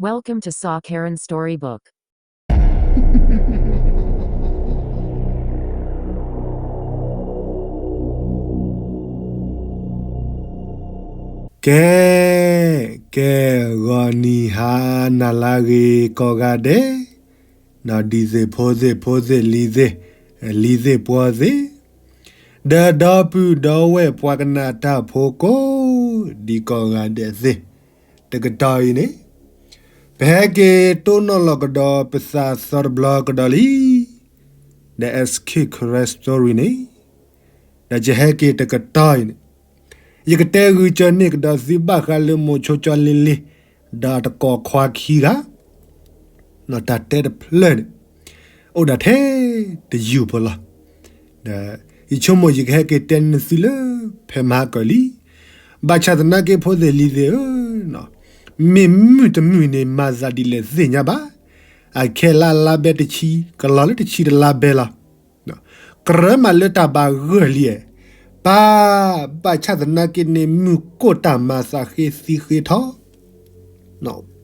Welcome to Saw Karen Storybook. ကဲ, ကဲ, ဂီၤနံၤဟါနၤလၢအဂ့ၤကိးဂၤဒဲး, ဒီးဒံသ့ၣ်ဖိသ့ၣ်ဖိသ့ၣ်လံၤသ့ၣ်, လံၤသ့ၣ်ပှီၤသ့ၣ်, ဒီးဒီပုၢ်ဒီဝဲၢ်ပှၤကနၣ်တၢ်ဖိကိးဒံးကိးဂၤဒဲးသ့ၣ်, တကတီၢ်အံၤန့ၣ် ပဟဲက့ၤတိၢ်နီၣ်လီၤကဒီးပသးသီတဘျီကဒီးလံ, ဒီး S K Karen Story န့ၣ်, ဒီးယဟဲက့ၤတကတီၢ်အံၤန့ၣ်, ယကတဲဂုာ်ကၢၤန့ၢ်ကဒီးသုဘၣ်ဃးလၢမိၤဆိကၠီလ့လ့, ဒီးတကိးခွါခံဂၤ တၢ်တဲတဖျၢၣ်န့ၣ် အိၣ်ဒၣ်ထဲတယုၢ်ဖိလီၤ. ဒီးယဆိကမိၣ်ယကဟဲက့ၤတဲန့ၢ်သုလၢ ဖဲမဟါကၢၤလံ, ဘၣ်ဆၣ်သနာ်က့ဖိသ့ၣ်လံၤသ့ၣ်ဧၢ, မ့ၢ်မုၢ်တမုၢ်န့ၣ် မၤသးဒ်လဲၣ်သ့ၣ်ညါဘၣ်, အခဲလၢလါဘဲတဆံ ကလီၤလၢတဆံတလါဘဲလီၤ. ကြၢးမးလၢတၢ်ဘၣ်ဂၢၢ်လံဧါ, ပၢ်, ဘၣ်ဆၣ်သနာ်က့န့ၣ် မုၢ်ကိၣ်တၢ်မၤသးဃ့သံဃ့ထီၣ်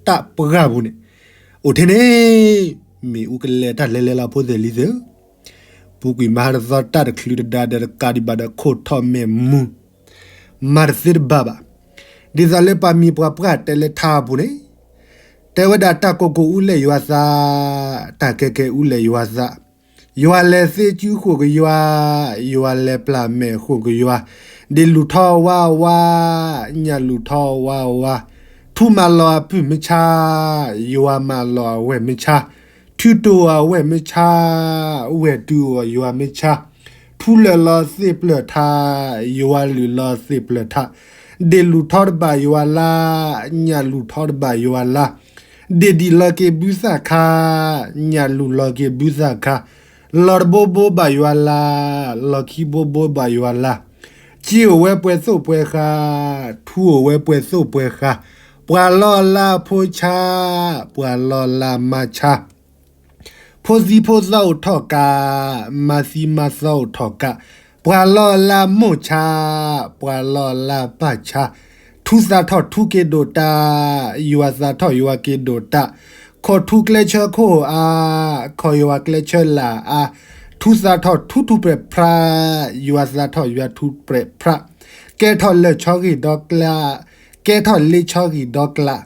တၢ်ပှၢ်ပူၤန့ၣ်, အိၣ်ထဲန့ၣ် မ့ၣ်အူကလဲၤတၢ်လဲၤလဲၤလီၤဖိသ့ၣ်လံၤသ့ၣ်ဧၢ, ပူၤကွံာ်မဟါတသီတၢ်တချုးတဒါဒီးတကးဒံးဘၣ်ဒီးခိၣ်ထီၣ်မဲာ်မူၤ, မၤတသ့တဘၣ်ဘၣ်. ဒ်သိးလၢပှၤမံၤပှၤပှၢ်တဲလၢထါအပူၤန့ၣ်, တဲဝဲဒၣ်တၢ်ကိၢ်ကိၢ်အူလဲၣ်ယွၤသး, တၢ်ကဲကဲအူလဲၣ်ယွၤသး, ယွၤလဲၤသ့စုဃိၣ်ကယွၤ, ယွၤလဲၤပျၢ်မဲာ်ဃိၣ်ကယွၤ, ဒ့ၣ်လူၢ်ထီၣ်ဝါဝါ, ညၣ်လူၢ်ထီၣ်ဝါဝါ, ထူမၤလီၤအပုၢ်မုၢ်ဆါ, ယွၤမၤလီၤအဝဲၢ်မုၢ်ဆါ, ထူတိၢ်အဝဲၢ်မုၢ်ဆါ, ဝဲၢ်တူၢ်အီၤယွၤမုၢ်ဆါ, ထူလၢာ်လီၤသ့ၣ်ပျၢၢ်ထါ, ယွၤလုၢ်လီၤသ့ၣ်ပျၢၢ်ထါ, ဒ့ၣ်လူၢ်ထီၣ်တဘၣ်ယွၤလါ, ညၣ်လူၢ်ထီၣ်တဘၣ်ယွၤလါ, ဒ့ၣ်ဒံၣ်လီၤက့ၤဘုသၣ်ခါ, ညၣ်လူၢ်လီၤက့ၤဘုသၣ်ခါ, လီၤတဘိဘိဘၣ်ယွၤလါ, လီၤခံဘိဘိဘၣ်ယွၤလါ, စ့အိၣ်ဝဲပှဲၤသိၣ်ပှဲၤဃါ, ထူအိၣ်ဝဲပှဲၤသိၣ်ပှဲၤဃါ, ပှၤလီၢ်လၢဖိဆါ, ပှၤလီၢ်လၢမါဆါ, ဖိသံဖိသီအိၣ်ထီၣ်ကး, မါသံမါသီအိၣ်ထီၣ်ကး, ပှၤလီၢ်လၢမိၢ်ဆါ, ပှၤလီၢ်လၢပၢ်ဆါ, ထူသးထီၣ်ထူက့ၤဒိၣ်တၢ်, ယွၤသးထီၣ်ယွၤက့ၤဒိၣ်တၢ်, ခိၣ်ထူကျဲဆၢခိၣ်အါ, ခိၣ်ယွၤကျဲဆၢလၢ်အါ, ထူသးထီၣ်ထူထူပြဲးဖြါ, ယွၤသးထီၣ်ယွၤထူပြဲးဖြါ, ကဲထီၣ်လၢာ်ဆီဂ့ၤဒီကျါ, ကဲထီၣ်လ့ဆီဂ့ၤဒီကျါ,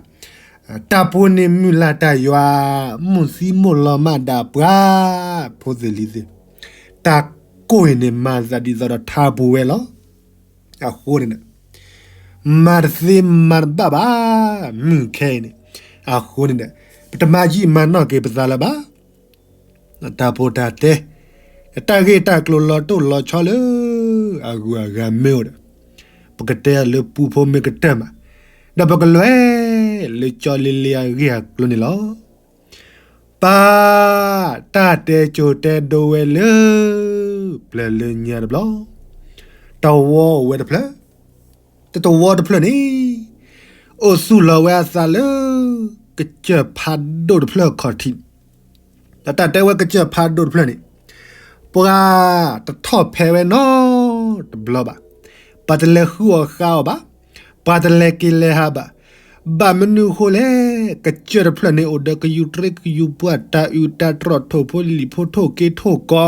တၢ်ပူၤန့ၣ်မုၢ်လၢ်တၢ်ယွၤ, မုၢ်သံမိၢ်လီၤမးဒၣ်ပှၤ, ဖိသ့ၣ်လံၤသ့ၣ်, တၢ်ကိၢ်အံၤန့ၣ် မၤသးဒ်သိးဒီးထါပူၤဝဲလီၤ. အဃိန့ၣ်, မၤတသ့မၤတဘၣ်ဘၣ်, မုၢ်ခဲအံၤန့ၣ်, အဃိန့ၣ်ဒီး, ပတမၤယံာ်မၤနီၢ်က့ၤပသးလၢၤဘၣ်. တၢ်ဖိတၢ်တဲ, တၢ်ဂ့ၢ်တၢ်ကျိၤလီၤတိၢ်လီၤဆီလၢ အဂုၤအဂၤမ့ၢ်အိၣ်ဒီး, ပကတဲအီၤလၢပူဖိမ့ၢ်ကတၢၢ်မး, ဒီးပကလဲၤလၢကၠီလ့လ့အဂ့ၢ်အကျိၤန့ၣ်လီၤ. ပၢ်, တၢ်တဲကၠိတဲဒိဝဲလၢ ပျၢၤလၢညါတဘျီ, တဝီအိၣ်ဝဲတဖျၢၣ်, တတဝီတဖျၢၣ်န့ၣ်, အိၣ်သူၣ်လီၤဝဲအသးလၢ ကစၢၢ်ဖးဒိၣ်တဖျၢၣ်အခီၣ်ထံး, ဒီးတၢ်တဲဝဲကစၢၢ်ဖးဒိၣ်တဖျၢၣ်န့ၣ်, ပှၤတထီၣ်ဖဲးဝဲနီတဘျီဘၣ်, ပှၤတလဲၤဃုအီၣ်ဃါအီၣ်ဘၣ်, ပှၤတလဲၤက့ၤလဲၤဟးဘၣ်, ဘၣ်မနုၤအဃိလဲၣ်, ကစၢၢ်တဖျၢၣ်န့ၣ်အိၣ်ဒီးကယူၤတရံးကယူၤပှၢ် တၢ်အုးတၢ်တြီၢ် ထိၣ်ဖိလံၣ်ဖိထိၣ်က့ထိၣ်ကီ,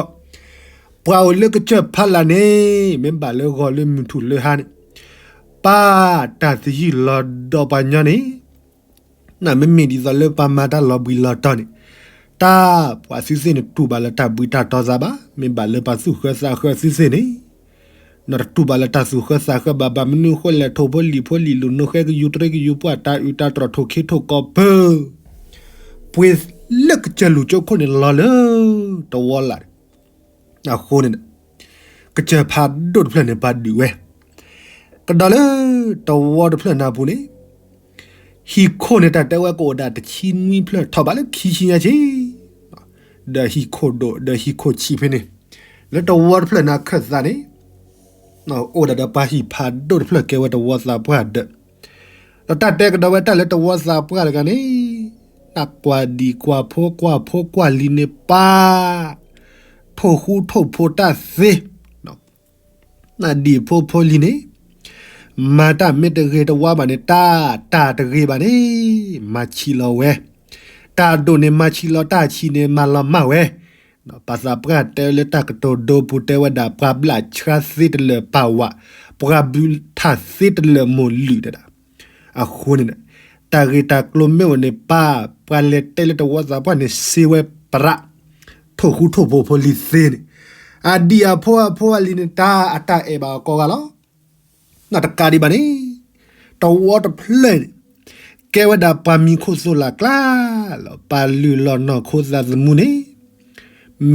ပှၤအိၣ်လၢကစၢၢ်ဖးလာ်န့ၣ် မ့ၢ်ဘၣ်လၢဂီၤလၢမုၢ်ထူၣ်လၢဟါန့ၣ်, ပၢ်တၢ်သယုၢ်လီၤဒီးပှၤညီန့ၣ်, နမ့မ့ၢ်ဒ်သိးလၢပှၤမၤတၢ်လီၤဘှံးလီၤတီၤန့ၣ်, တၢ်ပှၤသုသ့ၣ်န့ၣ်တူၢ်ဘၣ်လၢတၢ်ဘှံးတၢ်တီၤသးဘၣ်, မ့ၢ်ဘၣ်လၢပှၤသူၣ်ဃၢသးဃၢသုသ့ၣ်န့ၣ်, နတတူၢ်ဘၣ်လၢတၢ်သူၣ်ဃၢသးဃၢဘၣ်, ဘၣ်မနုၤအဃိလဲၣ်, ထိၣ်ဖိလံၣ်ဖိလံၣ် လူၤနိၣ်ဃဲကယူၤတရံးကယူၤပှၢ် တၢ်အုးတၢ်တြီၢ် ထိၣ်က့ထိၣ်ကီပၢၢ်, ပှ့ၤလၢကစၢၢ်လူၢ်ကၠိခိၣ်န့ၣ်လီၤလၢ တဝီလာ်, အဃိန့ၣ်, ကစၢၢ်ဖးဒိၣ်တဖျၢၣ်န့ၣ်ပာ်ဒုးဝဲ, ကဒီးလၢတဝီတဖျၢၣ်န့ၣ်အပူၤန့ၣ်, ဟံၣ်ခိၣ်န့ၣ်တၢ်တဲဝဲကအိၣ်ဒၣ်တဆံနွံဖျၢၣ် ထီၣ်ဘးလၢခံဆံညါဆံ, ဒီးဟံၣ်ခိၣ်ဒိၣ် ဒီးဟံၣ်ခိၣ်ဆံးဖဲန့ၣ်, လၢတဝီတဖျၢၣ်န့ၣ်အခၢၣ်သးန့ၣ်, အိၣ်ဒၣ်ဒီးပှၤဟံၣ်ဖးဒိၣ်တဖျၢၣ်ကဲဝဲတဝီသးပှၢ်ဒီး, ဒီးတၢ်တဲကဒီးဝဲတၢ်လၢတဝီသးပှၢ်တဂၤန့ၣ်, တၢ်ကွၢ်ဒံၣ်ကွၢ်ဖိကွၢ်ဖိကွၢ်လံၤန့ၣ်ပၢ်, ထိၣ်ဃူထိၣ်ဖိတၢ်သ့ နဒံၣ်ဖိဖိလံၤန့ၣ်, မၤတၢ်မ့ၢ်တဂ့ၤတဝါဘၣ်န့ၣ် တၢ်တၢ်တဂ့ၤဘၣ်န့ၣ် မၤဆံးလီၤဝဲ, တၢ်ဒိၣ်န့ၣ်မၤဆံးလီၤ, တၢ်ဆံးန့ၣ်မၤလီၤမၢ်ဝဲ. ပှၤသးပှၢ်တဲလၢတၢ်ကတိၤဒိပူၤတဲဝဲဒၣ် ပှၤဘျးဆှါသ့တလၢာ်ပၢ်ဝး, ပှၤဘုထၣ်သ့တလၢာ်မိၢ်လုာ်တဒၣ်. အဃိန့ၣ် တၢ်ဂ့ၢ်တၢ်ကျိၤမ့ၢ်အိၣ်န့ၣ် ပၢ်ပှၤလဲၤတဲလၢတဝီသးပှၢ်န့ၣ် စ့ဝဲပြး ထိၣ်ဃူထိၣ်ဖိးဖိလံၤသ့န့ၣ်, အဒံၣ်အဖိအဖိအလံၤန့ၣ် တၢ်အတၢ်အဲၣ်ဘၣ်အီၤကိးဂၤလီၤ. နီၢ်တကးဒံးဘၣ်န့ၣ် တဝီတဖျၢၣ်န့ၣ် ကဲဝဲဒၣ်ပှၤမံၤခိၣ်သိၣ်လၢ်ကျါလီၤ. ပၢ်လုၢ်လီၢ်နီၢ်ခိသးသမူန့ၣ်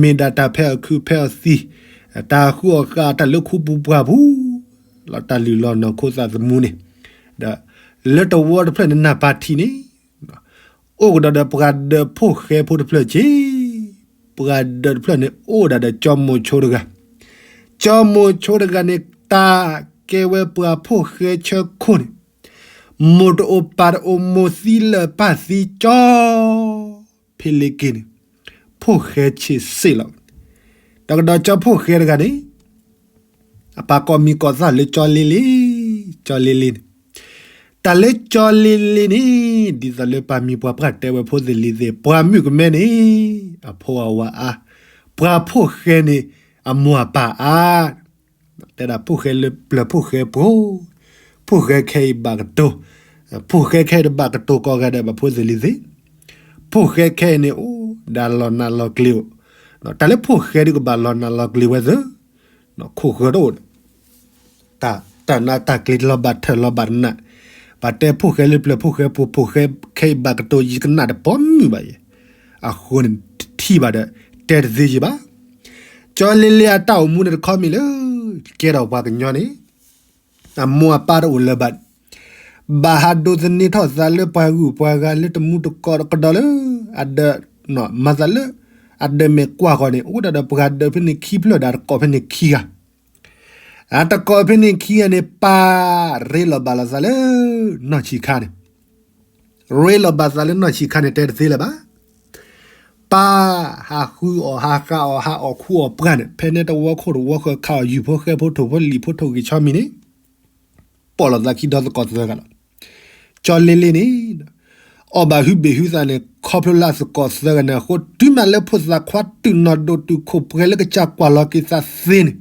မ့ၢ်ဒၣ်တၢ်ဖဲအီၣ်ခုးဖဲအီၣ်သံး, တၢ်ဃုအီၣ်ဃာ်အီၣ်တၢ်လၢခူပူၤပှၢ်ပူၤလီၤ. တၢ်လုၢ်လီၢ်နီၢ်ခိသးသမူန့ၣ် ဒီးလၢတဝီတဖျၢၣ်န့ၣ် နၢ်ပၢၢ်ထံးန့ၣ် အိၣ်ကဒီးဒီးပှၤဒၢးဖိၣ်ဃဲဖိတဖျၢၣ်က့ၤ, ပှၤဒၢးတဖျၢၣ်န့ၣ် အိၣ်ဒၣ်ဒီးကၠီမိၤဆိတဂၤ, ကၠီမိၤဆိတဂၤန့ၣ် တၢ်ကဲဝဲပှၤဖိၣ်ဃဲဆၢခိၣ်န့ၣ် မိၢ်တအိၣ်ပၢ်တအိၣ် မိၢ်သံလၢာ်ပၢ်သံကၠီ ဖဲလ့က့ၤန့ၣ် ဖိၣ်ဃဲဆံးစ့ၢ်လီၤ. တၢ်ကဒီးကၠီဖိၣ်ဃဲတဂၤန့ၣ် အပၢ်ကိးမံၤကိးသၣ်လၢကၠီလ့လ့, ကၠီလ့လ့န့ၣ်, တၢ်လၢကၠီလ့လ့န့ၣ် ဒ်သိးလၢပၢ်မံၤပှၤပှၢ်တဲဝဲဖိသ့ၣ်လံၤသ့ၣ်, ပှၤမုၣ်ကမဲန့ၣ် အဖိအဝၤအါ, ပှၤဖိၣ်ဃဲန့ၣ် အမိၢ်အပၢ်အါ, တဲဒၣ်ဖိၣ်ဃဲလၢပျၢၤဖိၣ်ဃဲပှိၤ, ဖိၣ်ဃဲခဲအံၤဘၣ်ကတိၤ, ဖိၣ်ဃဲခဲအံၤတဘၣ်ကတိၤကိးဂၤဒဲးဘၣ်ဖိသ့ၣ်လံၤသ့ၣ်, ဖိၣ်ဃဲခဲအံၤန့ၣ် အိၣ်ဒၣ်လီၤနးလီၤကျ့ၤအိၣ်, တၢ်လၢဖိၣ်ဃဲဒုးကဘၣ်လီၤနးလီၤကျ့ၤဝဲသ့, ခိၣ်ဃၢတအိၣ်ဒီး တၢ်နးတၢ်ကျ့ၤလီၤဘၣ်ထၢၣ်လီၤဘၣ်တနး, ပှၤတဲဖိၣ်ဃဲလၢပျၢၤဖိၣ်ဃဲပှိၤ, ဖိၣ်ဃဲခဲအံၤဘၣ်ကတိၤယံၤကနၣ်တပိာ်မုၣ်ဘၣ်ယဲ, အဃိန့ၣ် တထံၣ်ဘၣ်ဒီး တဲတသ့ယံၤဘၣ်. ကၠီလ့လ့အတၢ်အိၣ်မူန့ၣ်တခီမ့ၢ်လၢ ကဲထီၣ်ပှၤကညီန့ၣ် အမိၢ်အပၢ်တအိၣ်လၢၤဘၣ်, ဘၣ်ဟးဒိးသန့ၤထီၣ်သးလၢပှၤဂုၤပှၤဂၤလၢတမူတကိးကဒီးလၢ အဒၢး, မၤသးလၢ အဒၢးမဲာ်ကွၢ်ဃီန့ၣ် အိၣ်ဒၣ်ဒီးပှၤဒၢးဖဲန့ၣ်ခံဖျၢၣ်ဒီး တကိးဖဲန့ၣ်ခံဂၤ, အတကိးဖဲန့ၣ်ခံဂၤန့ၣ် ပၢ်ရ့လိာ်ဘၣ်လိာ်သးလၢ နီၢ်ဆံးခါန့ၣ် ရ့လိာ်ဘၣ်သးလၢနီၢ်ဆံးခါန့ၣ် တဲတသ့လၢၤဘၣ်. ပၢ်ဟးဃုအီၣ်ဟးဃာ်အီၣ် ဟးအီၣ်ခူအီၣ်ပှၢ်န့ၣ် ဖဲန့ၣ်တဝီခိၣ်တဝီဃၢၤ ခးအီၣ်ယုၢ်ဖိဃဲဖိထိၣ်ဖိလံၤဖိထိၣ်ဂ့ၤဆီမံၤန့ၣ် ပိာ်လိာ်သးခံဒီသကိးသၢဂၤလီၤ. ကၠီလ့လ့န့ၣ် အီၣ်ဘၣ်ဟုဘ့ၣ်ဟုသးန့ၣ် ခီဖျိလၢအသကိးသၢဂၤန့ၣ်အဃိ တုၤမးလၢဖိသၣ်ခွါတုၤနီၢ်ဒိၣ်တုၤခိၣ်ပှဲၤလၢကစၢ်ကွၢ်လီၤက့ၤသးသ့န့ၣ်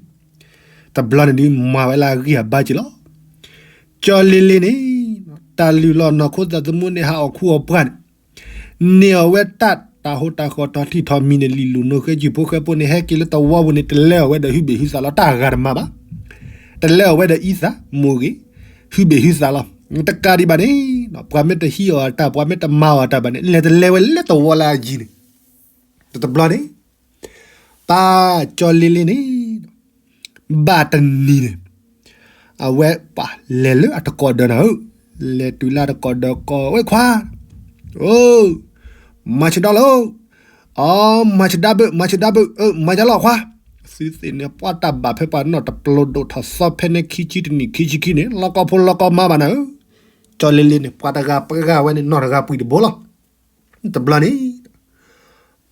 တဘျီန့ၣ်ဒုးမၤဝဲလၢအဂံၢ်အဘါက့ၤလီၤ. ကၠီလ့လ့န့ၣ် တၢ်လုၢ်လီၢ်နီၢ်ခိသးသမူန့ၣ် ဟးအီၣ်ခူအီၣ်ပှၢ်န့ၣ် န့ၢ်အီၤဝဲတၢ်တၢ်ဟိတၢ်ဃီၤထီၣ်ထံထီၣ်မံၤန့ၣ် လံာ်လူၤနိဃဲယုၢ်ဖိဃဲဖိန့ၣ် ဟဲက့ၤလၢတဝီပူၤန့ၣ် တလဲအီၤဝဲဒီးဟုဘ့ၣ်ဟုသးလီၤ တၢ်ဂၤတမါဘၣ်. တလဲအီၤဝဲဒီးအံသၣ်မိၢ်ဂ့ၤ ဟုဘ့ၣ်ဟုသးလီၤ. တကးဒံးဘၣ်န့ၣ် ပှၤမ့ၢ်တဟံးအီၤအတၢ် ပှၤမ့ၢ်တမၤအီၤအတၢ်ဘၣ်န့ၣ် လဲၤတလဲဝဲလၢတဝီလၢအယံၤန့ၣ် တဘျီန့ၣ် ပၢ်ကၠီလ့လ့န့ၣ် ဘၣ်တနံၤန့ၣ် အဝဲပှၤလဲၤလၢအတကိးဒၢးနၤဧၢ, လဲၤတုၤလၢအတကိးဒၢးကိးဝဲခွါ, အိ, မၤဆဒါလီၤ, အိ, မၤဆဒါဘၣ် မၤဆဒါဘၣ်, အၢ မၤယါလီၤခွါ. သုသ့ၣ်န့ၣ် ပှၤတၢ်ဘၣ်ဖဲပှၤနီၢ်တပျိၤဒိၣ်ထီၣ်သီဖဲန့ၣ်ခံဆံတနံၣ်ခံဆံခံန့ၣ် လီၤကီဖိလီၤကီမါဘၣ်နၤဧၢ. ကၠီလ့လ့န့ၣ် ပှၤတဂၤပှဲၤဂၤဝဲန့ၣ် နီၢ်တဂၤပှံၤတဘိလီၤ. တဘျီန့ၣ်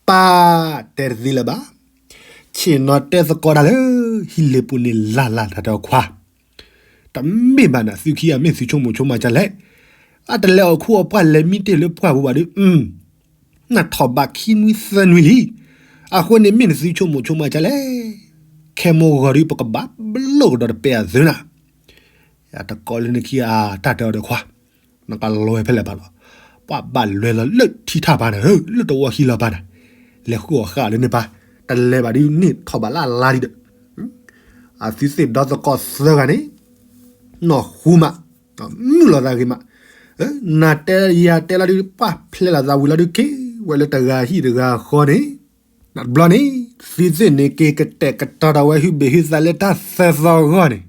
ပၢ်တဲတသ့လၢၤဘၣ်. ဆ့ၣ်နီၤတဲသကိးတၢ်လၢ ဟံၣ်လ့ၤပူၤန့ၣ် လၢ်လၢ်တၢ်ဒီးခွါ, တမ့ၢ်ဘၣ်နၤ သုခံဂၤမ့ၢ်သုဆိကမိၣ်ဆိကမးဒ်လဲၣ်. အတလဲၤအီၣ်ခူအီၣ်ပှၢ်လဲၤမံတ့ၢ်လၢပှၢ်ပူၤဘၣ်ဒီး နထီၣ်ဘးခံနွံသၢနွံလံ. အဃိန့ၣ်မ့ၢ်နသုဆိကမိၣ်ဆိကမးဒ်လဲၣ်. ခဲမိၢ်ဂီၤဒုး ပကဘၣ်ဘျိၣ်ကဒီးတပဲအသုနၤ. ယတကိးလၢနခံဂၤတၢ်တဲအီၤဒီးခွါ နကလဲၤဖဲလဲၣ်ဘၣ်လီၤ. ပှၤဘၣ်လဲၤလီၤလၢထံထၣ်ပၤန့ၣ် လၢတဝီဟံၣ်လီၤပၤန့ၣ် လဲၤဃုအီၣ်ဃာ်လၢန့ၣ်ပၤ, တလဲၤဘၣ်ဒုးန့ၢ်ထီၣ်ဘးလၢအလါဒံးဒီး အသုသ့ၣ်ဒီသကိးသၢဂၤန့ၣ် နီၢ်ဟူမး မုာ်လိာ်သးဂ့ၤမး, နၤတဲယၤတဲလီၤဒုး ပှၤဖျဲးလိာ်သးဝံၤလီၤဒုး က့ၤဝဲလၢတဂၤဟံၣ်တဂၤဃီန့ၣ် တဘျီန့ၣ် သုသ့ၣ်န့ၣ်က့ၤကတဲာ်ကတီၤထီၣ်ဝဲဟုဘ့ၣ်ဟုသးလၢတၢ်သၢသီဂီၢ်န့ၣ်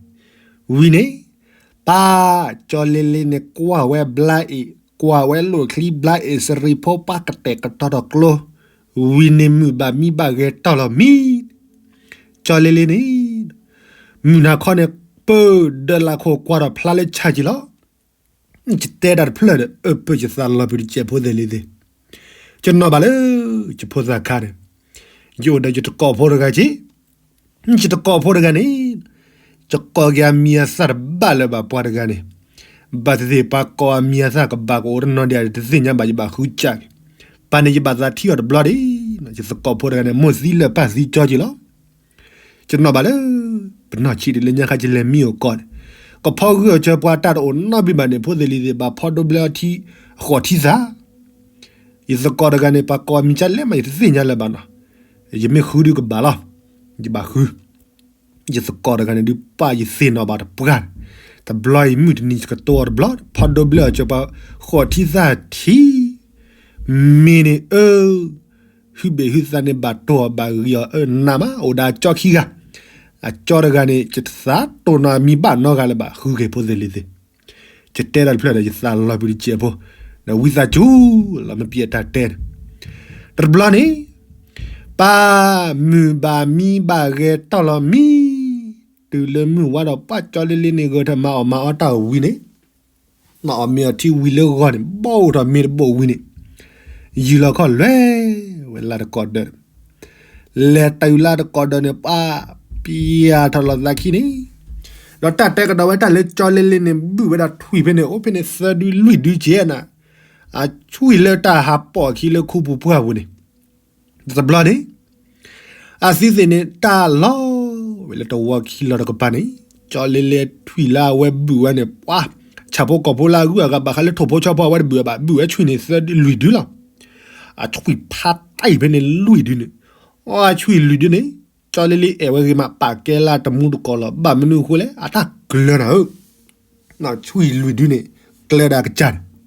ဝံၤန့ၣ် ပၢ်ကၠီလ့လ့န့ၣ် ကွၢ်ဝဲဘျါအ့ၣ် ကွၢ်ဝဲလိာ်ချံဘျါအ့ၣ် စရံဖိပှၢ်ကတဲာ်ကတီၤထီၣ်ကျိ ဝံၤန့ၣ်မုၢ်ဘၣ်မံဘၣ်ဂဲၤတီၢ်လီၤမံ ကၠီလ့လ့န့ၣ် မုၢ်နၤခီန့ၣ် ပၢၢ်ဒၢးလၢခိၣ်ကွၢ်ထီၣ်ဖျါလၢဆၣ်ကံၤလီၤ. ယတဲတၢ်တဖျၢၣ်ဒီး အၢပၢၢ်ယသးလီၤပျံၤတစဲးဖိသ့ၣ်လံသ့ၣ်, ယနီၢ်ဘၣ်လၢယဖိသၣ်ခါန့ၣ်, ယအိၣ်ဒီးယတကိးဖိတဂၤက့ၤ, ယတကိးဖိတဂၤန့ၣ်, ယကိးက့ၤအမံၤအသၣ်တဘၣ် တဘၣ်လၢၤဘၣ်ပှၤတဂၤန့ၣ်, ဘၣ်သ့ၣ်သ့ၣ်ပှၤကိးအမံၤအသၣ်ကဘၣ်ကအိၣ်တနီၤဒံးတသ့ၣ်ညါဘၣ် ယဘၣ်ဃုကၢ်က့ၤ, ပၢ်န့ၣ်ယဘၣ်သးထံၣ်အီၤတဘျီဒံး, ယသကိးဖိတဂၤန့ၣ် မိၢ်သံလၢာ်ပၢ်သံကၠီက့ၤလီၤ. ယနီၣ်ဘၣ်လၢ ပနီၢ်ဆံးဒံးလၢညါခါယလဲၤမံအိၣ်ကီးန့ၣ်, ကဖီဂုၢ်အီၤစၢၤပှၤတၢ်တအိၣ်နီတဘ့ၣ်ဘၣ်န့ၣ် ဖိသ့ၣ်လံၤသ့ၣ်ဘၣ်ဖီဒိဘျၢအီထံ, အဃိးထံသၣ် ယသကိးတဂၤန့ၣ် ပှၤကိးအမံၤကၢ်လဲၣ်မး ယတသ့ၣ်ညါလၢၤဘၣ်နီၤ, ယမ့ၢ်ဃုဒုးကဘၣ်လီၤ, ယဘၣ်ဃု, ယသကိးတဂၤန့ၣ်ဒုး ပၢ်ယသ့ၣ်နီၣ်ဘၣ်တပှၢ်န့ၣ်, တဘျီအံၤမုၢ်တနံၤယကတိၤအီၤတဘျီ, ဖီဒိဘျၢအီၤစၢၤပှၤ ဃိးထံသၣ်ထံ မ့ၢ်န့ၣ်အၢ ဟုဘ့ၣ်ဟုသးန့ၣ် ဘၣ်တိၢ်အီၤဘၣ်ဂံၢ်အီၤအၢနးမး အိၣ်ဒီးအကၠီခံဂၤ, အကၠီတဂၤန့ၣ် ယတသးတိၢ်နီၣ်အမံၤဘၣ်နီတဂၤလၢၤဘၣ် ဃုက့ၤဖိသ့ၣ်လံၤသ့ၣ်, ယတဲတၢ်တဖျၢၣ်ဒီး ယသးလီၤပူၤတစဲးဖိ, ဒီးဝံသးစူၤလီၤမ့ၢ်ပျဲတၢ်တဲန့ၣ်, တဘျီန့ၣ် ပၢ်မုၢ်ဘၣ်မံဘၣ်ဂဲၤတီၢ်လီၤမံ, တုၤလၢမုၢ်ဝါဒီးပှၢ်ကၠီလ့လ့န့ၣ် ဂဲၤထၢၣ်မၤအီၣ်မၤအီတၢ်ဝံၤန့ၣ်, မၤအီၣ်မ့ၤအီထံဝံၤလၢဂီၢ်န့ၣ် ဘီအိၣ်ထီၣ်မ့ၢ်တဘိၣ်ဝံၤန့ၣ်, ယံာ်လီၤခီၣ်လဲၤဝဲလၢတကိးဒၢး, လဲၤတုၤလၢတကိးဒၢးန့ၣ် ပှၢ်ပျၢ်ထီၣ်လီၤသးခံန့ၣ်, ဒီးတၢ်တဲကဒီးဝဲတၢ်လၢကၠီလ့လ့န့ၣ် ဘုၣ်ဝဲဒၣ်ထွံၣ်ဖဲန့ၣ် အိၣ်ဖဲန့ၣ်သၢဒုလွံၢ်ဒုကဲနၤ, အထွံၣ်လၢတၢ်ဟးပိာ်အခံလၢခူပူၤပှၢ်ပူၤန့ၣ်, တဘျီန့ၣ် အသုသ့ၣ်န့ၣ် တၢ်လီၤဝဲလၢတဝီခံလီၤတကပၤန့ၣ်, ကၠီလ့လ့ထွံၣ်လၢအဝဲဘုၣ်ဝဲန့ၣ် ပှၢ် ဆၣ်ဖိကီၢ်ဖိလၢအဂုၤအဂၤဘၣ်ဃးလၢထိၣ်ဖိဆီဖိအဝဲတဘုၣ်ဘၣ် ဘုၣ်ဝဲထွံၣ်န့ၣ်သၢလွံၢ်ဒုလီၤ. အထွံၣ်ဖးတၢ်အံၤဖဲန့ၣ်လွံၢ်ဒုန့ၣ်, အထွံၣ်လွံၢ်ဒုန့ၣ်, ကၠီလ့လ့အဲၣ်ဝဲဂ့ၤမး ပာ်ကဲလၢတမူတကိးလီၤ. ဘၣ်မနုၤအဃိလဲၣ် အတၢ်ကျၢၤနၤဧၢ, ထွံၣ်လွံၢ်ဒုန့ၣ် ကျၢၤဒၣ်ကစၢ်န့ၣ်,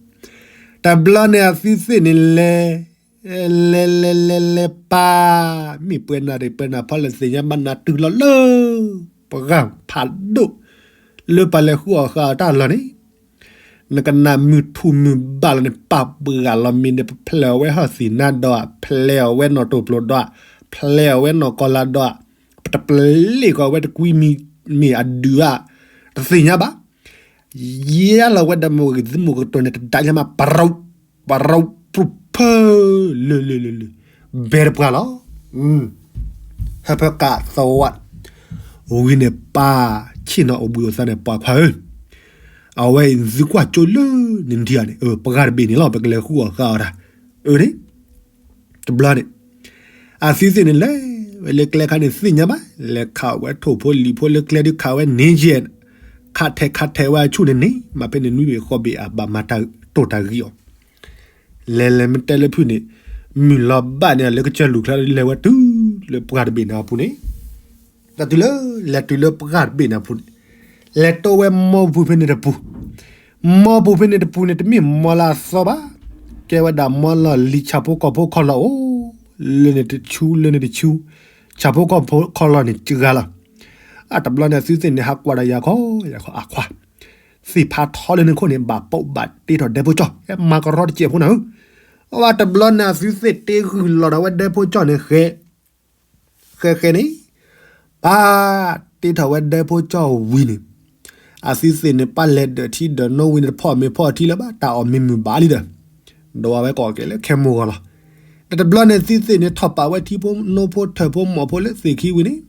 တဘျီန့ၣ်အသုသ့ၣ်န့ၣ်လဲၤ လဲၤလဲၤလဲၤလဲၤပၢ်, မ့ၢ်ပှဲၤနၤတပှဲၤနၤဖီလဲၣ်သ့ၣ်ညါဘၣ် နၤတုၤလီၤလၢ ပှၢ်ဖးဒိၣ်, လၢပှၤလဲၤဃုအီၣ်ဃုအီတၢ်လီၢ်န့ၣ်, နကနၣ်မုၢ်ထူၣ်မုၢ်ဘၣ်လီၤန့ၣ် ပာ်ပှၢ်ဂၤလီၤမ့ၢ်ဒီး ပဖျဲးအီၣ်ဝဲဟီၣ်သံၣ်နါဒီး, ဖျဲးအီၣ်ဝဲနီၣ်တိၢ်ပျိၤဒီး, ဖျဲးအီၣ်ဝဲနီၣ်ကီၢ်လါဒီး, ပတပျ့ၤကီးဝဲတကွံမံၤမ့ၢ်အဒုးဘၣ်, တသ့ၣ်ညါဘၣ် ယဲလီၤဝဲဒီးမုၢ်ဂ့ၤသုမုၢ်ကတိၤန့ၣ် တဒါယါမး ပရီး, ပရီးပူၤဖၢ လၢလၢလၢလၢ, ဘဲတပှၢ်လီၤ. ဟၢဖၢကးသဝး, ဝံၤန့ၣ်ပၢ်ဆ့ၣ်နီၤအိၣ်ဘှံးအိၣ်သါန့ၣ် ပှၤခွါဧၢ, အဝဲအံၤသုကွၢ်ကၠိလၢနထံၣ်ဧါန့ၣ် ပှၢ်တဘ့ၣ်န့ၣ်လီၤ ပကလဲၤဃုအီၣ်ဃုအီတၢ်, အၢန့ၣ် တဘျီန့ၣ် အသုသ့ၣ်န့ၣ်လဲၤဝဲလၢကျဲခါန့ၣ်သ့ၣ်ညါဘၣ်, လဲၤခးဝဲထိၣ်ဖိလံၤဖိလၢကျဲဒုးခးဝဲန့ၣ်ယဲၢ်, ခးထဲးခးထဲးဝဲအဆူၣ်န့ၣ်န့ၣ် မၤဖဲန့ၣ်နွံဘ့ၣ်ဃိးဘ့ၣ်အဘၣ်မၤတၢ်တိၢ်တၢ်ဂံၢ်အီၤ, လဲၤလဲၤမ့ၢ်တဲလၢဖုၣ်န့ၣ်, မုၢ်လီၤဘၣ်န့ၣ် လၢကစၢၢ်လူၤချါလဲၤဝဲတုၤလၢပှၢ်တဘ့ၣ်န့ၣ်အပူၤန့ၣ်, တၢ်တုၤလၢ လဲၤတုၤလၢပှၢ်တဘ့ၣ်န့ၣ်အပူၤန့ၣ်, လဲၤတိဝဲမီပူၤဖဲန့ၣ်တပူၤ မီပူၤဖဲန့ၣ်တပူၤန့ၣ် တမ့ၢ်မီလၢအသီဘၣ်, ကဲဝဲဒၣ်မီလီၢ်လံၤ ဆၣ်ဖိကီၢ်ဖိခီလီၢ်အိၣ်, လၢန့ၣ်တဆူ လၢန့ၣ်တဆူ, ဆၣ်ဖိကီၢ်ဖိခီလီၢ်န့ၣ်စှၤလီၤ. အတဘျီန့ၣ် အသုသ့ၣ်န့ၣ် ဟးကွၢ်ဒီးယၤခီ ယၤခီ အခွါ သ့ၣ်ဖးထီလၢန့ၣ်ခိၣ်န့ၣ် ဘၣ်ပိာ်ဘၣ်တ့ထီၣ်ဒဲဖိကၠီၣ် ဟဲမၤကရီတစဲးဖိနၤဧၢ, အဝဲတဘျီန့ၣ် အသုသ့ၣ်တ့ဂုၢ်လီၤဒီးဝဲဒဲဖိကၠီၣ်န့ၣ် ဃဲ ဃဲဃဲန့ၣ်, ပၢ်တ့ထီၣ်ဝဲဒဲဖိကၠီၣ်ဝံၤန့ၣ်, အသုသ့ၣ်န့ၣ် ပၢ်လဲၤဒၢးထံဒၢးနိဝံၤန့ၣ် တဖီၣ်မ့ၤဖီၣ်ထံလၢၤဘၣ် တၢ်အီၣ်မ့ၤမုာ်ဘၣ်လံဒီး, ဒီးအဝဲကိးက့ၤလၢခဲမိၢ်ဂီၤလီၤ. ဒီးတဘျီန့ၣ် သုသ့ၣ်န့ၣ် ထီၣ်ပာ်ဝဲထံဖိနိဖိထၢၣ်ဖိမိၢ်ဖိလၢသ့ၣ်ခံဝံၤန့ၣ်,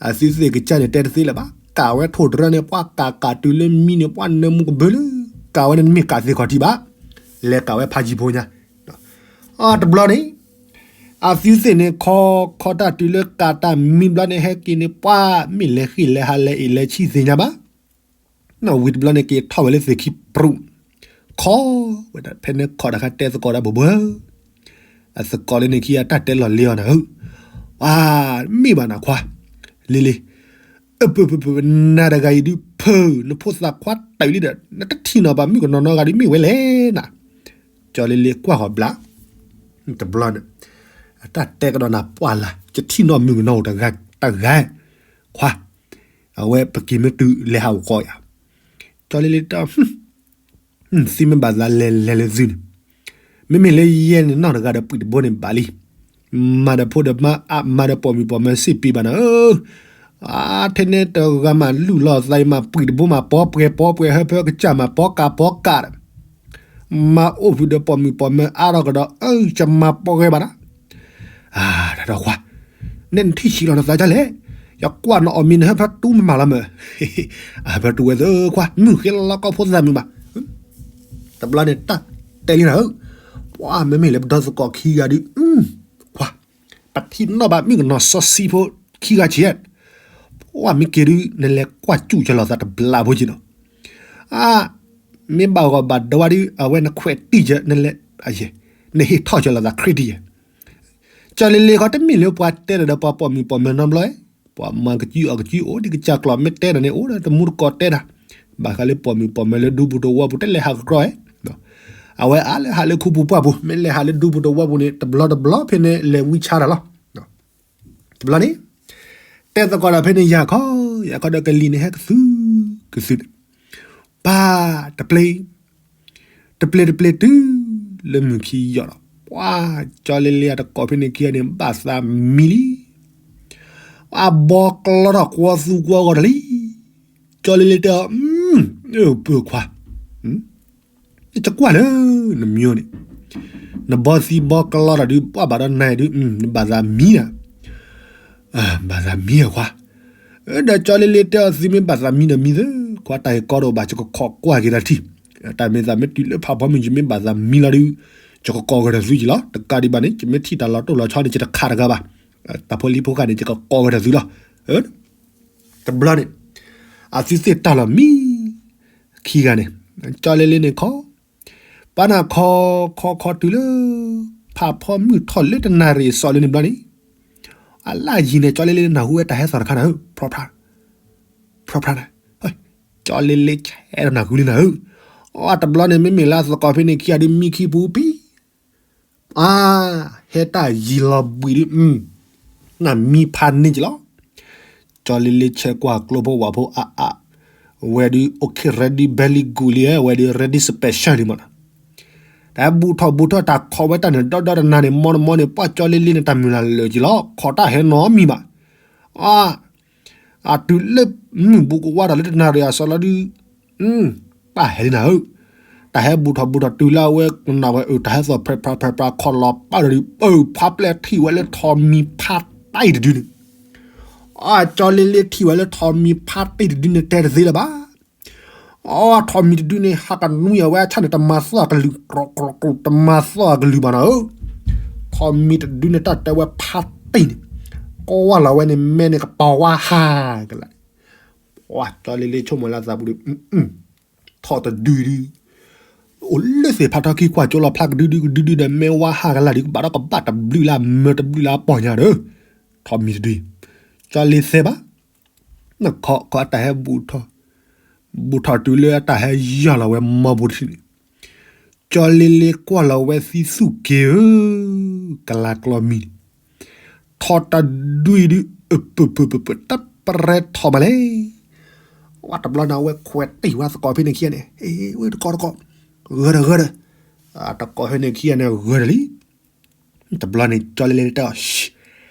အသုသ့ၣ်ကစၢ်န့ၣ်တဲတသ့လၢၤဘၣ် ကးဝဲထိၣ်တရၢန့ၣ် ပှၤကးကးတုၤလၢမံန့ၣ် ပှၤနၢမူကဘၢလၢ, ကးဝဲန့ၣ်တမ့ၢ်ကးသ့ခီၣ်ထံးဘၣ်, လဲၤကးဝဲဖးယံၤဖိညါ အတဘျီန့ၣ်, အသုသ့ၣ်န့ၣ် ခီခီတၢ်တုၤလၢကးတၢ်မံဘျီန့ၣ် ဟဲက့ၤန့ၣ် ပှၤမ့ၢ်လဲၤဃ့ၢ်လဲၤဟးလဲၤအ့ၣ်လဲၤဆံၣ်သ့ၣ်ညါဘၣ်. နီၢ်ဝံၤတဘျီန့ၣ် က့ၤထီၣ်ဝဲလၢသ့ၣ်ခံပြူး, ခီဝဲဒၣ်ဖဲန့ၣ်ခီတခါတဲသကိးဒၣ်ဘိဘိ, အသကိးလၢန့ၣ်ခံဂၤတၢ်တဲလီၤလံအီၤနၤဧၢ, ပှၤမ့ၢ်ဘၣ်နၤခွါ, လံလံ အပပပ နၤတဂၤအံၤဒုး ဖု နဖိသၣ်ခွါတၢ်လံဒီး နတထံၣ်နီၣ်ဘၣ်မုၣ်ကနီၤနီတဂၤဒုး မ့ၢ်ဝဲလဲၣ်နၤ, ကၠီလ့လ့ကွၢ်ဃီၤဘျါ, တဘျီန့ၣ်, အတၢ်တဲကဒီးနၤပှၢ်လၢ် ယထံၣ်နီၣ်မုၣ်ကနီၤတဂၤတဂၤ, ခွါ, အဝဲပက့ၤမ့ၢ်တုၤလဲၤဟးအိၣ်ဃီယၤ, ကၠီလ့လ့တၢ် သုမ့ၢ်ဘၣ်သးလဲၤလဲၤလၢသုန့ၣ်, မ့မ့ၢ်လၢယဲန့ၣ်နီၢ်တဂၤဒီးပှံၢ်တဘိန့ၣ်ဘၣ်လံ, မၤဒီးဖိဒီးမါအါ မၤဒီးပိာ်မုၣ်ပိာ်မၢစ့ၢ်ပ့ၤဘၣ်နၤဧၢ, အါထဲန့ၣ်တဂၤမးလုၢ်လီၤသးအံၤမး ပှံၢ်တဘိမး ပီပှဲၤပီပှဲၤ ဟၢဖၢကစၢ်မး ပီကးပီကးဒီး, မၤအိၣ်ဖုးဒီးပိာ်မုၣ်ပိာ်မၢအါထီၣ်ကဒီး အၢ ယမၤပီဂဲၤဘၣ်နၤ တၢ်ဒီးခွါ, နဲနထံၣ်ဆံးလီၤနသးဒ်လဲၣ်, ယကွၢ်နအီၣ်မ့ၤနဟၢဖၢတူမ့ၢ်မးလီၤမၢ်, အဟၢဖၢတူဝဲသၢခွါ မုၢ်ဃ့လီၤကီၢ်ဖိသၣ်မုာ်ဘၣ်. တဘျီန့ၣ်တၢ်တဲလံနၤဧၢ, ပှၤမ့မ့ၢ်လၢပဒီသကိးခံဂၤဒုး, ကွၢ်, ပထံၣ်နီၣ်ဘၣ်မုၣ်ကနီၤစီဆှံဖိခံဂၤဆံး, ပှၤမ့ၢ်က့ၤဒုး နလဲၤကွၢ်စူၣ်ကလီၤသးတဘျီဖိက့နီၤ, အါ, မ့ၢ်ဘၣ်ဂီၤဘၣ်ဒိဝဲဒုး အဝဲနခွဲးတံၢ်က နလဲၤ, နဟ့ၣ်ထီၣ်ကလီၤသး credit ယဲ ကၠီလ့လ့ခီတမ့ၢ်လၢပှၤတဲတၢ်ဒီးပှၤပိာ်မုၣ်ပိာ်မၢၤနီတဘျီ, ပှၤမၤကစုအီၣ်ကစုအိၣ်ဒ်ကစၢ်ကျီၢ် မ့ၢ်တဲတၢ်န့ၣ် အိၣ်ဒီးတမူတကိးတဲတၢ်, ဘၣ်ဃးလၢပိာ်မုၣ်ပိာ်မၢၤလၢဒူပူၤသဝီပူၤ တလဲၤဟးကကြီဧါ, အဝဲအါလၢဟးလၢခူပူၤပှၢ်ပူၤ မ့ၢ်လဲၤဟးလၢဒူပူၤသဝီပူၤန့ၣ် တဘျီတဘျီဖဲန့ၣ် လဲၤဝံဆါတၢ်လီၤ. တဘျီန့ၣ် တဲသကိးတၢ်ဖဲန့ၣ် ယၤခီ, ယၤခီဒီးကလံၤန့ၣ်ဟဲကသု, ကသုန့ၣ်, ပၢ်, တပျ့ၤ တပျ့ၤတပျ့ၤတုၤလၢမုၢ်ခံယီၤလီၤ. ပှၤကၠီလ့လ့အတကိးဖဲန့ၣ်ခံဂၤန့ၣ် ဘၣ်သးမံလံ. အဘီကလီထီၣ်ကွီသူကွီဂီၤတၢ်လံ. ကၠီလ့လ့တဲအီၤ, ပၢ်ခွါ, နတကွၢ်လၢနမိၢ်န့ၣ်, နဘီသံဘီကလီထီၣ်ဒုး ပှၤဘၣ်ဒီးနၤဒုး နဘၣ်သးမံနၤ ဘၣ်သးမံအခွါ. ဒီးကၠီလ့လ့တဲအီၤ သုမ့ၢ်ဘၣ်သးမံဒီးမံသ့, ခွါတၢ်ဟ့ၣ်ကီတအိၣ်ဘၣ် ယကခိးကွၢ်က့ၤတၢ်ထံၣ်, တၢ်မ့ၢ်သးမ့ၢ်တုၤလၢဖးဖီမုၢ် ယမ့ၢ်ဘၣ်သးမံလီၤဒုး, ယကကိးကဒီးသုက့ၤလီၤ. တကးဒံးဘၣ်န့ၣ် ယမ့ၢ်ထံၣ်တၢ်လီၤတိၢ်လီၤဆီန့ၣ် ယတခးတဂၤဘၣ်, တၢ်ဖိလံၤဖိဃာ်န့ၣ် ယကကိးကဒီးသုလီၤ. တဘျီန့ၣ် အသုသ့ၣ်တၢ်လီၤမံ, ခံဂၤန့ၣ်, ကၠီလ့လ့န့ၣ်ခီ ပှၤနၢ်ခီခီခီတုၤလၢ ဖးဖီမုၢ်ထီၣ်လၢတနၣ်ရံၣ်အစီၤလၢန့ၣ်ဘျီန့ၣ်, အလၢအယံၤန့ၣ် ကၠီလ့လ့နၢ်ဟူဝဲတၢ်ဟဲသီၣ်တခါနၤဧၢ, ဖြီဖြါ, ဖြီဖြါ, ကၠီလ့လ့ဆဲးဒီးနၢ်ဟူလံနၤဧၢ. အတဘျီန့ၣ် မ့မ့ၢ်လၢအသကိးဖဲန့ၣ်ခံဂၤဒုး မံခံပူၤပံ အါ, ဟဲတၢ်ယံၤလီၤဘှံးဒုး, နၢ်မံဖးန့ၢ်က့ၤလီၤ. ကၠီလ့လ့ဆဲးကွၢ်ကျိဖိဝၣ်ဖိအါအါ, ဝဲဒုး okay ready belly good လံ, ဝဲဒုး ready special လံမးနီၤ. တၢ်ဟဲဘူးထီၣ်ဘူးထီၣ် တၢ်ခိးဝဲတၢ်န့ၣ်ဒီဒီတနၤန့ၣ် မီတမီန့ၣ် ပှၤကၠီလ့လ့န့ၣ် တၢ်မုၢ်လၢ်လၢာ်က့ၤလီၤ. ခိးတၢ်ဟဲနီတမံၤဘၣ်. အါ အတုၤလၢမုၢ်ဘူးကဝါထီၣ်လၢတနၣ်ရံၣ်အစီၤလီၤဒုး, တၢ်ဟဲလံနၤဧၢ. တၢ်ဟဲဘူးထီၣ်ဘူးထီၣ်တုၤလၢအဝဲကနၣ်ဝဲအၢ တၢ်ဟဲသီၣ်ဖြဲးဖြးဖြဲးဖြး ခိးလီၤပာ်ဒီးဒုး, ပၢ်ဖးပျဲၢ်ထံၣ်ဝဲလၢထိးမံဖးတံၢ်တဒုန့ၣ်, အကၠီလ့လ့ထံၣ်ဝဲလၢထိးမံဖးတံၢ်တဒုန့ၣ် တဲတသ့လၢၤဘၣ်. အထိးမံတဒုန့ၣ် ဟးကနွံအဝဲအဆၣ်န့ၣ် တမၤသီၣ်အကလုၢ်, ကြိးကြိးကြိး တမၤသီၣ်အကလုၢ်ဘၣ်နၤဧၢ. ထိးမံတဒုန့ၣ် တၢ်တဲဝဲဖးတံၢ်န့ၣ်, ကွၢ်လီၤဝဲန့ၣ် မဲန့ၣ်ကပီၤဝါဟးကလာ်န့ၣ်, ပှၤကၠီလ့လ့ဆိကမိၣ်လၢအသးပူၤဒီး, ထိးတဒုဒု အိၣ်လၢသ့ၣ်ဖးထီခံကွၢ်ကၠိလီၤဖျါကဒုဒုကဒုဒုဒီး မဲဝါဟးကလာ်ဒုး ကဘၣ်ဒီးကဘၣ်တဘျုးလၢအမၢတဘျုးလၢအပီၢ်ညါဒီး, ထိးမံတဒု, ကၠီလ့သဲဘၣ်, နခီခီအတၢ်ဟဲဘူးထီၣ်, ဘူးထီၣ်တုၤလၢအတၢ်ဟဲယီၢ်လီၤဝဲမီပူၤတထံၣ်န့ၣ်, ကၠီလ့လ့ကွၢ်လီၤဝဲသံသူၣ်က့ၤဧၢ, ကလၤကျီမံန့ၣ် ထိးတဒုအံၤဒုး အပၢၢ်ပၢၢ်ပၢၢ်ပၢၢ် တပရဲထိးမးလဲၣ်. ဝဲတဘျီန့ၣ် အဝဲခွဲးတံၢ်ဝဲသကိးဖဲန့ၣ်ခံဂၤန့ၣ်, ဝဲတကိးတကိး, ဂၢၢ်ဒီးဂၢၢ်ဒီး, တကိးဖဲန့ၣ်ခံဂၤန့ၣ်ဂၢၢ်ဒီးလံ. တဘျီန့ၣ် ကၠီလ့လ့တဲအီၤ,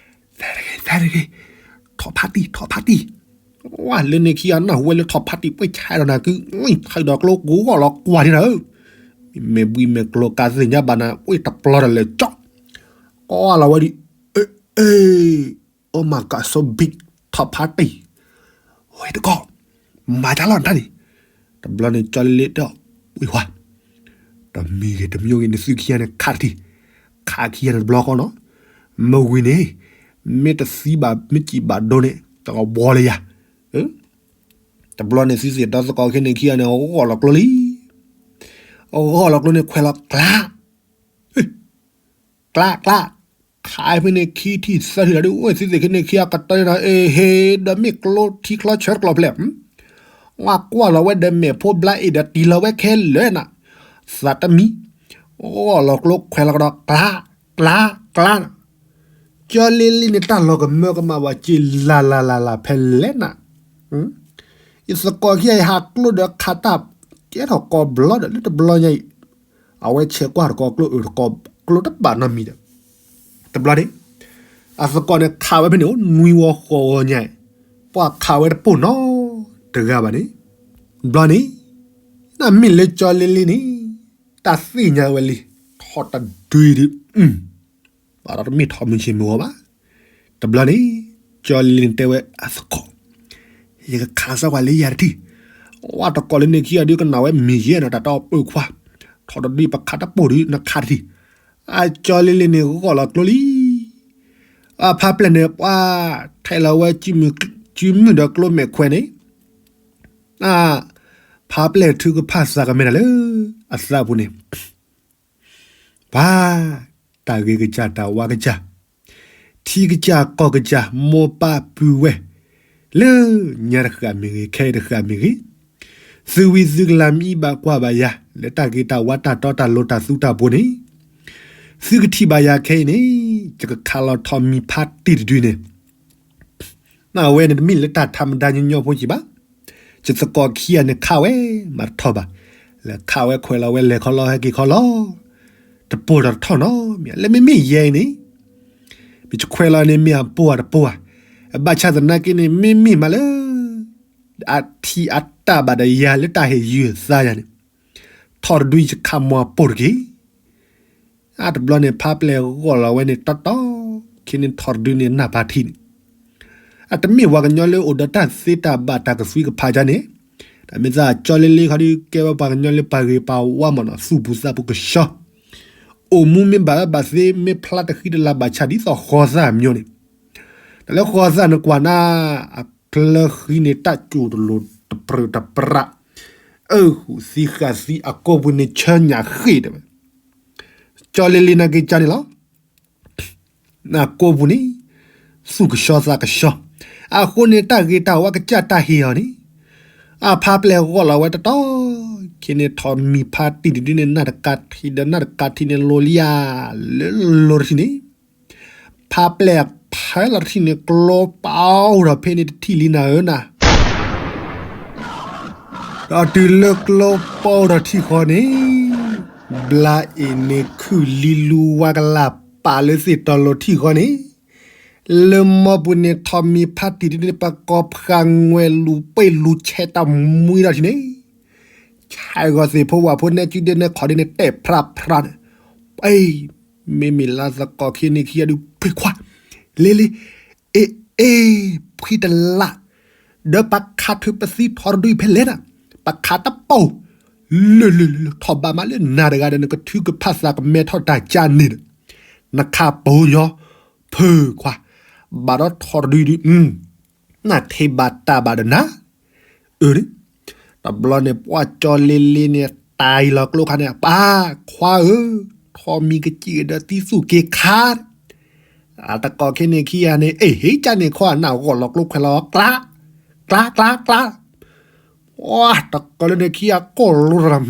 သဲတဂ့ၤ, သဲတဂ့ၤ, ထိးဖးတံၢ်, ထိးဖးတံၢ်. ဝဲလၢန့ၣ်ခံဂၤနၢ်ဟူဝဲလၢထိးဖးတံၢ် ပှ့ၤဆဲးဒီးနၤကု, ထုးဒီးကျိကဂီၢ်လီၤကွၢ်န့ၣ်နၤဧၢ. မ့ၢ်ဘှံးမ့ၢ်ကျိၤကးသ့ၣ်ညါဘၣ်နၤ ပှ့ၤတပျီတလဲၤကၠီ, ကွၢ်လီၤဝဲဒ်, အ့, အ့, oh my god, so big, ထိးဖးတံၢ်, ဝဲတကိး, မၤတၢ်လီၤနတၢ်န့ၣ်. တဘျီန့ၣ် ကၠီလ့လ့တဲအီၤ, ဝံၤဝါ, တမံၤဂ့ၤတမံၤဂ့ၤ နသုခံဂၤန့ၣ် ခးတထံၣ်, ခးခံဂၤန့ၣ်တဘျီဃီနီၤ, မ့ၢ်ဝံၤန့ၣ်, မ့ၢ်တသံဘၣ် မ့ၢ်စံးဘၣ်ဒိန့ၣ် တကဘှီလၢယၤ. တဘျီန့ၣ် သုသ့ၣ်ဒီသကိးခဲန့ၣ်ခံဂၤန့ၣ် အဂီၢ်လီၤကျိလံ, အဂီၢ်လီၤကျိန့ၣ် ခွဲးလီၤကျါ, ကျါကျါ, ခးဖဲန့ၣ်ခံထံၣ်သၢထံၣ်လီၤဒုး အိၣ်သုသ့ၣ်ခဲန့ၣ်ခံဂၤကတၢၢ်န့ၣ် အ့ဟ့ ဒီးမ့ၢ်ကျိထံချီဆၢတကျိၤဖျဲၣ်, ဝဲကွၢ်လီၤဝဲဒီးမဲာ်ဖိဘျါအ့ၣ်ဒီးတံၢ်လီၤဝဲခဲလၢာ်နၤ, သးတမံ, အဂီၢ်လီၤကျိခွဲးလီၤကဒီး ကျါ, ကျါ, ကျါ, ကၠီလ့လ့န့ၣ် တၢ်လီၤကမၢကမၣ်ဝဲက့ၤလၢ်လၢ်လၢ်လၢ်ဖဲလဲၣ်နၤ, ယသကိးခံဂၤအံၤဟးကျိဒီးခးတၢ်ကဲထီၣ်ကိးဘျီဒီး လၢတဘျီညါအံၤ အဝဲဆဲးကွၢ်တကိးကျိအၢတကိး ကျိတဘၣ်နီတမံၤဒီး, တဘျီန့ၣ် အသကိးန့ၣ်ခးဝဲဖဲန့ၣ် အိၣ်နွံဝီဃိးဝီညါအံၤ, ပှၤခးဝဲတပိာ်နီတဂၤဘၣ်န့ၣ်, ဘျီန့ၣ် နမ့ၢ်လၢကၠီလ့လ့န့ၣ် တၢ်သ့ၣ်ညါဝဲလံ, ထိးတဒုဒု, ဘၣ်ဒီးတမ့ၢ်ထိးမုၢ်ဆ့ၣ်မုၢ်ဂီၤဘၣ်, တဘျီန့ၣ် ကၠီလ့လ့န့ၣ်တဲဝဲအသကိး, ယကခးစၢ်ဝဲလၢယၤတထံၣ်. ဝဲတကိးလၢန့ၣ်ခံဂၤဒုးကနၣ်ဝဲမ့ၢ်ယဲနီၤ တၢ်တအီၣ်ပၢၢ်ခွါ, ထီၣ်တဒု ပခးတပိၢ်ဒုးနခးတထံၣ်. အကၠီလ့လ့န့ၣ်ဂီၢ်လီၤကျိလံ. အဖါပျဲၢ်န့ၣ် ပှၤထဲးလီၤဝဲ စုမုၢ်ဒီးကျိမဲာ်ခွဲးန့ၣ် ဖါပျဲၢ်ထုကဖၣ်သးကမဲတၢ်လၢအသးပူၤန့ၣ်, ပှၤတၢ်ဂ့ၤကစၢ်တၢ်ဝါကစၢ်, ထံကစၢ်ကီၢ်ကစၢ် မိၢ်ပၢ်ပုၢ်ဝဲၢ် လၢညါတဃၣ်မ့ၢ်ဂ့ၤ ခဲအံၤတဃၣ်မ့ၢ်ဂ့ၤ, သုဝံသုကလၤမ့ၢ်အံၤဘၣ်ကွၢ်ဘၣ်ယၤ လၢတၢ်ဂ့ၤတၢ်ဝါတၢ်တီတၢ်လိၤတၢ်သူတၢ်ပှီၤန့ၣ်, သုကထံၣ်ဘၣ်ယၤခဲအံၤန့ၣ်, ယကခးလီၤထီးမံၤဖါတံၢ်တဒုန့ၣ် နဝဲန့ၣ်တမ့ၢ်လၢတၢ်ထးမတၤညီညီဖိက့ၤဘၣ်. ယသကိးခံဂၤန့ၣ်ခးဝဲမၤတထီၣ်ဘၣ်. လဲၤခးဝဲခွဲးလီၤဝဲလဲၤခီလီၤဟဲက့ၤခီလီၤ, တပိၢ်ဒီးတထီၣ်နီတမံၤ. လၢမ့မ့ၢ်ယဲအံၤန့ၣ်, မ့ၢ်ယခွဲးလီၤန့ၣ် မ့ၢ်အပိၢ်အတပိၢ်ဧါ. ဘၣ်ဆၣ်သနာ်က့န့ၣ် မ့မ့ၢ်မးလၢ အထံအတၢ်ဘၣ်ဒီးယၤလၢတၢ်ဟ့ၣ်ယုၢ်သးယၤန့ၣ်, ထီၣ်တဒုယကခးမၤပိၢ်တက့ၢ်. အတဘျီန့ၣ် ဖါပျဲၢ်ဂီၢ်လီၤဝဲန့ၣ်တီတီ, ခဲန့ၣ်ထီၣ်တဒုန့ၣ်နၢ်ပၤထံန့ၣ်, အတမ့ၢ်ပှၤကညီလၢအိၣ်ဒီးတၢ်သ့တၢ်ဘၣ်တၢ်ကသွံကဖးကါန့ၣ်, တၢ်မ့ၢ်သးကၠီလ့လ့ခီဒုးကဲဝဲပှၤကညီလၢပှၤဂ့ၤပှၤဝါမးနီၤ သူၣ်ပူၤသးပူၤကဆှီ, အိၣ်မူမ့ၢ်ဘၣ်အၢဘၣ်သီ မ့ၢ်ဖျါတဃံတလၤဘၣ်ဆၣ်ဒ်သိးဃီသၣ်မၠိန့ၣ်, တၢ်လၢဃီသၣ်န့ၣ်ကွၢ်နၤ, အကျၢဃံန့ၣ်တၢ်ကိၣ်တလိၤတပြၢတပြး, အၢဃုာ်သံဃာ်သံအကိာ်ပူၤန့ၣ်ဆၢညၣ်ဃ့ၢ်တဲဝဲ, ကၠီလ့လ့နၤက့ၤကၢန့ၣ်လီၤ. နကိာ်ပူၤန့ၣ်, သူၣ်ကဆှီသးကဆှီ, အဃိန့ၣ်တၢ်ဂ့ၤတၢ်ဝါကစၢ်တၢ်ဟ့ၣ်အီၤန့ၣ်, အဖါပျဲၢ်ဂီၢ်လီၤဝဲတီတီ, ခဲန့ၣ်ထီၣ်မံၤဖါတံၢ်တဒုန့ၣ် နၢ်တကးထံးဒီးနၢ်တကးထံးန့ၣ်လိၤလံဧါ, လၢလိၤတထံၣ်န့ၣ်, ဖါပျဲၢ်ဖဲလီၤတထံၣ်န့ၣ် ကျိပာ်အိၣ်ဒီးဖဲန့ၣ်တထံၣ်လံနၤဧၢနၤ ဒီးတုၤလၢကျိပာ်အိၣ်ဒီးထံၣ်ဃီန့ၣ်, ဘျါအ့ၣ်န့ၣ်ခုၣ်လံလူဝါကလၢ်ပာ်လၢသ့ၣ်တီၤလိၤထံၣ်ဃီန့ၣ်, လၢမီပူၤန့ၣ်ထီၣ်မံၤဖါတံၢ်တဒုန့ၣ် ပကိးဖးငွဲလူၤပ့ၢ်လူၤဆဲးတၢ်မှံဒီးထံၣ်န့ၣ်, ဆဲးဂီၤသ့ၣ်ဖိဝၣ်ဖိနဲၣ်ကုဒ့နဲၣ်ခီဒ့န့ၣ်တဲာ်ဖြးဖြးန့ၣ်, ပ မ့မ့ၢ်လၢသကိးခံန့ၣ်ခံဂၤဒုးဖံးခွါ, လ့လ့, အ့ၣ်အ့ၣ်, ဖှံတလး, ဒီးပခးထုးပသံထီၣ်တဒုဖဲလဲၣ်နၤ, ပခးတပိၢ်, လၢလၢလၢထီၣ်ဘးမးလၢနၤတဂၤဒီး နကထုကဖၣ်သးကမဲထီၣ်တၢ်ကၢန့ၣ်ဒီး, နခးပိာ်ညီ, ဖုခွါ, ဘၣ်ဒီးထီၣ်တဒုဒု, နထံၣ်ဘၣ်တၢ်ဘၣ်ဒီးနၤ အၢ, တဘျီန့ၣ် ပှၢ်ကၠီလ့လ့န့ၣ် တၢ်အံၤလီၤကျိခါန့ၣ် ပၢ်ခွါဧၢ, ထီၣ်မံၤကစံၣ်ဒီးသံသူၣ်က့ၤခါ, အတကိးခဲန့ၣ်ခံဂၤန့ၣ် အ့ၣ်ဟ့ကၢန့ၣ်ခီအနၢ်ဂီၢ်လီၤကျိခွဲးလီၤ ကျါ, ကျါကျါကျါ, ပှၢ်တကိးလၢန့ၣ်ခံဂၤကိၢ်လိတၢ်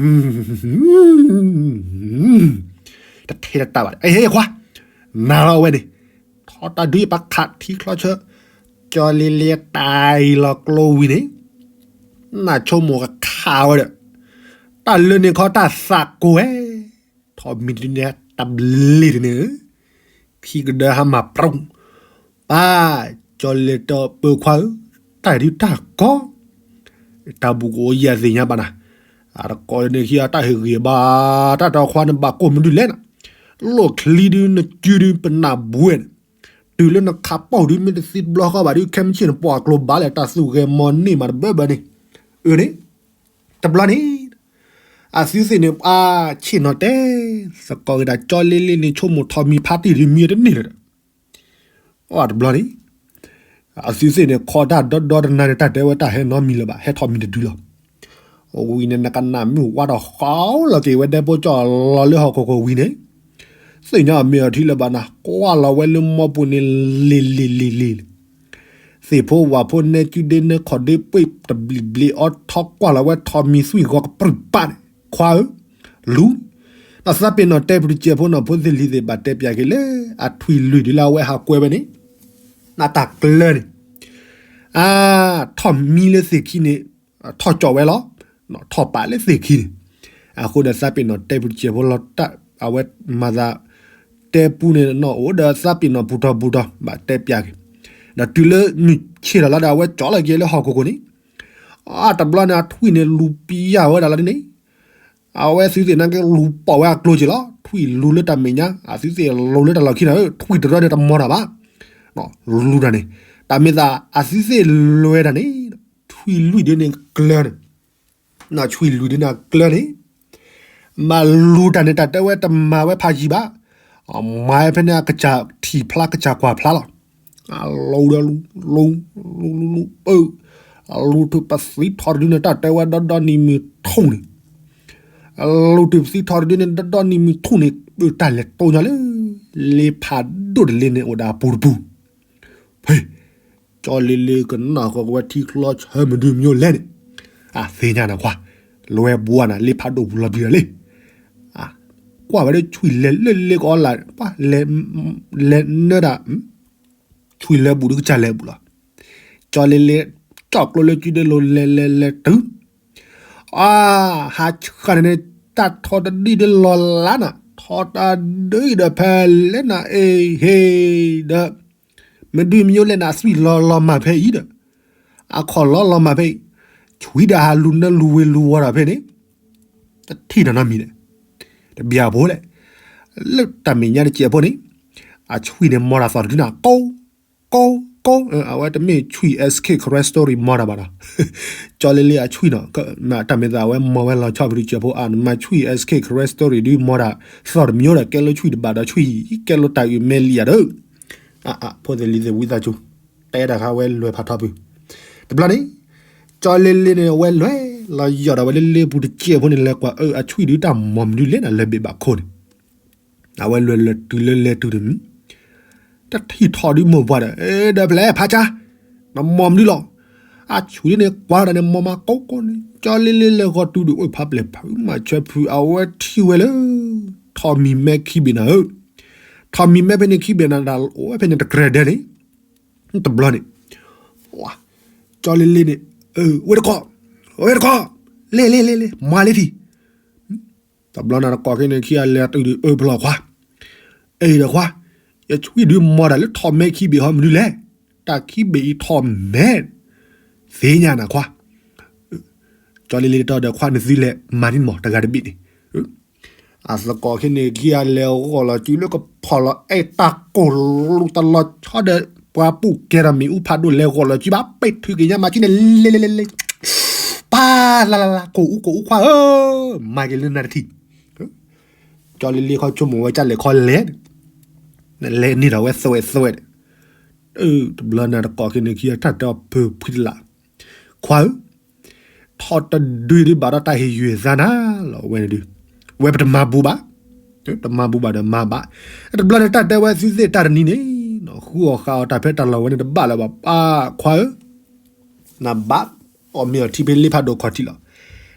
တထဲတတၢ်ဘၣ် အ့ၣ်ဟ့ခွါ, နၤလီၤဝဲန့ၣ်, ထီၣ်တၢ်ဒုးပခးထံချီဆၢ, ကၠီလ့လ့တၢ်အံၤလီၤကျိဝံၤန့ၣ်, နဆိကမိၣ်ကခးဝဲဒီး, တၢ်လၢန့ၣ်ခီတၢ်သးကိးဝဲ, ထီၣ်မံၤတဒုန့ၣ်တဘျ့တန့ၣ်ဧၢ, ခံကဒၢဟါမၢ်ပြူ, ပၢ်, ကၠီလ့လ့ပၢ်ခွါဧၢ, တၢ်ဒုးတၢ်ကီ တၢ်ဘူၣ်ကအိၣ်ယဲၢ်သ့ၣ်ညါဘၣ်နၤ, အတကိးန့ၣ်ခံဂၤတၢ်ဟ့ၣ်ဂံၢ်ဘါ, တၢ်တီခွါန့ၣ်ဘၣ်ကိၢ်မနုၤလဲၣ်နၤ, လိၣ်ချံဒုးနစုဒုးပနၢ်ဘှဲန့ၣ်, တုၤလၢနခးပိာ်ဒုးမ့ၢ်တသံတဘျီဃီဘၣ်ဒုး ခဲမုၢ်ဆ့ၣ်နပှၤကျိၤဘၣ်လဲၣ် တၢ်သူၣ်ဂဲၤမီၤန့ၢ်မးတဘၢဘၢန့ၣ်, အၢန့ၣ်, တဘျီန့ၣ်, အသုသ့ၣ်န့ၣ် အါဆ့ၣ်နီၤတဲ, သကိးဂ့ၤဒၣ်ကၠီလ့လ့န့ၣ် ဆိကမိၣ်ထီၣ်မံၤဖါတံၢ်ဒုးမံၤတန့ၢ်လၢၤဒီး အတဘျီန့ၣ်, အသုသ့ၣ်န့ၣ် ခီတၢ်ဒီဒီတနၤန့ၣ် တၢ်တဲဝဲတၢ်ဟဲနီတမံၤလၢၤဘၣ် ဟဲထီၣ်မံၤတဒုလီၤ. ဝံၤန့ၣ် နကနၣ်မုၢ်ဝါထီၣ်ဃီလီၤက့ၤဝဲဒဲဖိကၠီၣ်လီၤလၢဟီၣ်ခိၣ်ခိၣ်ဝံၤန့ၣ်, သ့ၣ်ညါအမ့ၢ်အထံလၢၤဘၣ်နၤ ကွၢ်လီၤဝဲလၢမီပူၤန့ၣ် လ့ၤလ့ၤလ့ၤလ့ၤလ့ၤ သ့ၣ်ဖိဝၣ်ဖိနဲကၠူဒ့နဲခီၣ်ဒ့ပှ့ၢ်တဘျံးဘျ့အီထီ ကွၢ်လီၤဝဲထီၣ်မံၤသွံၣ်ဂီၤကပြုၢ်ပၢ်န့ၣ် ခွါဧၢ, လူၤ, နသးပ့ၤနီၣ်တဲပူတစဲးဖိနီၢ်ဖိသ့ၣ်လံၤသ့ၣ်ဘၣ်တဲပၠးက့ၤလၢ အထွံၣ်လွံၢ်ဒ်လၢအဝဲဟးကွဲဝဲန့ၣ်, နတၢ်ကျၢန့ၣ်, အါ, ထီၣ်မံလၢသ့ၣ်ခံန့ၣ်, ထီၣ်ကၠီၣ်ဝဲလီၤ, ထီၣ်ပာ်လၢသ့ၣ်ခံန့ၣ်, အဃိဒီးသးပ့ၤနီၣ်တဲပူတစဲးဖိလီၤတၢ် အဝဲမၤသး တဲပူန့ၣ်နီၢ်အိၣ်ဒီးသးပ့ၤနီၣ်ပူၤထီၣ်ပူၤထီၣ် ဘၣ်တဲပၠးက့ၤ, ဒီးတုၤလၢမုၢ်ဆ့ၣ်ထီၣ်လီၤဒီး အဝဲကၠီၣ်လီၤက့ၤလၢဟီၣ်ခိၣ်ခိၣ်န့ၣ်, အါ တဘျီန့ၣ် အထွံၣ်န့ၣ်လူၤပျၢ်ဝဲဒၣ်လီၤဒ်န့ၣ်, အဝဲသုသ့ၣ်နာ်က့လူၤပိာ်ဝဲအကျိၤက့ၤလီၤ, ထွံၣ်လူၤလၢတၢ်မဲာ်ညါ အသုသ့ၣ်လူၤလၢတၢ်လီၢ်ခံန့ၣ် ထွံၣ်တရၢန့ၣ်တမီၤတၢ်ဘၣ်, လူၤတၢ်န့ၣ်, တ အမ့ၢ်သးအသုသ့ၣ်လွဲတၢ်န့ၣ်, ထွံၣ်လွံၢ်ဒုန့ၣ်ကျၢၤန့ၣ်, ထွံၣ်လွံၢ်ဒုန့ၣ်ကျၢၤန့ၣ်, မၤလူၤတၢ်န့ၣ် တၢ်တဲဝဲတမၤဝဲဖးယံၤဘၣ်, မၤဝဲဖဲန့ၣ်အကစၢ်ထံၣ်ဖျါကစၢ်ကွၢ်ဖျါလီၤ. အလူၤဒီးလူၤ, လူၤ, လူၤ, လူၤ, လူၤ, ပၢ, အလူၤထူၣ်ပသံထီၣ်တဒုန့ၣ် တၢ်တဲဝဲဒီဒီနံၤမုၢ်ထူၣ်န့ၣ်, အလူၤထူၣ်ပသံထီၣ်တဒုန့ၣ် ဒီဒီနံၤမုၢ်ထူၣ်န့ၣ် ပတၢ်လဲၤတိၢ်ညီလၢ လ့ဖးဒိၣ်တလ့န့ၣ်အိၣ်ဒီးအပူၤတပူၤ, ဖဲ ကၠီလ့လ့ကနၣ်ဃီၤကဝဲထံချီဆၢမဒုမညိလဲၣ်န့ၣ်, အသ့ၣ်ညါနၤခွါ, လဝဲဘှါနၤလ့ဖးဒိၣ်ပူၤလီၤပျံၤဒီးလ့, ကွၢ်ဝဲဒီးဆွံၣ်လဲၤလၢလ့ကအီလၢ်, လဲၤနၢတၢ်, ဆွံၣ်လဲၤဘူးဒုကစၢ်လဲၤဘူးလီၤ. ကၠီလ့လ့, ကၠီကျိလၢကုဒဲလိၤလဲၤလဲၤလဲၤတုၤ, အါ, ဟးဆှၣ်န့ၣ်န့ၣ်, တၢ်ထီၣ်တဒုဒီးလီၤလးနၤ, ထီၣ်တဒုဒီးဖဲလဲၣ်နၤအ့ဟ့ဒီး မဒုမညိလဲၣ်န့ၣ် အသွံၣ်လီၤလီၤမၢ်ဖဲအံၤဒီး, အခီၣ်လီၤလီၤမၢ်ဖဲအံၤ, ဆွံၣ်ဒီးဟးလူၤနၢလူၤဝ့ၤလူၤဝီၤဒီးဖဲန့ၣ်, တထံၣ်တၢ်နီတမံၤန့ၣ်, တဘၣ်ဖိလဲၣ်, လၢတၢ်မဲာ်ညါတစဲးဖိန့ၣ်, အဆွံၣ်န့ၣ်မီတၢ်သီၣ်တဒုန့ၣ် ကိး, ကိး, ကိး, အဝဲတမ့ၢ်ဆွံၣ် SK Crest Story မီတၢ်ဘၣ်ဒီး, ကၠီလ့လ့အဆွံၣ်နီၤ, တၢ်မ့ၢ်သးအဝဲမီဝဲလီၤဆီဖဲဒုစဲးဖိအါ, နမၤဆွံၣ် SK Crest Story ဒုမီတၢ်သီၣ်တမံၤဒီး ကဲလိဆွံၣ်တဘၣ်ဒီးဆွံၣ်, ကဲလိတၢ်အုၣ်မဲလံယၤဒီး အဖိသ့ၣ်လံၤသ့ၣ်ဝံသးစူၤ, တဲတၢ်ခါဝဲလွဲၢ်ဖးထီပူၤ, တဘျီန့ၣ်, ကၠီလ့လ့န့ၣ် အဝဲလွဲၢ်လီၤယီၢ်ဒီးဝဲလၢလ့ပူၤတစဲးဖိန့ၣ် လဲၤကွၢ်အၢအဆွံၣ်ဒုတၢ်မီၤမနုၤလဲၣ်နၤလၢဘ့ၣ်ဘၣ်ခိၣ်န့ၣ်, အဝဲလွဲၢ်လၢတုၤလၢလဲၤတုၤန့ၣ်, တထံၣ်ထီၣ်ဒုမိၢ်ပှၢ်ဒီး, ဒီးဖျဲၣ်ဖးဆါ, နမီၤမနုၤလီၤ, အဆွံၣ်ဒုန့ၣ်ကွၢ်တၢ်န့ၣ် မီၤမးကိးကိးန့ၣ်, ကၠီလ့လ့လဲၤဃီၤတုၤဒုးအိၣ်ဖးပျဲၢ်ဖုးမၤဆၢဖုး အဝဲထံၣ်ဝဲလၢ ထီၣ်မံၤမဲခံဘ့ၣ်နၤဧၢ, ထီၣ်မံၤမဲဖဲန့ၣ်ခံဘ့ၣ်နၤ တၢ်အိၣ်ဝဲဖဲန့ၣ်တကြၢးဒဲးန့ၣ်, တဘျီန့ၣ်, ကၠီလ့လ့န့ၣ်, ဝဲတကိး, ဝဲတကိး, လဲၤလဲၤလဲၤလဲၤ မၤလၢထံၣ်, တဘျီနၤတကိးခဲန့ၣ်ခံဂၤလဲၤတုၤဒုးအၢပလီၢ်ခွါ, အဲၣ်ဒီးခွါ, ယဆွံၣ်ဒုးမီတၢ်လၢထီၣ်မဲခံဘ့ၣ်ဟီမနုၤလဲၣ်, တၢ်ခံဘ့ၣ်အံၤထီၣ်မဲ သ့ၣ်ညါနၤခွါ, ကၠီလ့လ့တီဒီးခွါနသုလဲၤမၤန့ၢ်မီၤတဂၤတဘ့ၣ်န့ၣ်, အသကိးခဲန့ၣ်ခံဂၤလဲၤဂီၢ်လီၤစုလၢကဖီၣ်လီၤအဲၣ်တၢ်ကိၢ်လူၤတလီၤဆီဒီး ပှၤပူၣ်ကဲထီၣ်မ့ၣ်အူဖးဒိၣ်လဲၤဂီၢ်လီၤစုဘၣ် ပဲာ်ထုးက့ၤညါမၤစုန့ၣ် လဲၤလဲၤလဲၤလဲၤ ပၢ်လၢ်လၢ်လၢ် ကိၢ်အူကိၢ်အူခွါဧၢ, မၤက့ၤလၢနၤတထံၣ်, ကၠီလ့လ့ခီဆိကမိၣ်ဝဲကၢ်လဲၤခီလဲၤ, လဲၤန့ၢ်ဒီးဝဲသွဲၣ်သွဲၣ်, တဘျီနၤတကိးခဲန့ၣ်ခံဂၤတၢ်တဲအီၤဖုဖှံတလး, ခွါဧၢ, ထီၣ်တဒုဒုးဘၣ်ဒီးတၢ်ဟ့ၣ်ယုၢ်သးနၤလီၤဝဲန့ၣ်ဒုး, ဝဲပတမၤဘူးဘၣ်, တမၤဘူးဘၣ်ဒီးမၤဘၣ်, တဘျီန့ၣ်တၢ်တဲဝဲသုသ့ၣ်တၢ်တနံၤန့ၣ်, ဃုအီၣ်ဃာ်အီၣ်တၢ်ဖဲတၢ်လီၢ်ဝဲန့ၣ်တဘၣ်လၢၤဘၣ် ပၢ်ခွါဧၢ, နဘၣ်အီၣ်မ့ၤအီၣ်ထံဖဲလ့ဖးဒိၣ်ခီၣ်ထံးလီၤ,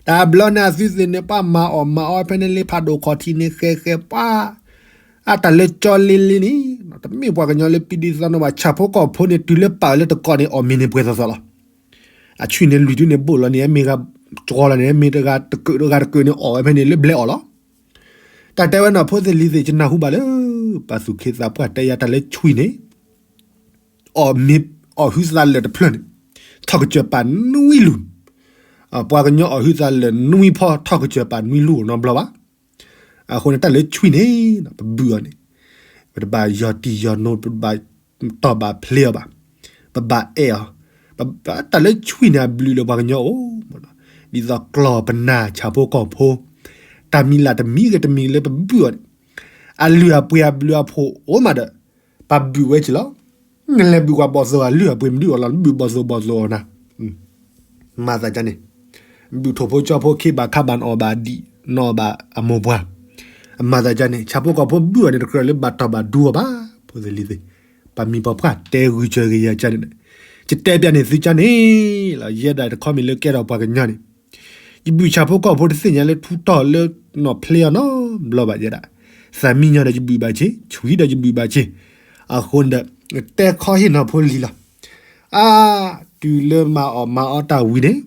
တဘျီန့ၣ်အသုသ့ၣ်န့ၣ် ပှၤမၤအီၣ်မၤအီဖဲန့ၣ်လ့ဖးဒိၣ်ခီၣ်ထံးန့ၣ် ဃဲဃဲပှၤ အတၢ်လၢကၠီလ့လ့န့ၣ်, တမ့ၢ်ပှၤကညီလၢပံဒံသီနီဘၣ် ဆၣ်ဖိကီၢ်ဖိန့ၣ် တုၤလၢပာ်အၢလၢတကိးန့ၣ် အီၣ်မ့ၤန့ၣ်ပှဲၤသီသီလီၤ, အဆွံၣ်န့ၣ်လွံၢ်ဒုန့ၣ်ဘိၣ်လီၤန့ၣ် အမ့ၢ်ဂၤကီလီၤန့ၣ် အမ့ၢ်တဂၤတကုးတဂၤတကုးန့ၣ် အီၣ်ဝဲဖဲန့ၣ်လၢဘျဲအီၣ်လီၤ, တၢ်တဲဝဲနီၢ်ဖိသ့ၣ်လံၤသ့ၣ် ယနၢ်ဟူဘၣ်လၢ ပှၤသူၣ်က့သးပှၢ်တဲယၤတၢ်လၢဆွံၣ်န့ၣ် အီၣ်မ့ၤအီၣ်ဟုသးလၢာ်တဖျၢၣ်န့ၣ် ထီၣ်ကစၢၢ်ပာ်နွံလူၤ, ပှၤကညီအီၣ်ဟုသးလၢာ်နွံဖီ ထီၣ်ကစၢၢ်ပာ်နွံလူၤနီတဘျီဘၣ်, အဃိန့ၣ်တၢ်လၢဆွံၣ်န့ၣ် ပဘုၣ်အီၤန့ၣ်, ပတဘၣ်ယီၤတံၢ်ယီၤနိ ပဘၣ်တီၢ်ဘၣ်ဖျ့အီၤဘၣ်, ပဘၣ်အဲၣ်အီၤ, တၢ်လၢဆွံၣ်န့ၣ် အဘျုးလၢပှၤကညီအိၣ်, ဒ်သိးကျီၢ်ပနၢ်ဆၣ်ဖိကီၢ်ဖိ, တၢ်မံၤလၢ်တမံၤဂ့ၤတမံၤလၢပဘုၣ်အီၤန့ၣ်, အလုၢ်အပှ့ၤအဘျုးအဖှိၣ်အိၣ်မးဒီး ပဘုၣ်ဝဲက့ၤလီၤ, နလဲၤဘုၣ်ကွၢ်ဘီၣ်သိၣ်အလုၢ်အပှ့ၤမနုၤအီၤလီၤ နဘုၣ်ဘီၣ်သိၣ်ဘီၣ်သိၣ်အီၤနၤ မၤသးဒ်န့ၣ်, ဘုၣ်ထိၣ်ဖိကၠီဖိခ့ဘၣ်ခါဘၣ်နအီၣ်ဘၣ်ဒံး နအီၣ်ဘၣ်အမိၢ်ပှၢ်, အမၤသးဒ်န့ၣ် ဆၣ်ဖိကီၢ်ဖိဘုၣ်အီၤန့ၣ် တကြၢးလၢဘၣ်တီၢ်ဘၣ်ဒူအီၤဘၣ်, ဖိသ့ၣ်လံၤသ့ၣ်, ပှၤမံၤပှၤပှၢ်တဲဂုာ်စၢၤက့ၤယၤကန့ၣ်, ယတဲပျးန့ၣ်သုကန့ၣ်လီၤ, ယဲဒၣ်တခီမ့ၢ်လၢကဲထီၣ်ပှၤကညီန့ၣ်, ယဘုၣ်ဆၣ်ဖိကီၢ်ဖိတသ့ၣ်ညါလၢထူတီၢ်လၢနီၢ်ဖျ့အီၤနီတဘျီဘၣ်ယဲဒၣ်, သးမံညီဒီးယဘုၣ်ဘၣ်က့ၤ, ဆွံဒီးယဘုၣ်ဘၣ်က့ၤ, အဃိဒီး တဲခီဟ့ၣ်နီၢ်ဖိလံၤလီၤ, အါ, တုၤလၢမၤအီၣ်မၤအီတၢ်ဝံၤန့ၣ်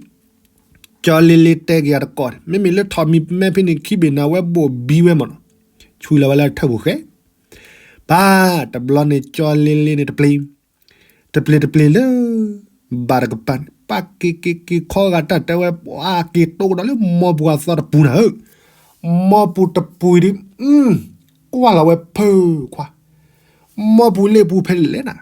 ကၠီလ့လ့တဲက့ၤအတကိးန့ၣ် မ့မ့ၢ်လၢထီၣ်မံၤမဲဖဲန့ၣ်ခံဘ့ၣ်န့ၣ် အဝဲဘိၣ်ဘံဝဲမ့ၢ်နီၤ, ဆူလီၤဝဲလၢထၢၣ်ပူၤဃဲ, ပၢ်, တဘျီန့ၣ်ကၠီလ့လ့န့ၣ်တပျ့ၤ, တပျ့ၤတပျ့ၤလၢ ဘၣ်တကပၤန့ၣ် ပၢ်က့ၤက့ၤက့ၤခီဂာ်တၢ်တဲဝဲ ပှၤက့ၤတိကဒီးလၢမီပူၤအသီတပူၤနၤဧၢ, မီပူၤတပူၤဒုး, ကွၢ်လီၤဝဲဖုခွါ မီပူၤလ့ပူၤဖဲလဲၣ်နၤ,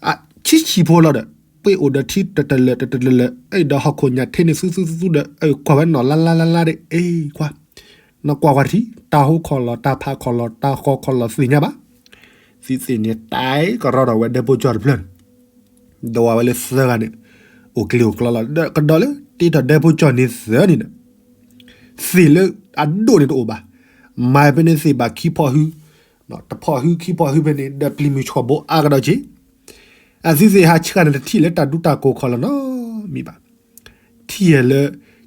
အဆ တဆံးဖိလီၤဒီး ပှ့ၢ်အိၣ်ဒီးထံတတလၢာ်တတလၢာ် အဲၣ်ဒိးဟီၣ်ခိၣ်ညၣ်ထ့န့ၣ်သူသူသူသူဒီး အဲၣ်ကွၢ်ဝဲနီၢ်လါလါလါလါဒီး အ့ခွါ, နကွၢ်ကွၢ်တထံၣ် တၢ်ဟိခီၣ်လီၢ် တၢ်ဖးခီၣ်လီၢ် တၢ်ဃီခီၣ်လီၢ်သ့ၣ်ညါဘၣ်. သုသ့ၣ်န့ၣ် တၢ်ကရီဒီးဝဲဒဲဖိကၠီတဖျၢၣ်န့ၣ် ဒီးဝဲလၢသၢဂၤန့ၣ် အိၣ်ကျ့ၤအိၣ်ကျီလီၤ ကဒီးလၢတ့ထီၣ်ဒဲဖိကၠီန့ၣ်သၢန့ၣ်ဒီး သ့ၣ်လၢအဒိၣ်န့ၣ်တအိၣ်ဘၣ်. မၤဖဲန့ၣ်သ့ၣ်ဘၣ်ခံဖီၣ်ဟု, တဖီၣ်ဟုခံဖီၣ်ဟုဖဲန့ၣ် ဒီးပျံၤမုၢ်ဆှီၣ်ဘိအါကဒီးက့ၤ အသုသ့ၣ်ဟးဆှၣ်န့ၣ်တထံၣ်လၢတၢ်ဒူတၢ်ကိၢ်ခီၣ်လီၢ်နီတမံၤဘၣ်. ထံၣ်ယဲၢ်လၢ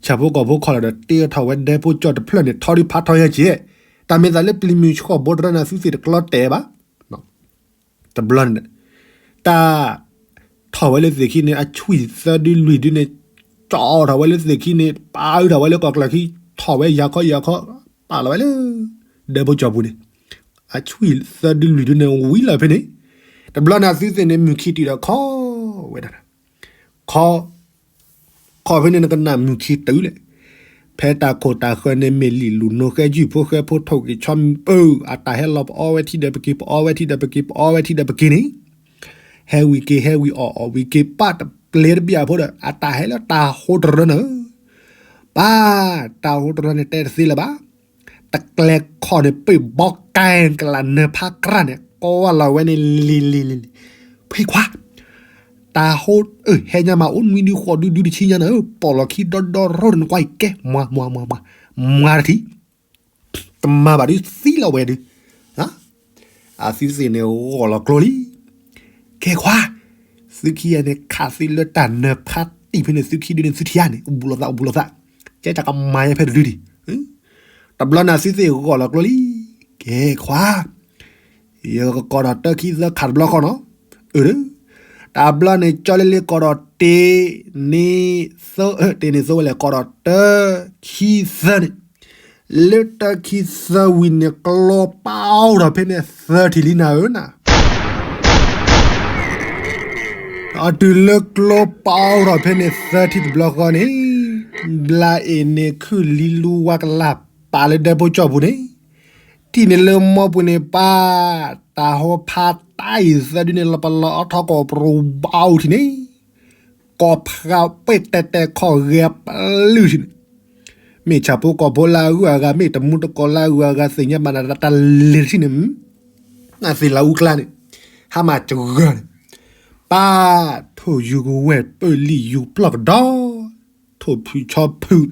ဆၣ်ဖိကီၢ်ဖိခီၣ်လီၢ်ဒီး တ့ထီၣ်ဝဲဒဲဖိကၠီတဖျၢၣ်န့ၣ် ထီဒုဖးထီယဲၢ်က့ၤ, တၢ်မ့ၢ်သးလၢပျံၤမုၢ်ဆှီၣ်ဘိတရၢန့ၣ် အသုသ့ၣ်တကျီတဲာ်ဘၣ်. တဘျီန့ၣ် တၢ် ထီၣ်ဝဲလၢသ့ၣ်ခံန့ၣ် အဆွံၣ်သၢဒုလွံၢ်ဒုန့ၣ် ကၠီထီၣ်ဝဲလၢသ့ၣ်ခံန့ၣ် ပာ်အုးထီၣ်ဝဲလၢကီၢ်ကျၢၢ်ခံ ထီၣ်ဝဲယၤခီယၤခီ ပာ်လီၤဝဲလၢ ဒဲဖိကၠီပူၤန့ၣ် အဆွံၣ်သၢဒုလွံၢ်ဒုန့ၣ် ဝံၤလီၤဖဲန့ၣ် တဘျီန့ၣ် အသုသ့ၣ်န့ၣ် မုၢ်ခံတုၤဒီးခီဝဲဒၣ် ခီ ခီဖဲန့ၣ်နကနၣ်မုၢ်ခံတုၤလဲၣ်. ဖဲတၢ်ခိၣ်တၢ်ဃၢၤန့ၣ် မ့ၢ်လံာ်လူၢ်နိဃဲကုၢ်ဖိဃဲဖိ ထိၣ်ဂံၢ်ဆီမံၤပၢၢ် အတၢ်ဟဲလီၤပအီဝဲထံဒီးပက့ၤ ပအီဝဲထံဒီးပက့ၤ ပအီဝဲထံဒီးပက့ၤန့ၣ် ဟဲဝံၤက့ၤ ဟဲဝံၤအီၣ် အီၣ်ဝံၤက့ၤ ပာ်တပျဲတဘံၣ်အဖိဒီး အတၢ်ဟဲလၢတၢ်ဟိတရၢန့ၣ် ပၢ် တၢ်ဟိတရၢန့ၣ်တဲတသ့လၢၤဘၣ်. တကျဲခီၣ်န့ၣ် ပ့ၢ်ဘီကဲကလးနၢၤဖးကြၢ်န့ၣ် ကိးဝဲလီၤဝဲန့ၣ်လံၤလံၤလံၤလံၤ, ဖံခွါ တၢ်ဟိ အၢ ဟဲညါမး အိၣ်နွံဒုဃိးဒုဒုတဆံညါန့ၣ် ပိာ်လီၤခံဒီဒီရိၣ်န့ၣ် နကွၢ်အံၤကဲ မွၤ မွၤ မွၤ မွၤ မွၤတထံၣ် တမၤဘၣ်ဒုသံလီၤဝဲဒု အသုသ့ၣ်န့ၣ် ဂီၢ်လီၤကျိလံ. ကဲခွါ, သုခံဂၤန့ၣ် ခးသုလၢတၢ်နၢၤဖးတံၢ်ဖဲန့ၣ် သုခံဒုန့ၣ် သုထံၣ်ဧါန့ၣ် ဘူးလိာ်သးဘူးလိာ်သး, ကဲတၢ်ကမၤညါဖဲတဒုဒံး. တဘျီန့ၣ် သုသ့ၣ်ဂီၢ်လီၤကျိလံ. ကဲခွါ, ယကကိးဒီးတၢခံသၢခးတဘျီဃီနီၤ. အၢ, တဘျီန့ၣ် ကၠီလ့လ့ကိးဒီးတ့န့ၢ်သၢ, တ့န့ၢ်သၢဝဲလဲၣ် ကိးဒီးတၢခံသၢန့ၣ် လၢတၢခံသၢဝံၤန့ၣ် ကျိပာ်ထီၣ်ဖဲန့ၣ်သၢထံၣ်လံနၤဧၢနၤ. အတုၤလၢကျိပာ်ထီၣ်ဖဲန့ၣ်သၢထံၣ်တဘျီဃီန့ၣ်, ဘျါအ့ၣ်န့ၣ်ခုၣ်လံလူဝါကလၢ်ပာ်လၢဒဲဖိကၠီပူၤန့ၣ်, ထံၣ်န့ၣ်လၢမိၢ်ပူၤန့ၣ်ပၢ်, တၢ်ဟိဖးတၢ်အံၤသၢဒုန့ၣ် လီၤပလီၤအီထီၣ်ကိးပရူဘၣ်အူထံၣ်န့ၣ် ကိးဖးပှဲၢ်တဲာ်တဲာ်ခီၣ်ဂဲၤပလုၢ်ထံၣ်န့ၣ်, မ့ၢ်ဆၣ်ဖိကီၢ်ဖိလၢအဂုၤအဂၤ မ့ၢ်တမူတကိးလၢအဂုၤအဂၤ သ့ၣ်ညါဘၣ်နၤတၢ်လ့ၤထံၣ်န့ၣ်, နသ့ၣ်လၤအူကျါန့ၣ်, ဟါမၢ်စှၤန့ၣ်, ပၢ်, ထိၣ်ယူၤကဝဲၢ်ပၢၢ်လံာ်ယူၤပျီၢ်ကဒီး, ထိၣ်ဖုးဆီဖုး,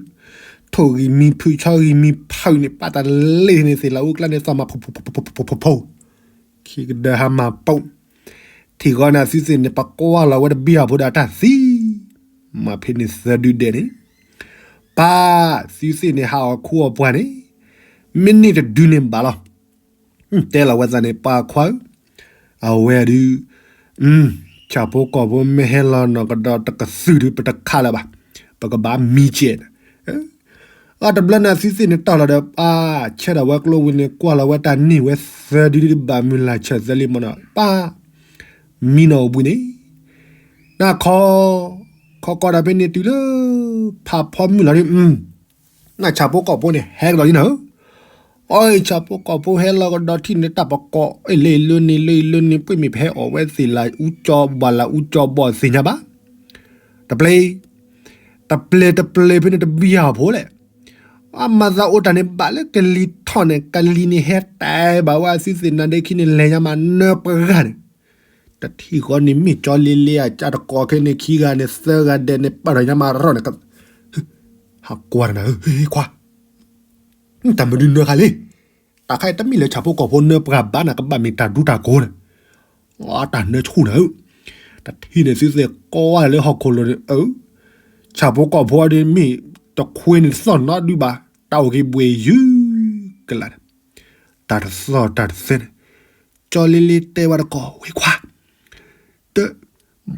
ထိၣ်ဂံၢ်မံၤဖုးဆီဂံၢ်မံၤဖုးန့ၣ် ပၢ်တၢ်လ့ၤန့ၣ် သ့ၣ်လၤအူကျါန့ၣ် သီၣ်မးဖိဖိဖိဖိဖိဖိ ခံကဒၢဟါမၢ်ပိာ်, ထံၣ်ဃီန့ၣ်သုသ့ၣ်န့ၣ် ပကွၢ်လီၤဝဲတဘံၣ်အဖိဒီးအတၢ်သံ, မၤဖဲန့ၣ်သၢဒုဒဲးန့ၣ်, ပၢ်, သုသ့ၣ်န့ၣ်ဟးအီၣ်ခူအီၣ်ပှၢ်န့ၣ်, မ့ၢ်န့ၢ်တဒုန့ၣ်ဘၣ်လီၤ. တဲလီၤဝဲသးန့ၣ် ပၢ်ခွါဧၢ, အဝဲဒုး ဆၣ်ဖိကီၢ်ဖိမ့ၢ်ဟဲလီၤနီၢ်ကဒီးတကသုၣ်ဒုး ပတခးလၢၤဘၣ်, ပကဘၣ်မံကဲး, အတဘျီန့ၣ်သုသ့ၣ်န့ၣ်တီၢ်လီၤဒီး ပၢ်ဆဲဒီးဝဲကျိဝံၤန့ၣ် ကွၢ်လီၤဝဲတၢ်န့ၢ်ဝဲသၢဒုဒုး ဘၣ်မုၢ်လၢ်ဆၢၣ်သၢလံမနီၤ ပၢ်, မံနီၢ်အိၣ်ဘှံးန့ၣ်, နခီ, ခီကီၢ်ဒၣ်ဖဲန့ၣ်တုၤလၢ ဖးဖီမုၢ်လီၤဒုး နဆၣ်ဖိကီၢ်ဖိန့ၣ် ဟဲကဒီးလံနၤဧၢ, အီၣ်ဆၣ်ဖိကီၢ်ဖိဟဲလီၤကဒီးထံၣ်န့ၣ် တၢ်ပကိးလၢလၢန့ၣ်လၢလၢန့ၣ် ပှ့ၢ်မ့ၢ်ဖဲအီၣ်ဝဲသ့ၣ်လၤအူကၠီဘီၣ်လၤအူကၠီဘီၣ်သ့ၣ်ညါဘၣ်, တပျဲ, တပျဲတပျဲဖဲန့ၣ်တဘံၣ်ဟးဖိလဲၣ်, အမၤသးအိၣ်တၢ်န့ၣ်ဘၣ်လၢကလံၤထီၣ်န့ၣ် ကလံၤန့ၣ်ဟဲတဲဘၣ်ဝဲသုသ့ၣ်နၤဒ့ခံန့ၣ် လဲၤညါမးနၢပှၤဂၤန့ၣ် တထံၣ်ဃီန့ၣ်မ့ၢ်ကၠီလ့လ့အကၢ်တကိးခဲန့ၣ် ခံဂၤန့ၣ် သၢဂၤဒဲးန့ၣ် ပာ်ထီၣ်ညါမးရီၣ်န့ၣ်, ဟးကွၢ်တနၤဧၢ, ခွါ, တၢ်မနုၤနၢခါလံ, တၢ်ခါအံၤတမ့ၢ်လၢဆၣ်ဖိကီၢ်ဖိနၢပှၤဘၣ်နၤ ကဘၣ်မ့ၢ်တၢ်ဒူတၢ်ကိးန့ၣ်, တၢ်နၢဆူၣ်နၤဧၢ, တထံၣ်န့ၣ်သုသ့ၣ်ကိးဝဲလၢဟီၣ်ခိၣ်လိၤန့ၣ် အၢ, ဆၣ်ဖိကီၢ်ဖိအဒုးမ့ၢ်တခွ့န့ၣ်သီၣ်နီဒုးဘၣ်, တၢ်အိၣ်က့ၤဘှံးယုၢ်ကလးန့ၣ်, တၢ်တသီၣ်တၢ်တသဲန့ၣ်, ကၠီလ့လ့တဲဝဲတကိးဝဲခွါ တ,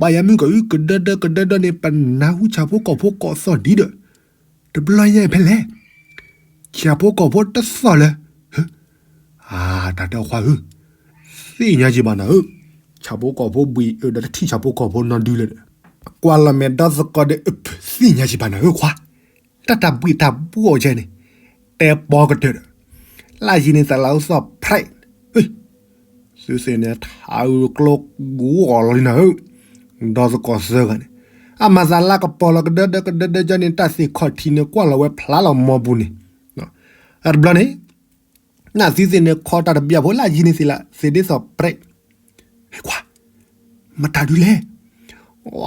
ဘၣ်ယၤမုၢ်ကီၢ်အု ကဒၢဒၢကဒၢဒၢန့ၣ် ပနၢ်ဟူဆၣ်ဖိကီၢ်ဖိကိးသီၣ်ဒံးဒီး, တဘျီညါအံၤဖဲလဲၣ်, ဆၣ်ဖိကီၢ်ဖိတသီၣ်လၢ, အၢ, တၢ်တဲခွါဧၢ, သ့ၣ်ညါယံၤဘၣ်နၤဧၢ, ဆၣ်ဖိကီၢ်ဖိဘှံးအၢဒီးတထံၣ်ဆၣ်ဖိကီၢ်ဖိနီဒုလၢၤဒီး, ကွၢ်လီၤမဲာ်ဒီသကိးဒီး သ့ၣ်ညါယံၤဘၣ်နၤဧၢခွါ တၢ်တၢ်ဘှံးတၢ်ဘှီအီၤယဲန့ၣ်, တဲပီကတၢၢ်ဒီး, လၢယံၤန့ၣ်သးလၢအသီၣ်ဖျဲး, သုသ့ၣ်န့ၣ် ထးအုးကျိဂီၢ်လီၤလံနၤဧၢ, ဒီသကိးသၢဂၤန့ၣ် အမၤသးလၢကပီၤလီၤကဒၢဒၢကဒၢဒၢကန့ၣ် တၢ်သ့ၣ်ခီၣ်ထံးန့ၣ် ကွၢ်လီၤဝဲဖျါလီၤမီပူၤန့ၣ်, တဘျီန့ၣ် နသံသ့ၣ်န့ၣ် ခီတၢ်တဘံၣ်အဖိလၢအယံၤန့ၣ်သ့ၣ်လၢ သ့ၣ်ဒ့သိးပြဲး, ဟဲခွါ, မတၤဒုလဲၣ်,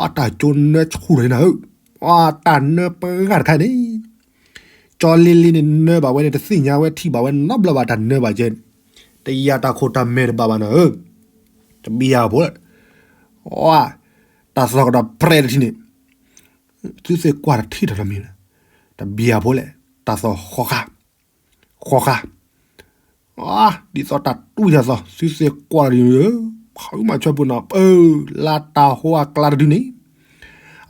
အတၢ်ကၠိနၢဆူၣ်ထီၣ်န့ၣ်နၤဧၢ, အတၢ်နၢပှၤတခါန့ၣ် ကၠီလ့လ့န့ၣ်နၢဘၣ်ဝဲန့ၣ် တသ့ၣ်ညါဝဲထံၣ်ဘၣ်ဝဲနီတဘျီဘၣ် တၢ်နၢဘၣ်ကဲန့ၣ်, တယၤတၢ်ခိၣ်တၢ်မဲာ်တဘၣ်ဘၣ်နၤဧၢ, တဘံၣ်အဖိလၢ, တၢ်သီၣ်ကဒီးပြဲးတထံၣ်န့ၣ်, သုသ့ၣ်ကွၢ်တထံၣ်တၢ်နီတမံၤ, တဘံၣ်အဖိလဲၣ်, တၢ်သီၣ်ဃီဃါ, ဃီဃါ ဒ်သိးတၢ်တွံၢ်တၢ်သီၣ် သုသ့ၣ်ကွၢ်ဒ်, ဖုမၤဆွဲပူၤနီၤ ပၢၢ် လၢတၢ်ဟိအကျါတဒုန့ၣ်,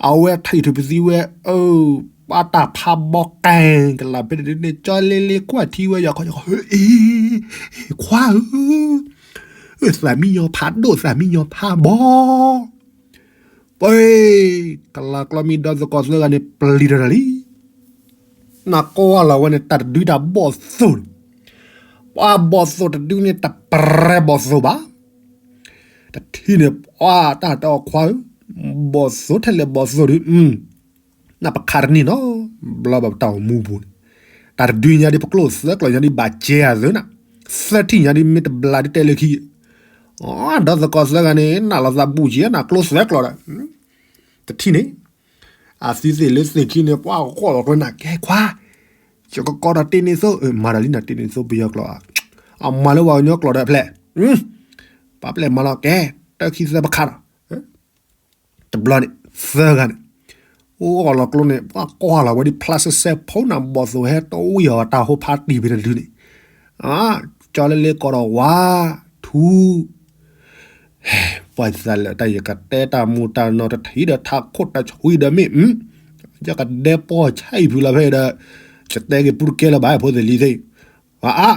အဝဲထံၣ်ထူၣ်ပသံဝဲ, အၢ, ပှၤတၢ်ဖးဘီကဲကလးဖဲတဒုန့ၣ် ကၠီလ့လ့ကွၢ်ထံဝဲယၤခီယၤခီ, အ့, ခွါဧၢ, သးမံညီဖးဒိၣ်သးမံညီဖးဘီ ပှၤ, ကလၤကျီမံဒီသကိးသၢဂၤန့ၣ် ပျံၤတၢ်လံ, နကွၢ်လီၤဝဲန့ၣ် တၢ်တဒုတၢ်ဘီၣ်သိၣ်န့ၣ်, ပှၤဘီၣ်သိၣ်တဒုန့ၣ် တပြဲးဘီၣ်သိၣ်ဘၣ်, တထံၣ်န့ၣ် ပှၤတၢ်တအီၣ်ခွါဧၢ, ဘီၣ်သိၣ်ထဲလဲၣ်ဘီၣ်သိၣ်ဒု, နပခးတန့ၢ်နီၤ, ဘျီဘၣ်ပတၢ်အိၣ်မူပူၤန့ၣ်, တၢ်တဒုညါဒ်ပကျိၣ်သၢကျီၢ်ညါဒ်ဘၣ်ကဲအသိးနၤ, သၢထံၣ်ညါဒ်မ့ၢ်တဘျးဒ်တဲလၢခံ ဒီသကိးသၢဂၤန့ၣ် နးလီၤသးဘူးက့ၤနကျိသၢကျီၢ်ဒီး, တထံၣ်န့ၣ်, အသုသ့ၣ်လၢသ့ၣ်ခံန့ၣ် ပှၤဂီၢ်လီၤကျိန့ၣ် ကဲခွါ, ယကကိးဒီးတ့ၢ်န့ၢ်သိး မၤတၢ်လံနၤတ့ၢ်န့ၢ်သိးပယီၤကျိာ်, အမၤလၢပှၤကညီကျိာ်ဒီးဖျဲၣ်, ပှၤဖျဲၣ်မၤလီၤကဲ, တၢ်ခံသၢပခးလီၤ တဘျီန့ၣ် သၢဂၤန့ၣ်, အိၣ်ဂီၢ်လီၤကျိန့ၣ် ပှၤကွၢ်လီၤဝဲဒ်ဖျါဆဲဆဲဖိနၤ ဘီၣ်သိၣ်ဟဲတအိၣ်ယီၤတၢ်ဟိဖးတံၢ်ဖဲတဒုန့ၣ်, ကၠီလ့လ့ကိးဒီးဝါ, ထူ, ပှၤသးလၢတၢ်ယကတဲတၢ်မူတၢ်နီတထံၣ်ဒီးထးခိၣ်တၢ်ဆှံဒီးမ့ၢ်, ယကဒဲပီၢ်ဆါအံၤဖုလီၤဖဲဒီး, ယတဲက့ၤပူတကဲလၢၤဘၣ် ဖိသ့ၣ်လံသ့ၣ်, အါ,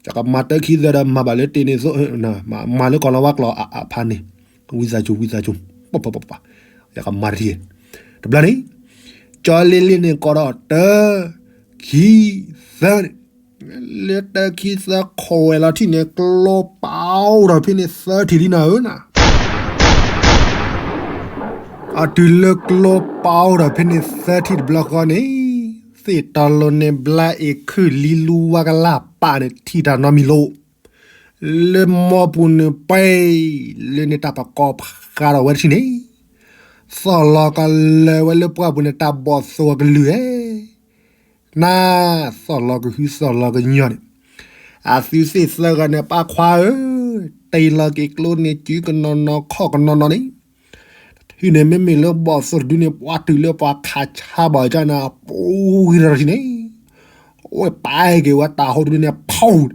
ယကမၤတၢ်ခံသၢဒီးမၤဘၣ်လၢတ့ၢ်န့ၢ်သိး, မၤလၢကီၢ်လီၤဝါကျိာ်အဖးန့ၣ်, ဝံသးစူၤ ဝံသးစူၤ, ပပပ, ယကမၤတထံၣ်, တဘျီန့ၣ်, ကၠီလ့လ့န့ၣ်ကိးဒီးတၢ, ခံ, သၢန့ၣ်, လၢတၢ်ခံသၢခိးဝဲလီၤထံၣ်န့ၣ် ကျိပာ်အိၣ်ဒီးဖဲန့ၣ်သၢထံၣ်လံနၤဧၢနၤ အတုၤလၢကျိပာ်အိၣ်ဒီးဖဲန့ၣ်သၢထံၣ်တဘျီဃီန့ၣ်, သ့ၣ်တီလိၤန့ၣ် ဘျါအ့ၣ်ခုၣ်လံလူဝါကလၢ်ပာ်န့ၣ် ထံၣ်တၢ်နီတမံၤလီၤ, လၢမီပူၤန့ၣ်ပှဲၤ, လၢန့ၣ်တၢ်ပကိးဖးဒီးဝဲတထံၣ်န့ၣ်, သီၣ်လီၤကလၢၤဝဲလၢပှၢ်ပူၤန့ၣ် တၢ်ဘီၣ်သိၣ်အကလုၢ်ဧၢ နၤ, သီၣ်လီၤကဟုသီၣ်လီၤကညီၤန့ၣ်, အသုသ့ၣ်သၢဂၤန့ၣ် ပၢ်ခွါဧၢ, တ့ၢ်လီၤက့ၤကျိန့ၣ် စုကနီၤနီၤခီၣ်ကနီၤနီၤန့ၣ်, တထံၣ်န့ၣ် မ့မ့ၢ်လၢဘီၣ်သိၣ်တဒုန့ၣ် ပှၤတုၤလၢပှၤခးဆါဘၣ်ကန့ၣ် ပူၤဂံၤထီၣ်တထံၣ်န့ၣ်, အဝဲပာ်က့ၤဝဲတၢ်ဟိတဒုန့ၣ် ဖီၣ်,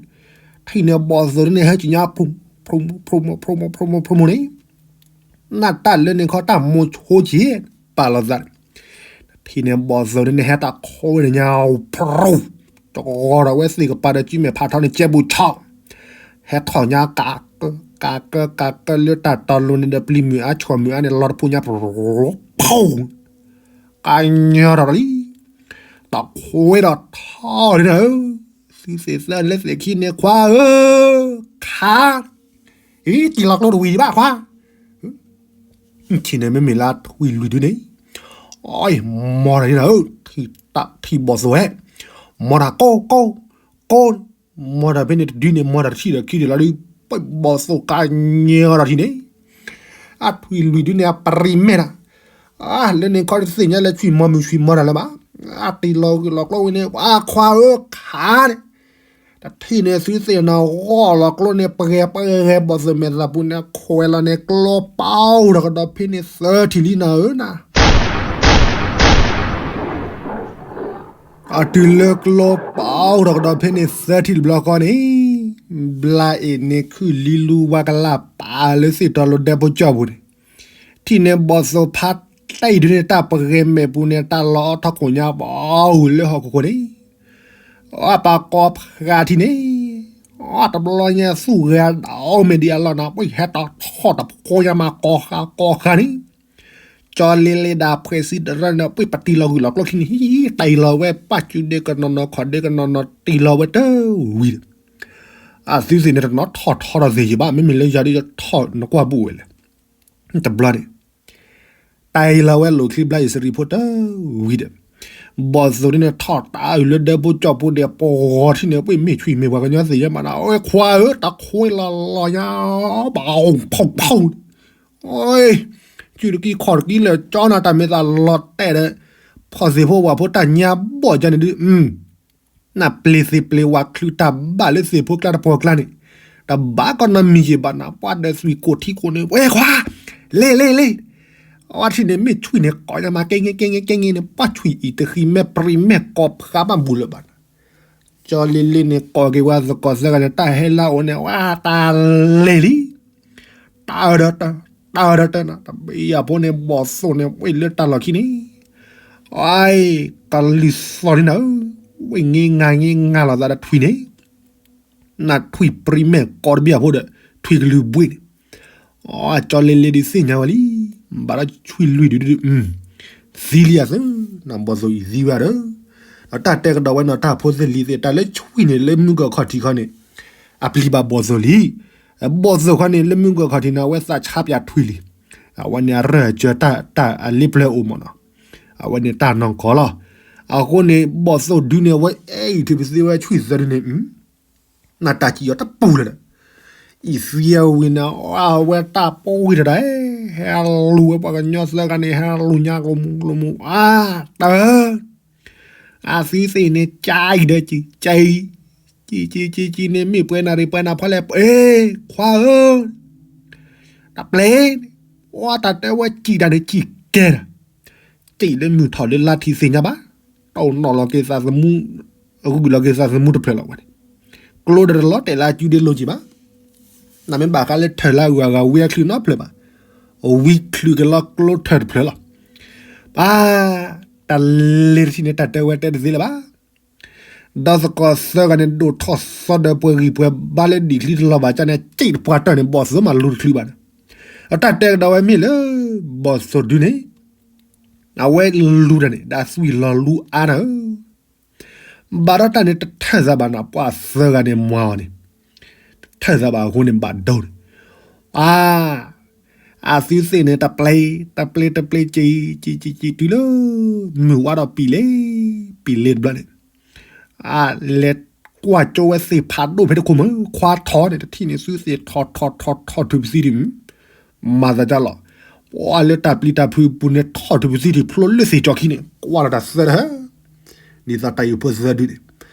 ထံၣ်န့ၣ်ဘီၣ်သိၣ်တဒုန့ၣ် ဟဲက့ၤညါ ဖျိမူ ဖျိမူ ဖျိမူ ဖျိမူ ဖျိမူန့ၣ် နတၢ်လၢန့ၣ်ခီတၢ်မိၣ်ဆိက့ၤ ပာ်လီၤသးန့ၣ်, ထံၣ်န့ၣ်ဘီၣ်သိၣ်န့ၣ်ဟဲတၢ်ခိဝဲန့ၣ်ညါ ဖျိ, တဂီၤဒီးဝဲသ့ၣ်ကပၤဒီး ကံၢ်မဲာ်ဖးထီန့ၣ် ကဲဘူးဆီ, ဟဲထီၣ်ညါကးကၢ ကးကၢ ကးကၢလၢတၢ်တီလိၤန့ၣ်ဒီး ပျံၤမုၢ်အါဆိၣ်မုၢ်အါန့ၣ် လီၤတဖိညါ ဖျိ, ကညီထီၣ်လံ, တၢ်ခိဝဲဒီးထီၣ်လံနၤဧၢ, သုသ့ၣ်သၢလၢသ့ၣ်ခံန့ၣ် ခွါဧၢ, ခါ အံၤ တ့ၢ်လီၤကျိတဝံၤဒံးဘၣ်ခွါ, ထံၣ်န့ၣ်မ့မ့ၢ်လၢထွံၣ်လွံၢ်ဒုန့ၣ်, အီ မီတၢ်န့ၣ်နၤဧၢ, ထံၣ်ဘီၣ်သိၣ်ဟဲ, မီတၢ်ကိးကိးကိး, မီတၢ်ဖဲန့ၣ်တဒုန့ၣ် မီတၢ်တထံၣ်ဒီးခံဒုလီၤဒုး, ပဘီၣ်သိၣ်ကါညါဒီးထံၣ်န့ၣ်, အထွံၣ်လွံၢ်ဒုန့ၣ် အပရံးမဲာ်တၢ်, အါ လၢန့ၣ်ခီတသ့ၣ်ညါလၢထွံၣ်မီမုၢ်ထွံၣ်မီတၢ်လၢၤဘၣ်, အတ့ၢ်လီၤဂ့ၢ်လီၤကျိဝဲန့ၣ် အခွါဧၢ ခါန့ၣ် တထံၣ်န့ၣ် သုသ့ၣ်နီၣ်ဂီၢ်လီၤကျိန့ၣ် ပဂဲၤပဂဲၤဘီၣ်သိၣ်မဲာ်သၣ်ပူၤန့ၣ် ခိးဝဲလီၤန့ၣ် ကျိပာ်အိၣ်ဒီးကဒီးဖဲန့ၣ်သၢထံၣ်လံနၤဧၢနၤ, အတုၤလၢကျိပာ်အိၣ်ဒီးကဒီးဖဲန့ၣ်သၢထံၣ်တဘျီဃီန့ၣ်, ဘျါအ့ၣ်န့ၣ်ခုၣ်လံလူဝါကလၢ်ပာ်လၢသ့ၣ်တီလိၤဒဲဖိကၠီပူၤန့ၣ်, ထံၣ်န့ၣ်ဘီၣ်သိၣ်ဖးတံၢ်ဒုန့ၣ် တၢ်ပဂဲၤမဲာ်ပူၤန့ၣ် တၢ်လီၤအီထီၣ်ခိၣ်ညါပှၤဝံၤလၢဟီၣ်ခိၣ်ခိၣ်န့ၣ် အပာ်ကီဖးထံၣ်န့ၣ်, အတဘျီညါသူၣ်ဂဲၤဒၣ်အီၣ်မ့ၢ်ဒံးအလီၢ်နၤ ပှၤဟဲတၢ်ထီၣ်တဖိညါမးကီၢ်ဃာ်ကီၢ်ဃာ်န့ၣ်, ကၠီလ့လ့ဒၣ်ဖှဲးစံတရၢန့ၣ် ပှၤပတံၢ်လီၤဂုာ်လီၤကျိခံန့ၣ် တံၢ်လီၤဝဲပၢ်စုဒ့ကနီၤနီၤ ခီၣ်ဒ့ကနီၤနီၤ တံၢ်လီၤဝဲတဝံၤဒီး အသုသ့ၣ်န့ၣ်တနီၤထီၣ်ထီထီၣ်သ့ၣ်ယံၤဘၣ် မ့မ့ၢ်လၢယၤဒ်ယထီၣ်နကွၢ်ဘူးဝဲလဲၣ်, တဘျီန့ၣ် တၢ်အံၤလီၤဝဲလိာ်ချံဘျါအံၤစရံဖိတဝံၤဒီး, ဘီၣ်သိၣ်ဒုန့ၣ်ထီၣ်တၢ်အုၣ်လၢဒဲဖိကၠီၣ်ဖိဒီး ပဂီၤထံၣ်န့ၣ် ပှ့ၢ်မ့ၢ်ဆွံၣ်မ့ၢ်ပှၤကညီသ့ၣ်ညါမးနီၤ, အဝဲခွါဧၢ တၢ်ခွ့လီၤလီၤညါ, ဘၣ်ဖီၣ်ဖီၣ်, ဆူၣ်တကံခီၣ်တကံလၢာ်ကၠီနၤ တၢ်မ့ၢ်သးလီၤတဲာ်ဒီး ဖီၣ်သ့ၣ်ဖိဝၣ်ဖိတၢ်ညါဘီၣ်ကၠီန့ၣ်ဒုး နပျ့ၤသ့ၣ်ပျ့ၤဝဲချုးတၢ်ဘၣ်လၢသ့ၣ်ဖိကျါတပှီၢ်ကျါန့ၣ်, တဘၣ်ကီးနီတမံၤယံာ်ဘၣ်နၤ, ပှၤဒီးသွံၣ်ကိာ်ထံကိာ်န့ၣ် ဝဲခွါ, လ့လ့လ့, အဝဲထံၣ်န့ၣ်မ့ၢ်ဆွံၣ်န့ၣ် ကိးညါမး ကဲကဲကဲကဲကဲန့ၣ် ပှၤဆွံၣ်အံၤတဃံမဲပရံးမဲကီၢ်ဖးဘၣ်ဘူးလၢၤဘၣ်နၤ, ကၠီလ့လ့န့ၣ် ကိးက့ၤဝဲသကိးသၢဂၤန့ၣ် တၢ်ဟဲလၢအအိၣ်န့ၣ် ဝဲတၢ်လဲၤလံ တၢ်အၢဒီးတၢ်, တၢ်အၢဒီးတၢ်နၤ, တဘ့ၣ်ယၤဖိန့ၣ် ဘီၣ်သိၣ်န့ၣ် ဝဲလၢတၢ်လီၢ်ခံန့ၣ်, အကလံၤသီၣ်န့ၣ်နၤဧၢ, ဝဲင့ငါင့ငါလီၤသးဒီးထွံၣ်န့ၣ်, နထွံၣ်ပရံးမဲာ်ကိးတဘ့ၣ်အဖိဒီး ထွံၣ်ကလုၢ်ဘှ့ၣ်န့ၣ်, အကၠီလ့လ့ဒုးသ့ၣ်ညါဝဲလံ, ဘၣ်ဒီးဆွံၣ်လွံၢ်ဒုးဒုး, သံလံအသၢ, နဘီၣ်သိၣ်အံၤသံဝဲဒီး, ဒီးတၢ်တဲကဒီးဝဲနီၤ တၢ်ဖိသ့ၣ်လံၤသ့ၣ် တၢ်လၢဆွံၣ်န့ၣ် လၢမုၢ်ကခီၣ်ထံးခီန့ၣ်, အပျံၤဘၣ်ဘီၣ်သိၣ်လံ ဘီၣ်သိၣ်ခီန့ၣ် လၢမုၢ်ကခီၣ်ထံးန့ၣ် အဝဲသးဆါပၠးထွံၣ်လံ, အဝဲန့ၣ်အရၢၢ်အစၢၤတၢ် တၢ်အလ့ပျၢၤအိၣ်မးနီၤ, အဝဲန့ၣ်တၢ်နီၢ်ကီၢ်လီၤ, အဃိန့ၣ် ဘီၣ်သိၣ်ဒုန့ၣ် အဝဲအဲၣ်အံၤထံးပသံဝဲဆွံၣ်သၢဒုန့ၣ်, နတၢ်စံၣ်အီၤတပူၤလၢၤဒီး, အံၤသံအဝံၤန့ၣ် အဝဲတၢ်ပီဝံၤတဒၣ်, ဟဲလူၤဝဲပှၤကညီသၢဂၤန့ၣ် ဟဲလူၤညါကမူကမူ အါ, တၢ် အသုသ့ၣ်န့ၣ် ကၠံဒီးကၠံ, ကၠံ, ကၠံကၠံကၠံကၠံန့ၣ် မ့ၢ်ပှဲၤနၣ်ရံၣ်ပှဲၤနၣ်ဖီလဲၣ်, ခွါဧၢ, တၢ်ပျဲၢ်, အတၢ်တဲဝဲကၠံတၢ်န့ၣ် ကၠံကဲတၢ်, ကၠံလၢမုၢ်ထီၣ်လၢလါထံးသ့ၣ်ညါဘၣ်, တအိၣ်နီၣ်လီၤက့ၤသးသမူ, အဂုာ်လီၤက့ၤသးသမူတဖျၢၣ်လီၤဝဲန့ၣ်, ကျိဒီးတလီၤတဲာ်လၢအစုဒ့လိၤက့ၤဘၣ် နမ့ၢ်ဘၣ်ဃးလၢထၢၣ်လၢအဂၤဂၤဝံအချုးနီတဖျၢၣ်ဘၣ်, ဝံချုးက့ၤလီၤကျိထၢၣ်တဖျၢၣ်လီၤ. ပၢ်, တၢ်လဲၤတထံၣ်န့ၣ် တၢ်တဲဝဲတဲတသ့လၢၤဘၣ်. ဒီးသကိးသၢဂၤန့ၣ် ဒိၣ်ထီၣ်သီဒီးပှၤဂံၢ်ပှဲၤဘါလၢဒံၣ်ချံတလီၤဘၣ်ကန့ၣ် စံၣ်တပှၢ်တၢၢ်န့ၣ် ဘီၣ်သိၣ်မးလူၤတချုးဘၣ်န့ၣ်, အတၢ်တဲကဒီးဝဲမ့ၢ်လၢ ဘီၣ်သိၣ်ဒုန့ၣ် အဝဲလူၤတၢ်န့ၣ် ဒီးသွံၣ်လီၤလူၤအါနၤဧၢ ဘၣ်ဒီးတၢ်န့ၣ် တထၢၣ်သးဘၣ်နၤ ပှၤသၢဂၤန့ၣ်မၤအီၤန့ၣ်, တထၢၣ်သးဘၣ်အဃိန့ၣ် ဘၣ်ဒိန့ၣ်, အါ, အသုသ့ၣ်န့ၣ် တပျဲ, တပျဲ, တပျဲ, က့ၤ, က့ၤ, က့ၤ, က့ၤတုၤလၢ မုၢ်ဝါဒီးပံၤလ့, ပံၤလ့တဘျီန့ၣ်, အလဲၤကွၢ်ကၠိဝဲသ့ၣ်ဖးဒိၣ်ဖဲတခိၣ်မး ခွါထီၣ်န့ၣ် တထံၣ်န့ၣ် သုသ့ၣ်ထီၣ်ထီၣ်ထီၣ်ထီၣ်ထုးပသံဒံး မၤသးဒ်လီၤ, ပှၤလၢတၢ်ပျံၤတၢ်ဖုးပူၤန့ၣ် ထီၣ်ထုးပသံဒံး ဖျိလၢသ့ၣ်ကၠီခံန့ၣ် ကွၢ်လီၤတၢ်သၢတဟၢ, ဒ်သိးတၢ်အံၤဖိသၢဒုန့ၣ်,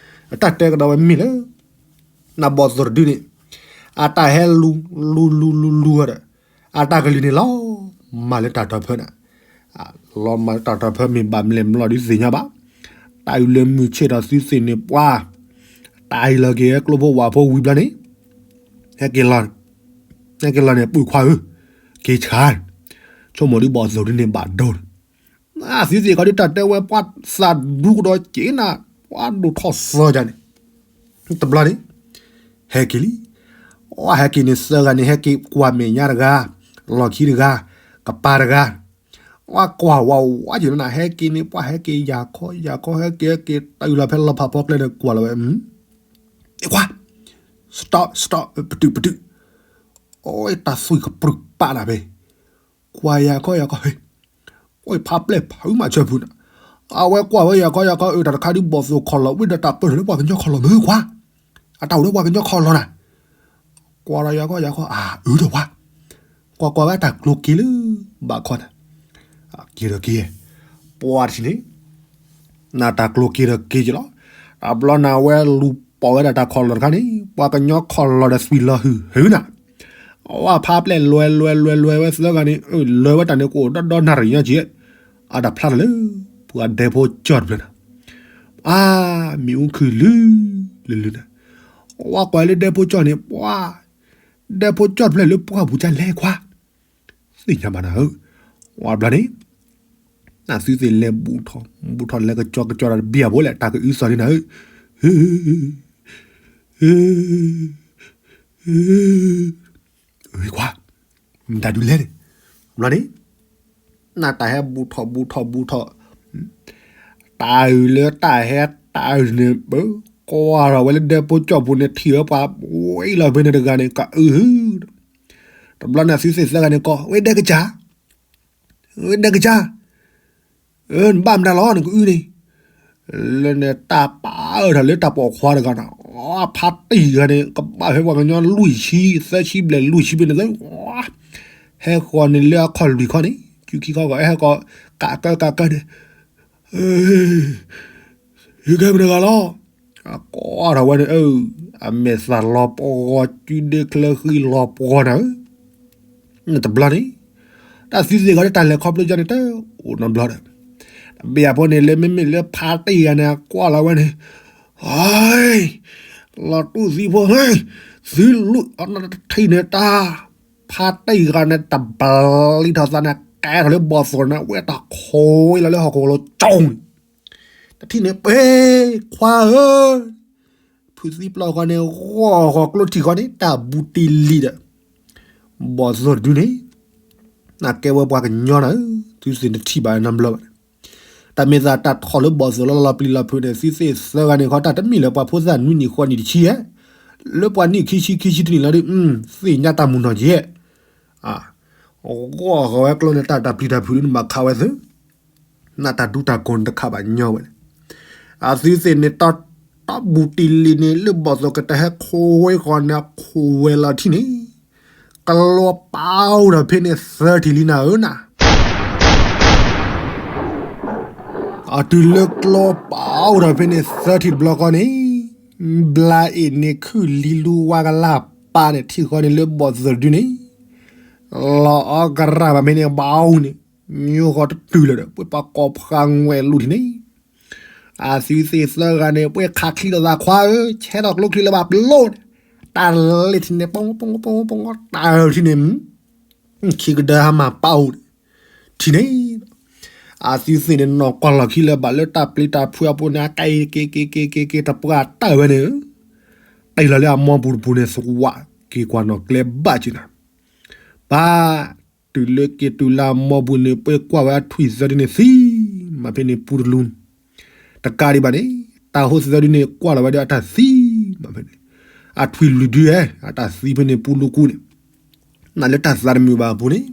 အတၢ်တဲကဒီးဝဲမ့ၢ်လၢ နဘီၣ်သိၣ်တဒုန့ၣ်, အတၢ်ဟဲလူၤ, လူၤလူၤလူၤလူၤဝဲဒီး, အတၢ်ကလုၢ်န့ၣ်လီၤ, မၤလၢတၢ်တီၤဖၢန့ၣ်, လီၤမၤလၢတၢ်တီၤဖၢမ့ၢ်ဘၣ်မလဲၣ်မလီၤဒုးသ့ၣ်ညါဘၣ်, တၢ်အံၤလၢမုၢ်ဆ့ၣ်ထီၣ်သုသ့ၣ်န့ၣ်ပှၤ, တၢ်အံၤလီၤက့ၤဟဲကျိဖိဝၣ်ဖိဝံၤဘျီန့ၣ်, ဟဲက့ၤလီၤ, ဟဲက့ၤလီၤန့ၣ် ပုၢ်ခွါဧၢ, က့ၤဆါ, ဆိကမိၣ်ဒုးဘီၣ်သိၣ်ဒုန့ၣ်ဘၣ်ဒိန့ၣ် အသုသ့ၣ်ခီဒုးတၢ်တဲဝဲပှၤသးဒူကဒီးက့ၤနၤ, ပှၤဒိၣ်ထီၣ်သီဒ်န့ၣ်, တဘျီန့ၣ်, ဟဲက့ၤလံ, အဟဲက့ၤန့ၣ်သၢဂၤန့ၣ် ဟဲက့ၤကွၢ်မဲာ်ညါတဂၤ, လီၢ်ခံတဂၤ, ကပၤတဂၤ, အကွၢ်ဝးဝးက့ၤနၤ ဟဲက့ၤန့ၣ် ပှၤဟဲက့ၤယၤခီယၤခီ ဟဲက့ၤဟဲက့ၤ တၢ်အုၣ်လီၤဖဲလီၤဖးဖီကျဲန့ၣ် ကွၢ်လီၤဝဲ, အ့ခွါ, stop stop ပတုာ်ပတုာ်, အတၢ်သွံၣ်ကပြုၢ်ပာ်နၤဖဲ ကွၢ်ယၤခီယၤခီ, အိၣ်ဖးပျဲၢ်ဖးအုးမးဆၢဖုးနၤ, အဝဲကွၢ်ဝဲယၤခီယၤခီ အတၢ်တခါဒုး ဘီၣ်သိၣ်ခီၣ်လီၢ် ဝံၤဒီးတၢ်ပၢၢ်ထီၣ်လၢပှၤကညီခီၣ်လီၢ်မ့ၢ်ခွါ, အတၢ်အိၣ်လၢပှၤကညီခီၣ်လီၢ်နၤ, ကွၢ်ဒီးယၤခီယၤခီ အၢဒီးဝါ, ကွၢ်ကွၢ်ဝဲတၢ်ကျိၤက့ၤလၢ ဘၣ်ခီနၤ, က့ၤဒီးက့ၤ, ပှၤတထံၣ်န့ၣ် နတၢ်ကျိၤက့ၤဒီးက့ၤက့ၤလီၤ, တဘျီနၤဝဲလူၤပိာ်ဝဲဒၣ်တၢ်ခီၣ်လီၢ်တခါန့ၣ် ပှၤကညီခီၣ်လီၢ်ဒီးသွံၣ်လီၤဟုၣ်ဟုၣ်နၤ, အဝဲဖးပျဲၢ်လွဲလွဲလွဲလွဲဝဲသၢဂၤန့ၣ် လွဲဝဲတၢ်န့ၣ် ကအိၣ်ဒီဒီနၣ်ရံၣ်ညါက့ၤ, အတၢ်ဖျါထီၣ်လၢ ပှၤဒဲဖိကၠီၣ်တဖျၢၣ်နၤ, အါ, မ့ၣ်အူခုၣ်လုာ်လုာ်လုာ်နၤ, အဝဲကွၢ်လၢဒဲဖိကၠီၣ်န့ၣ် ပှၤ, ဒဲဖိကၠီၣ်တဖျၢၣ်လၢပှၢ်ပူၤကလဲၣ်ခွါ သ့ၣ်ညါဘၣ်နၤဧၢ, ဝဲဘျီန့ၣ်, နသုသ့ၣ်လဲၤဘူးထီၣ်, ဘူးထီၣ်လဲၤကကၠီကကၠီတၢ်တဘံၣ်အဘိလဲၣ် တၢ်ကအုးသီၣ်န့ၣ်နၤဧၢ, ခွါ, မတၤဒုလဲၣ်န့ၣ်, ဘျီန့ၣ်, နတၢ်ဟဲဘူးထီၣ်ဘူးထီၣ်ဘူးထီၣ်, တၢ်အုၣ်လၢတၢ်ဟဲတၢ်အုၣ်န့ၣ် ပကွၢ်ထီၣ်ဝဲလၢဒဲဖိကၠီၣ်ပူၤန့ၣ် ထံၣ်ဝဲပှၤဝဲအံၤလီၤဖဲန့ၣ်တဂၤန့ၣ် ကအုးဟုၣ်, တဘျီန့ၣ်သုသ့ၣ်သၢဂၤန့ၣ်ကိး ဝဲဒဲကစၢ်, ဒီးကစၢ်, နဘၣ်မတၤလီၤ နကအုန့ၣ်, လၢန့ၣ်တၢ်ပာ်အၢထီၣ်လၢတၢ်ပိာ်ခွါတဂၤန့ၣ်, ဖါတံၢ်ဂၤန့ၣ် ကဘၣ်ဖဲပှၤကညီလွံၢ်ဆံ သၢဆံဘျဲၣ်လွံၢ်ဆံဘျဲၣ်န့ၣ်သၢ, ဟဲဃီၤန့ၣ်လၢအခီၣ်လွံၢ်ခီန့ၣ် စုခံခီဂီၤ ဟဲဃီၤ ကးကၢကးကၢန့ၣ် ဟ့ၣ်ကဲမတၤတဂၤလီၤ. အကိးထီၣ်ဝဲန့ၣ် အမဲာ်သၣ်လီၤပှီၤ စုဒ့ချၢဃံလီၤပှီၤနၤဧၢ, တဘျီန့ၣ် တၢ်သံသ့ၣ်ဂီၤလၢတၢ်လဲၤခီဖျိကန့ၣ် တအိၣ်နီတဘျီဒီး, တဘၣ်အဖိန့ၣ် လၢမ့မ့ၢ်လၢဖါတံၢ်ဂၤန့ၣ် အကွၢ်လီၤဝဲန့ၣ်, လီၤတူၢ်သံဖိ, သုလူၤအီၤနတထံၣ်န့ၣ်တၢ်, ဖါတံၢ်ဂၤန့ၣ် တဘျီထီၣ်သးန့ၣ် ကဲထီၣ်လၢဘီၣ်သိၣ်န့ၣ် ဝဲတၢ်ခိးဝဲလီၤလၢဟီၣ်ခိၣ်လိၤကၠီန့ၣ် တထံၣ်န့ၣ် ပှ့ၤ ခွါဧၢ, ဖုသံပျီၢ်ဃီန့ၣ် ဂီၢ်ဃီၤကျိထံၣ်ဃီန့ၣ် တၢ်ဘူးတံၢ်လံဒီး ဘီၣ်သိၣ်တဒုန့ၣ် နကဲဝဲပှၤကညီနၤဧၢ, သုသ့ၣ်နထံၣ်ဘၣ်နီတဘျီဘၣ်န့ၣ်, တၢ်မ့ၢ်သးတၢ်ထီၣ်လၢဘီၣ်သိၣ်လီၤလီၤပျံၤလီၤဖုးန့ၣ် သုသ့ၣ်သၢဂၤန့ၣ် ခီတၢ်တမ့ၢ်လၢပှၤဖိသၣ်နွံနံၣ်ဃိးနံၣ်တဆံဧါ, လၢပှၤနံၣ်ခံဆံခံဆံတနံၣ်လီၤဒီး သ့ၣ်ညါတၢ်မုၢ်နီၢ်ကဲ, ဂီၢ်ဃီၤဝဲကျိန့ၣ် တၢ်တၢ်ပျံၤတၢ်ဖုးဒုန့ၣ် ဘၣ်ခးဝဲသု နတၢ်ဒူတၢ်ကိးန့ၣ်တခးဘၣ်ညီဝဲန့ၣ်, အသုသ့ၣ်န့ၣ် တၢ်တၢ်ဘူးတံၢ်လံန့ၣ် လၢဘီၣ်သိၣ်ကတၢၢ်ဟဲခိးဝဲဃီန့ၣ် အခိးဝဲလီၤထံၣ်န့ၣ်, ကျီပာ်အိၣ်ထီၣ်ဖဲန့ၣ်သၢထံၣ်လံနၤဧၢနၤ အတုၤလၢကျီပာ်အိၣ်ထီၣ်ဖဲန့ၣ်သၢထံၣ်တဘျီဃီန့ၣ်, ဘျါအ့ၣ်န့ၣ်ခုၣ်လံလူဝါကလၢ်ပာ်န့ၣ် ထံၣ်ဃီန့ၣ်လၢဘီၣ်သိၣ်တဒုန့ၣ်, လီၤအီကရၢ်ဘၣ်ဖဲန့ၣ် ဘၣ်အူန့ၣ်, ညိဃီတတုၤလၢၤဒီး ပှၤပာ်ကိးဖးငွဲၣ်လူၤထံၣ်န့ၣ်, အသုသ့ၣ်သၢဂၤန့ၣ် ပှၤခးချံလိာ်သးခွါဧၢ, ဆဲးထီၣ်ကျိချံလၢဘၣ်ပလိၣ်န့ၣ်, တၢ်လဲၤထံၣ်န့ၣ် ပပပတၢ်ထံၣ်န့ၣ် ခံကဒၢဟါမၢ်ပာ်အိၣ်န့ၣ်, ထံၣ်န့ၣ်, အသုသ့ၣ်န့ၣ် နီၢ်ကွၢ်လီၢ်ခံလၢဘၣ်လၢတၢ်ပျံၤတၢ်ဖုးအပူၤန့ၣ် အကဲက့ၤက့ၤက့ၤက့ၤက့ၤတပှၢ်တၢၢ်ဝဲန့ၣ်, တ့ၢ်လီၤလၢအမိၢ်ပူၤတပူၤန့ၣ် သဝးက့ၤကွၢ်နီၣ်ကျဲဘၣ်က့ၤနၤ, ပၢ် တုၤလၢက့ၤတုၤလၢအမိၢ်ပူၤန့ၣ် ပှၤကွၢ်ဝဲအထွံၣ်သၢဒုန့ၣ်သံ, မ့ၢ်ဖဲန့ၣ်ပူတလူ တကးဒံးဘၣ်န့ၣ် တၢ်ဟိသၢဒုန့ၣ် ကွၢ်လီၤဝဲဒီးအတၢ်သံ, မ့ၢ်ဖဲန့ၣ် အထွံၣ်လွံၢ်ဒုဧါ အတၢ်သံဖဲန့ၣ်ပူလူကူန့ၣ်, နလၢတၢ်သးတမုာ်ဘၣ်အပူၤန့ၣ်,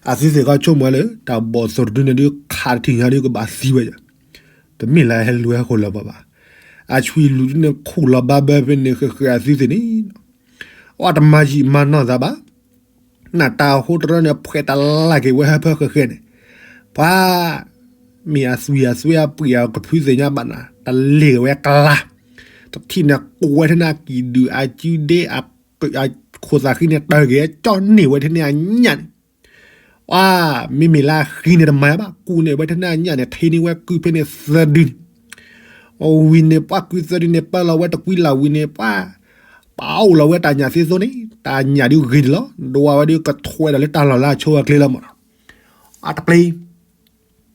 အသုသ့ၣ်ခီဆိကမိၣ်လၢ တၢ်ဘီၣ်သိၣ်တဒုန့ၣ်ဒုး ခးတထံၣ်ညါဒုးကဘၣ်သံဝဲယါ, တမ့ၢ်လၢဟဲလူၤဟဲဃိာ်လၢၤဘၣ်ဘၣ်, အထွံၣ်လွံၢ်ဒုန့ၣ် ခူၣ်လီၤဘၣ်ဘၢဖဲန့ၣ် ဃဲၤဃဲၤအသုသ့ၣ်န့ၣ် အတမၤယံာ်မၤနီၢ်သးဘၣ်, နတၢ်ဟိတရၢန့ၣ် ဖှဲးတၢ်လၢ်က့ၤဝဲဟၢဖၢဃဲၤဃဲၤန့ၣ်, ပှၤ မ့ၢ်အသွံၣ်အသွဲအပှ့ၤအကဖုသ့ၣ်ညါဘၣ်နၤ တလ့ၢ်ဝဲကလါ, တထံၣ်န့ၣ် ကိးဝဲထဲန့ၣ်အကံၣ်ဒုၣ်အစုဒ့ အခိၣ်သးဃံန့ၣ် တၢ်ဂ့ၤကၠီန့ၢ်ဝဲထဲန့ၣ်အညၣ်န့ၣ်, ပှၤ မ့မ့ၢ်လၢအဃံန့ၣ်တမၤဘၣ် ကူန့ၢ်ဝဲထဲန့ၣ်အညၣ်န့ၣ် ထံန့ၢ်ဝဲကုဖဲန့ၣ်သၢဒုန့ၣ် ဝံၤန့ၣ် ပှၤကုသၢဒုန့ၣ် ပၢလီၤဝဲတကွံလၢ်ဝံၤန့ၣ် ပှၤ ပာ်အိၣ်လီၤဝဲတၢ်ညၣ်သ့သိန့ၣ် တၢ်ညၣ်ဒုးဂ့ၤန့ၣ်လီၤ. ဒွးဝဲဒုးကထွဲဒီးလၢတၢ်လီၢ်လၢအဆိအချ့လီၤမးနီၤ. အတပျ့ၤ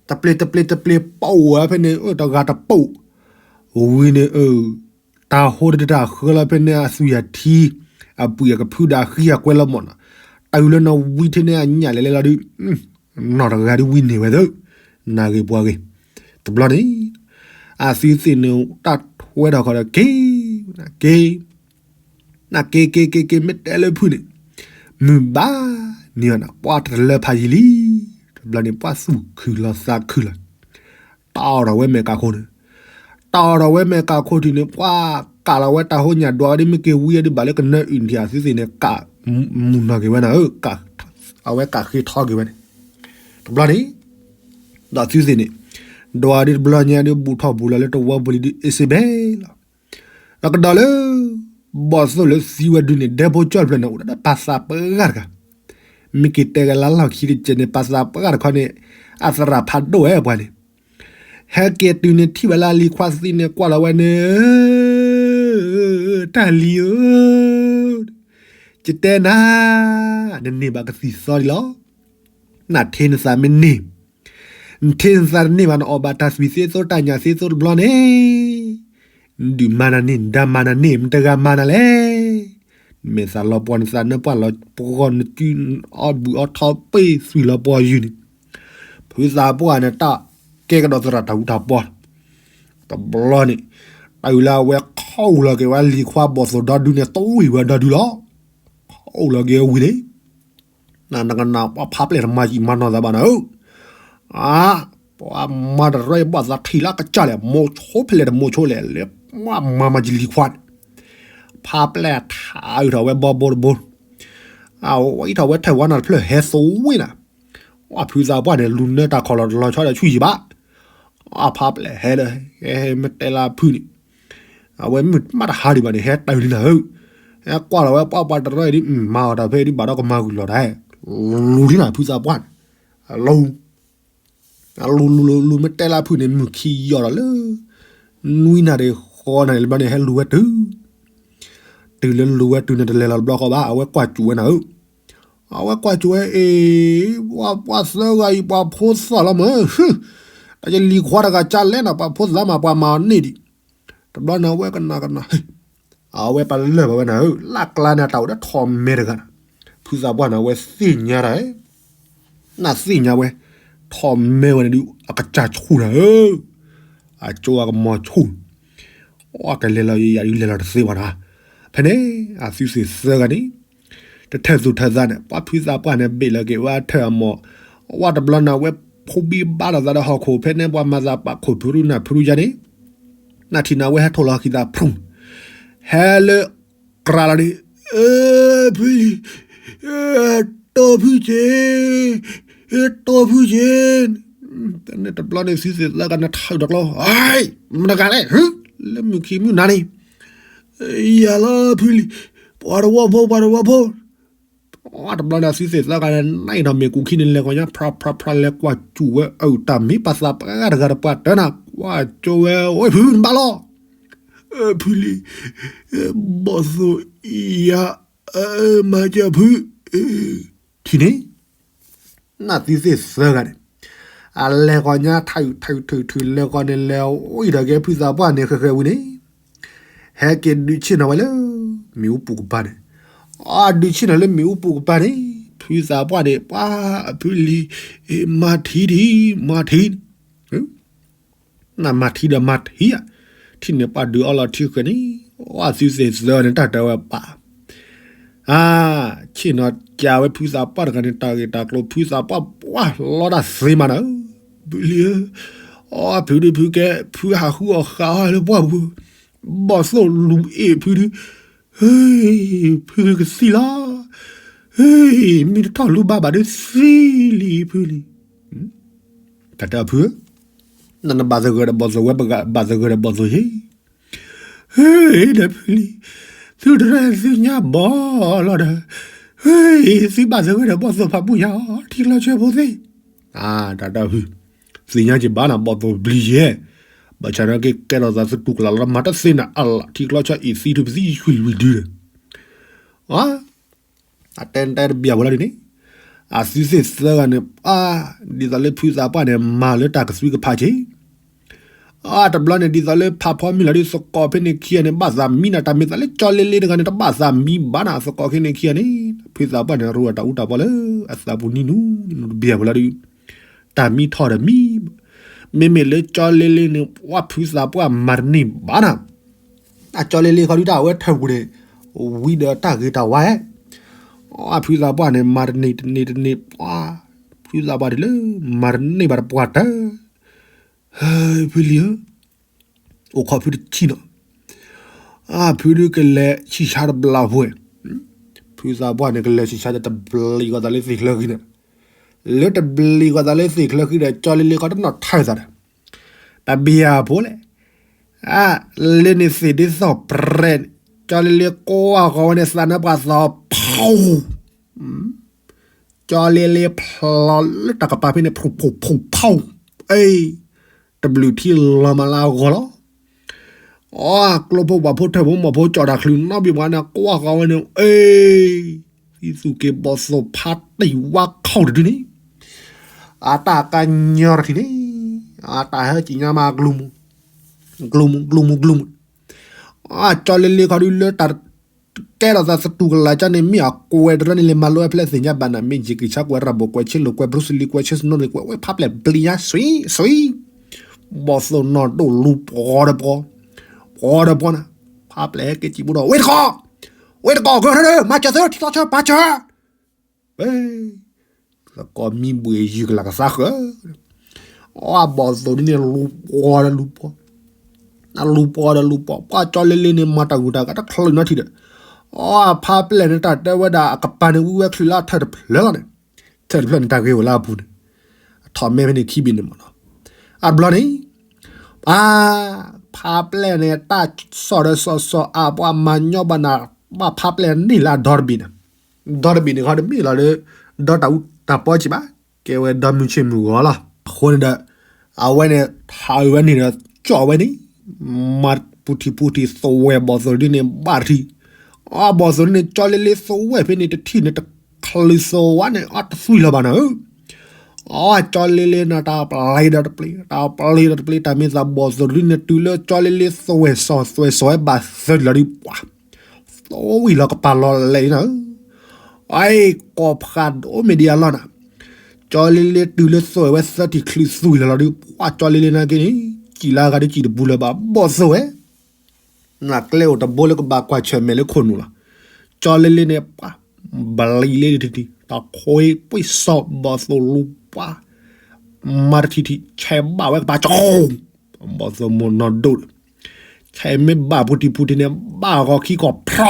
တပျ့ၤ တပျ့ၤ တပျ့ၤ ပအိၣ်ဝဲဖဲန့ၣ် တဂၤတပိာ် ဝံၤန့ၣ် တၢ်ဟိတတၢ်ဃၢလီၤဖဲန့ၣ် အသွံၣ်အထံ အပှ့ၤအကဖုဒီးအဃံအကွဲလီၤမးနီၤ. တုၤလၢနဝံထဲန့ၣ်အညၣ်လဲၤလဲၤလီၤဒုး နီၢ်တဂၤဒုးဝံန့ၢ်ဝဲသု နၢ်ဂ့ၤပှၤဂ့ၤ တဘျီန့ၣ် အသုသ့ၣ်န့ၣ် တၢ်ထွဲထီၣ်ခီဒီးက့ၤ က့ၤ နက့ၤက့ၤက့ၤက့ၤ မ့ၢ်တဲလၢဖုန့ၣ် မုၢ်ဘၣ်န့ၣ် ပှၤတလၢဖးယံာ်လံ. တဘျီန့ၣ် ပှၤသူၣ်ခုၣ်လီၤသးခုၣ်လီၤ တၢ်အီၣ်ထီၣ်ဝဲမဲာ်ကးခိၣ်န့ၣ် တၢ်အီၣ်ထီၣ်ဝဲမဲာ်ကးခိၣ်ထံးန့ၣ် ပှၤကးလီၤဝဲတၢ်ဟိညၣ်ဒွးဝဲဒ်မ့ၢ်က့ၤဝံအဒုးဘၣ်လၢကနၢအုၣ်ထံး အသုသ့ၣ်န့ၣ် ကးမုၢ်နီၢ်က့ၤဝဲန့ၣ် အဝဲကးဃ့ထီက့ၤဝဲန့ၣ် တဘျီန့ၣ် ဒီးသုသ့ၣ်န့ၣ် ဒွးဒုးတဘျီညါဒုး ဘူးထီၣ်ဘူးလီၤလၢတဝီပူၤလံဒုး အ့စ့ဘဲလီၤ. ဒီးကဒီးလၢ ဘီၣ်သိၣ်လၢသံဝဲဒုးန့ၣ် ဒဲဖိကၠီၣ်တဖျၢၣ်န့ၣ် အိၣ်ဒီးပှၤသးပှၢ်တဂၤတဂၤ မ့ၢ်က့ၤတဲဂဲၤလၢလီၢ်ခံတကဲးန့ၣ် ပှၤသးပှၢ်တခီန့ၣ် အသရၣ်ဖးဒိၣ်ဝဲပှၤန့ၣ် ဟဲက့ၤတုၤန့ၣ် ထံၣ်ဝဲလၢအလံၤခွါသံန့ၣ် ကွၢ်လီၤဝဲန့ၣ် တၢ်လံၤဧၢ ယတဲနၤ နန့ၢ်ဘၣ်ကသံၣ်သီဒံးလီၤ. နထံနသးမ့ၢ်န့ၢ် နထံနသးတန့ၢ်ဘၣ် နအီၣ်ဘၣ်တၢ်သွံၣ်သ့သိ တၢ်ညၣ်သ့သိတဘျီန့ၣ် နဒုၣ်မၤနၤန့ၢ် နဒါမၤနၤန့ၢ် မတဂၤမၤနၤလဲၣ်. နမဲာ်သၣ်လီၤပှီၢ် နသးနၢပှၢ်လီၤပှီၢ် နစုအီၣ်ဘှံးအီထီပ့ၢ်သွံၣ်လီၤပှီၢ်ယုၢ်န့ၣ် ဖုသးပှၢ်န့ၣ် တၢ်ကဲကဒီးသရၣ်တၢ်အူတၢ်ပီၢ် တဘျီန့ၣ် တုၤလၢအဝဲခီၣ်လီၤက့ၤဝဲလံၤခွါဘီၣ်သိၣ်ဒီဒုန့ၣ် တဝံၣ်ဝဲဒီဒုလီၤ. ခီၣ်လီၤက့ၤဝံၤန့ၣ် နနကနၣ်ပှၤဖးပျဲၢ်တမၤယံာ်မၤနီၢ်သးဘၣ်နၤဧၢ. အါ, ပှၤမၤတရၢအံၤ ဘၣ်သးထံၣ်လၢအကစၢ်လဲၣ်, မိၤဆိဖဲလဲၣ်တမိၤဆိလဲၣ်, လၢပှၤမၤမၤယလံၤခွါန့ၣ်, ဖးပျဲၢ်ထးအုးထီၣ်ဝဲဘီဘိတဘိ, အဝဲအံးထီၣ်ဝဲထဲၣ်ဝါနၤတဖျၢၣ်ဟဲသဝ့နၤ, အဖုသးပှၢ်န့ၣ် လူၤနၢတၢ်ခီၣ်လီၤတလီၤဆီဒီးဆူယံာ်ဘၣ်, အဖးပျဲၢ်ဟဲလၢ, ဟဲမ့ၢ်တဲလၢအဖုန့ၣ်, အဝဲမုၢ်မးတဟါဒံးဘၣ်န့ၣ် ဟဲတၢ်လံနၤဧၢ, ဟဲကွၢ်လီၤဝဲပှၤပှၤတရၢအံၤဒ် မၤအီၤတၢ်ဖဲဒ်ဘၣ်ဒီးကမၤဂုာ်လီၤတၢ်, လူၤလံနၤဖုသးပှၢ်န့ၣ်, လူၤ လူၤလူၤလူၤလူၤမ့ၢ်တဲလၢအဖုန့ၣ် မုၢ်ခံယီၤဒီးလၢ နွံနၣ်ရံၣ်ဃိးနၣ်ရံၣ်လၢဘျီန့ၣ် ဟဲလူၤဝဲတုၤ, တုၤလၢလူၤဝဲတုၤန့ၣ် တလဲၤလီၤတဘျီဃီဘၣ်, အဝဲကွၢ်စူၣ်ဝဲနၤဧၢ, အဝဲကွၢ်စူၣ်ဝဲအ့ၣ်, ပှၤပှၤသၢဂၤအံၤ ပှၤဖိသၣ်လီၤမး, တၢ်ယလံၤခွါတဂၤကလဲၣ်နၤ ပှၤဖိသၣ်မး ပှၤမၤအီၤန့ၢ်ဒံး, တဘျီန့ၣ် အဝဲကနၣ်ကနၣ် အဝဲပလၢၢ်ဘၣ်ဝဲနၤဧၢ, လၢကျါန့ၣ် တၢ်အိၣ်ဒီးထီၣ်မဲတဂၤနၤ, ဖုသးပှၢ်န့ၣ် အဝဲသ့ၣ်ညါတၢ်, နၢ်သ့ၣ်ညါဝဲ, ထီၣ်မဲဝဲန့ၣ်ဒုး အကစၢ်ဆူၣ်နၤဧၢ, အကၠိအကမီၤဆူၣ်, အကလဲၤလီၤယံာ်ယံာ်ဒုးလဲၤလီၤတသ့ဘၣ်နၤ, ဖဲန့ၣ် အသုသ့ၣ်သၢဂၤန့ၣ် တထၢၣ်သူၣ်ထၢၣ်သးန့ၣ် ပှၤဖုသးပှၢ်န့ၣ် ဘ့ၣ်လီၤက့ၤဝဲအထၢၣ်အမိၢ်, အဝဲတဘျီန့ၣ် အဝဲဖိဘံဘါလိာ်သးဒီးဟီၣ်ခိၣ် ဖဲန့ၣ်ပှၤမၤသးပာ်ခိၣ်ဖုရူနၢ်ဖုရူယါန့ၣ်, နၢ်ထံၣ်န့ၣ် အဝဲဟဲထီၣ်လီၤဟံၣ်သးဖရူ, ဟဲလၢ ကြၤလီၤန့ၣ်, ဖုလံၤ, တီဖုက့ၤ, တီဖုက့ၤ, တဘျီန့ၣ် သုသ့ၣ်သၢဂၤန့ၣ်ထၢၣ်တကျီ, မတဂၤလဲၣ်, လၢမုၢ်ခံမုၢ်နၤန့ၣ်, ယၤလီၤဖုလံၤ, ပှၤတဝီဖိ ပှၤတဝီဖိ, တဘျီန့ၣ် သုသ့ၣ်သၢဂၤန့ၣ် နံၣ်ထီၣ်မ့ၣ်ကူၣ်ခံန့ၣ် လဲၤကီၢ်ညါ ဖြးဖြးဖြး လဲၤကွၢ်စူၣ်ဝဲအတၢ်မ့ၢ်ပှၤသးပှၢ်တဂၤတပှၢ်တၢၢ်နၤ ကွၢ်ကၠိဝဲ ဝဲဖုနဘၣ်လီၤ, ဖုလံၤ, ဘီၣ်သိၣ်ယါ, မၤစၢၤဖု, ထံၣ်န့ၣ် နသုသ့ၣ်သၢဂၤန့ၣ်, အလဲၤဃီၤညါထးအုးထးအုးထုးထုး လဲၤဃီၤန့ၣ် လဲၤအိၣ်အံၤဒီးကဲဖုသးပှၢ်န့ၣ် ဃဲၤဃဲၤဝံၤန့ၣ်, ဟဲက့ၤဒုးဆ့ၣ်နီၤဝဲလၢ မ့ၣ်အူပူၤကပၤန့ၣ်, အဒုးဆ့ၣ်နီၤလၢမ့ၣ်အူပူၤကပၤန့ၣ်, ဖုသးပှၢ်န့ၣ် ပှၤအဖုလံၤ, မၤထံဒံး မၤထံ နမၤထံဒီးမၤထံဧါ, ထံၣ်န့ၣ်ပှၤဒုးအီလီၤထံဃဲၤန့ၣ်, အသုသ့ၣ်သၢန့ၣ် တၢ်တဲဝဲပာ်, အါ, ဆ့ၣ်နီၤကးဝဲဖုသးပှၢ်တဂၤန့ၣ် တၢ်ဂ့ၢ်တၢ်ကျိၤ ဖုသးပှၢ်ပှၢ်လီတၢ်သ့မးနၤ, ဖုလံၤဧၢ, အဖုဒုးဖုကဲ ဖုဟးဃုအီၣ်ဃးအီၣ်လၢပှၢ်ပူၤ, ဘီၣ်သိၣ်လူၤအ့ၣ်ဖုဒုး, ဟ့ၣ်, ဖုကသံလီၤ, ဟ့ၣ်, မ့ၢ်တထီၣ်လူၤဘၣ်ဘၣ်ဒီးသံလံဖုလံၤ, တၢ်တဲဖုဧၢ, နနဘၣ်သဂၢၢ်ဒီးဘီၣ်သိၣ် ဝဲပဘၣ်သဂၢၢ်ဒီးဘီၣ်သိၣ်ယ့ၣ်, ဟ့ၣ်ဒီးဖုလံၤ, သုတရၢသုညါဘီၣ်လီၤဒီး, ဟ့ၣ်, သုဘၣ်သဂၢၢ်ဒီးဘီၣ်သိၣ်ဖးပူၤညါအီၤ ထံကျီဆၢဖိသ့ၣ်, တၢ်တဲဖု, သ့ၣ်ညါက့ၤဘၣ်နၤဘီၣ်သိၣ်ဘျံၤယဲၢ်, ဘၣ်ဆၣ်ဒီးက့ၤကဲထီၣ်သးသတူၢ်ကလာ်လီၤ မၤတသ့နၤအလၢ် ထံကျီဆၢအံၤသံထုးပသံဆွံလွံၢ်ဒုဒီး, အါ အတဲတဲတဘၣ်ဝဲလီၤဒ်န့ၣ်, အသုသ့ၣ်သၢဂၤန့ၣ် အါ, ဒ်သိးလၢဖုသးပှၢ်န့ၣ် မၤလၢတၢ်ကသွံကဖးက့ၤ, အါ တဘျီန့ၣ် ဒ်သိးလၢဖးဖီမုၢ်လီၤဒ်သကိးဖဲန့ၣ်ခံဂၤန့ၣ် ဘၣ်သးမံနၤ တၢ်မ့ၢ်သးလၢကၠီလ့လ့တဂၤန့ၣ် တဘၣ်သးမံဘၣ်နၤ သကိးခဲန့ၣ်ခံဂၤန့ၣ်, ဖုသးပှၢ်န့ၣ် ရိအတၢ်အူတၢ်ပီလၢ အသးပူၤနံၤနူၤနံၤနူၤတဘၣ်ဝဲလီၤဒ် တၢ်မံထီၣ်ဒီးမံ, မ့မ့ၢ်လၢကၠီလ့လ့န့ၣ် ပှၤဖုသးပှၢ်မၤတန့ၢ်ဘၣ်နၤ, အကၠီလ့လ့ခီဒုတၢ်အဝဲထၢၣ်ပူၤန့ၣ်, ဝံၤဒီးတၢ်ဂ့ၤတၢ်ဝါ, အဖုသးပှၢ်န့ၣ် မၤတန့ၢ်တန့ၢ်တန့ၢ်, ဖုသးပှၢ်ဒ်လၢ မၤတန့ၢ်ဘၣ်တပှၢ်တၢၢ်, ဖုလံၤဧၢ, အိၣ်ခိးဖုတဆံနီၤ, အဖုဒုးကလဲၤဆံၣ်ဆါတဘျီဖိ, ဖုသးပှၢ်န့ၣ် ကလဲၤဆံၣ်ဆါဒီးတဘျံးဂီၤသးလၢသ့ၣ်ချၢဃံန့ၣ်, လၢတဘျံးဂီၤသးလၢသ့ၣ်ချၢဃံဒီး ကၠီလ့လ့ခီတနီၣ်ထၢၣ်သးဒီး, တဘၣ်ဖိလဲၣ်, အါ, လၢန့ၣ်သ့ၣ်ဒ်သိးပြဲန့ၣ်, ကၠီလ့လ့ကွၢ်ဃီၤဝဲန့ၣ် သးနါပှၢ်သီဖီ ကၠီလ့လ့ဖျိးလၢတၢ်ကပၤဖဲန့ၣ် ဖူးဖူးဖူးဖီ, အ့, တဘျုးထံလီၤမးလၢအဂီၢ်လီၤ, အါ, ကျိဖိပှၤဖိထၢၣ်ဖိမီၢ်ဖိကၠီၣ်တၢ်ချုးနီတဘ့ၣ်ပှၤန့ၣ် ကွၢ်ဃီၤဝဲန့ၣ် အ့, သံသူၣ်က့ၤဘီၣ်သိၣ်ဖးတံၢ်ဝါခီၣ်တဒုန့ၣ်, အတၢ်ကညီတထံၣ်န့ၣ်, အတၢ်ဟဲက့ၤညါမး ကျူမူ, ကျူမူ ကျူမူ ကျူမူ, အကၠီလ့လ့ခီဒုလၢတၢ် ကဲထီၣ်သးသတူၢ်ကလာ်ကၠီန့ၣ် မ့ၢ်အကွဲးတရၢန့ၣ် လဲၤမၤလိအဖျဲၣ်သ့ၣ်ညါဘၣ်နၤ မ့ၢ်ယကံၣ်ဆၣ်ကွဲး ရၤဘိၣ်ကွဲး ဆ့လိာ်ကွဲး ဘြူစလံကွဲး ဆ့စနိန့ၣ်ကွဲး ဝဲဖးပျဲၢ်ဘျံၤညါ စွံစွံ, ဘီၣ်သိၣ်နီၢ်ဒိၣ်လူၤပှီၤဒီးပှီၤ, ပှီၤဒီးပှီၤနၤ, ဖးပျဲၢ်ဟဲက့ၤစံးဘိဒီး ဝ့ၢ်တကီၢ်, ဝ့ၢ်တကီၢ် ကၢထၢၣ် မၤစၢၤသၢ ထံသီဆၢ ပာ်စၢၤ သကိးမံဘှ့ၣ်ယုၢ်ကလၤကသါဃၢၤ, အီၣ်ဘီၣ်သိၣ်ဒုန့ၣ်လူၤပှီၤဒီးလူၤပှီၤ, လူၤပှီၤဒီးလူၤပှီၤ, ပှၢ်ကၠီလ့လ့န့ၣ် မၤတၢ်ဂုၤတၢ်ဂၤတချုးနီထံၣ်ဒီး, အီၣ်ဖါပျဲၢ်န့ၣ် တၢ်တဲဝဲဒၣ်အကပၤန့ၣ် ဝံဝဲချုးလၢအထၢၣ်တဖျၢၣ်လီၤန့ၣ်, ထၢၣ်တဖျၢၣ်န့ၣ် တၢ်ဂ့ၤအိၣ်လၢအပူၤန့ၣ်, အထီၣ်မဲဖဲန့ၣ်ခံဘ့ၣ်န့ၣ်မ့ၢ်နီၤ, အတဘျီန့ၣ် ပှၤ ဖါပျဲၢ်န့ၣ် တၢ်စီၣ်ဒီးစီၣ်စီၣ်အါ ပှၤမၤညီဘၣ်နၤ, ဘၣ်ဖါပျဲၢ်န့ၢ်လၢအဒီတဘ့ၣ်န့ၣ်, ဒီတဘ့ၣ်န့ၣ်ခီတမ့ၢ်လီၤဒီး ဒီတၢ်အူတၢ်ပီစံးဘၣ်, ကဲဝဲဒီမုၢ်ဆ့ၣ်မုၢ်ဂီၤလီၤ. အဃိန့ၣ်ဒီး အဝဲန့ၣ် ထးအုးဝဲန့ၣ်ဒီး ကၠီၣ်ဝဲန့ၣ် မၤပူထံၣ်ပူထံၣ် သဝဲၣ်ဘီၣ်သိၣ်ဒုန့ၣ် ဘၣ်တထံၣ်, အီၣ်ဘီၣ်သိၣ်ဒုန့ၣ် ကၠီလ့လ့သဝဲၣ်ဖဲန့ၣ် တထံၣ်န့ၣ် တချုးသဝဲန့ၣ် အီၣ်တသွံၣ်လီၤဘၣ်နၤဧၢ အီၣ်ကၠီလ့လ့န့ၣ် တၢ်ပျံၤဒီးတပျံၤ, တၢ်ပျံၤဒီးတပျံၤ, တၢ်မ့ၢ်သးဘီၣ်သိၣ်ဒုန့ၣ် တုၤလၢကၠီလ့လ့သဝဲၣ်စီၣ် သဝဲၣ်စီၣ်ဝဲဘၣ်သၢထံၣ်လီၤဒုး ပှၤ သွံၣ်လီၤကပၤလီၤလဲၣ်နၤဧၢ, အကိးဖးဒိၣ်မ့ၢ်ဒံးအလီၢ်နၤ, ကၠီလ့လ့တုၤလၢသဝဲၣ်ဝဲသၢထံၣ်ချုးသွံၣ်လီၤလီၤဒုး ပှၤကၠီလ့လ့နာ်က့န့ၣ် စံၣ်လၢအဂၤဒုးစံၣ်တဘူးလၢၤဘၣ် ဘီၣ်သိၣ်ဝဲ နကျဲအိၣ်တဘိလၢကဘၣ်ကွၢ်ဆၢၣ်မဲာ်လၢခိၣ်နူာ်လီၤ. ကၠီလ့လ့န့ၣ် ပှၤ ဘျံၤလ့တထံၣ်ထံၣ် တၢ်ခွ့ပှ့ၤစီၣ်ဘီၣ်သိၣ်လူၤပှၤ မၤတထံၣ်ထံၣ် ဆဲးဘၣ်ဝဲကပၤကၠီ ဘီၣ်သိၣ်မိၢ်နီၢ်ဒိၣ်ဒီး ဆဲးမ့ၢ်ဘၣ်ပူၤတံၢ်ပူၤတံၢ်န့ၣ် ဘၣ်ဂီၤခံကီၢ်ဖျီ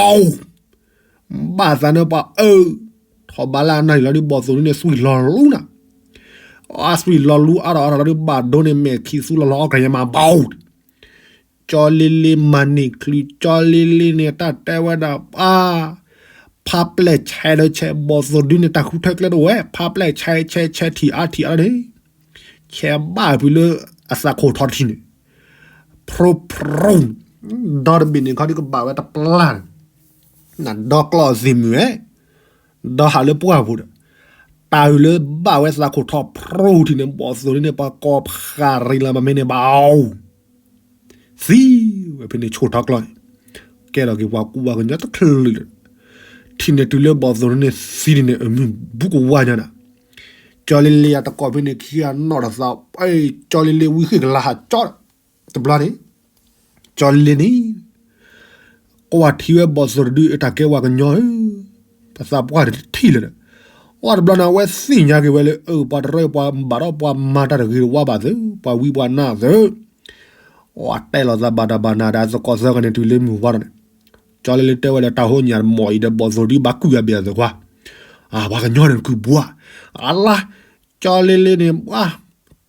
ဘၣ်သးန့ၣ်ပှၤအၢ ထီၣ်ဘးလၢအနၢ်လီၤဒုး ဘီၣ်သိၣ်န့ၣ် သွံၣ်လီၤလူၤနၤ, အသွံၣ်လီၤလူၤအါထီၣ်အါထီၣ်လီၤဒုး ဘၣ်ဒိန့ၣ် မဲာ်ခံသူလီၤလီၤ အီၣ်ကရၢမၤဘီ ကၠီလ့လ့မၤန့ၢ်ချုး ကၠီလ့လ့န့ၣ် တၢ်တဲဝဲဒၣ်ပှၤ ဖါပျဲၢ်ဆဲးဒီးဆဲး ဘီၣ်သိၣ်ဒုန့ၣ် တၢ်ဃုထၢကျဲတအိၣ်ဝဲ ဖါပျဲၢ်ဆဲးဆဲးဆဲးထံၣ်အါထံၣ်အါန့ၣ် ဆဲးဘၣ်ဖုးလၢအသးခိၣ်ထီတထံၣ်န့ၣ် ဖြိဖြိ ဒီတဘ့ၣ်န့ၣ်ခီဒုးကဘၣ်ဝဲတပျၢ်န့ၣ် နဒီကျီၢ်သ့ၣ်မုၢ်ဝဲ ဒီဟးလၢပှၢ်ပူၤဒီး တၢ်အုးလၢဘၣ်ဝဲသးခိၣ်ထီဖြိထံၣ်န့ၣ် ဘီၣ်သိၣ်ဒုန့ၣ် ပှၤကိးဖးရံလၢမ့ၢ်န့ၣ်ဘၣ် သံဝဲဖဲန့ၣ် ဆိၣ်ထီကျီၢ်န့ၣ် ကဲထီၣ်က့ၤပှၤကူပှၤကညီတချုးလၢာ် ထံၣ်န့ၣ်တုၤလၢဘီၣ်သိၣ်ဒုန့ၣ် သံဒုန့ၣ် အမုၢ်ဘူးကဝါညါနၤ ကၠီလ့လ့အတကိးဖဲန့ၣ်ခံဂၤနီၣ်ဒီးသး ကၠီလ့လ့ဝံဃ့ၢ်ကလါဟးကၠီ တဘျီန့ၣ် ကၠီလ့လ့န့ၣ် ကွၢ်ထံဝဲဘီၣ်သိၣ်တဒုအတၢ်ကဲဝဲကညီဧၢ, ပသးပှၢ်တထံၣ်လၢၤဒီး အီၣ်တဘျီန့ၣ် အဝဲသ့ၣ်ညါက့ၤဝဲလၢ အၢ ပှၤတရၢပှၤဘၣ်ဒီးပှၤမၤတၢ်တဂ့ၤတဝါဘၣ်သု ပှၤဝံပှၤနါသု အတဲလိာ်သးဘၣ်တၢ်ဘၣ်နၤဒီးသကိးသၢဂၤန့ၣ်တုၤလၢမုၢ်ဝါဒီးန့ၣ် ကၠီလ့လ့တဲဝဲဒီးတၢ်ဟိညၣ်တမီၢ်အံၤဒီးဘီၣ်သိၣ်ဒုဘၣ်ကုၢ်အဘ့ၣ်အသခွါ ပှၤကညီန့ၣ်ကုၢ်ဘှါ အလါ ကၠီလ့လ့န့ၣ် ပှၤ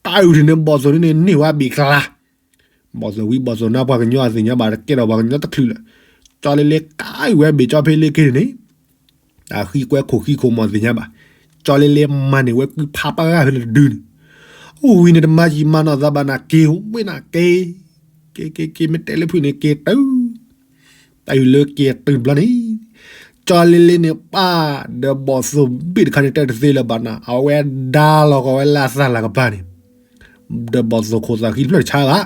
တၢ်အုၣ်ထံၣ်န့ၣ် ဘီၣ်သိၣ်ဒုန့ၣ်န့ၢ်ဝဲဘ့ၣ်ကလါ ဘီၣ်သိၣ်ဝံဘီၣ်သိၣ်နါပှၤကညီအသ့ၣ်ညါဘၣ် တကဲထီၣ်ပှၤကညီတချုးလၢာ် ကၠီလ့လ့ကၢ်အုၣ်ဝဲဘ့ၣ်ကၠီဖဲလ့က့န့ၣ်န့ၣ် အဃံကွဲခိၣ်ဃံခိၣ်မီၢ်သ့ၣ်ညါဘၣ် ကၠီလ့လ့မၤန့ၢ်ဝဲကုဖးပှၢ်ဂၤဖဲလၢတဒုန့ၣ် အိၣ်ဝံၤန့ၣ်တမၤယံာ်မၤနီၢ်သးဘၣ်နၤက့ၤဝဲနၤက့ၤ က့ၤက့ၤက့ၤမ့ၢ်တဲလၢဖုၣ်န့ၣ်က့ၤတုၤ တၢ်အုၣ်လၢက့ၤတုၤဘျီန့ၣ် ကၠီလ့လ့န့ၣ် ပၢ်ဒီးဘီၣ်သိၣ်ဘ့ၣ်တခါန့ၣ် တဲတသ့လၢၤဘၣ်နၤ အဝဲဒါလီၤကီးဝဲလၢအသးလၤကပၤန့ၣ် ဒီးဘီၣ်သိၣ်ခိၣ်သးဃံတဖျၢၣ်တဆါဘၣ်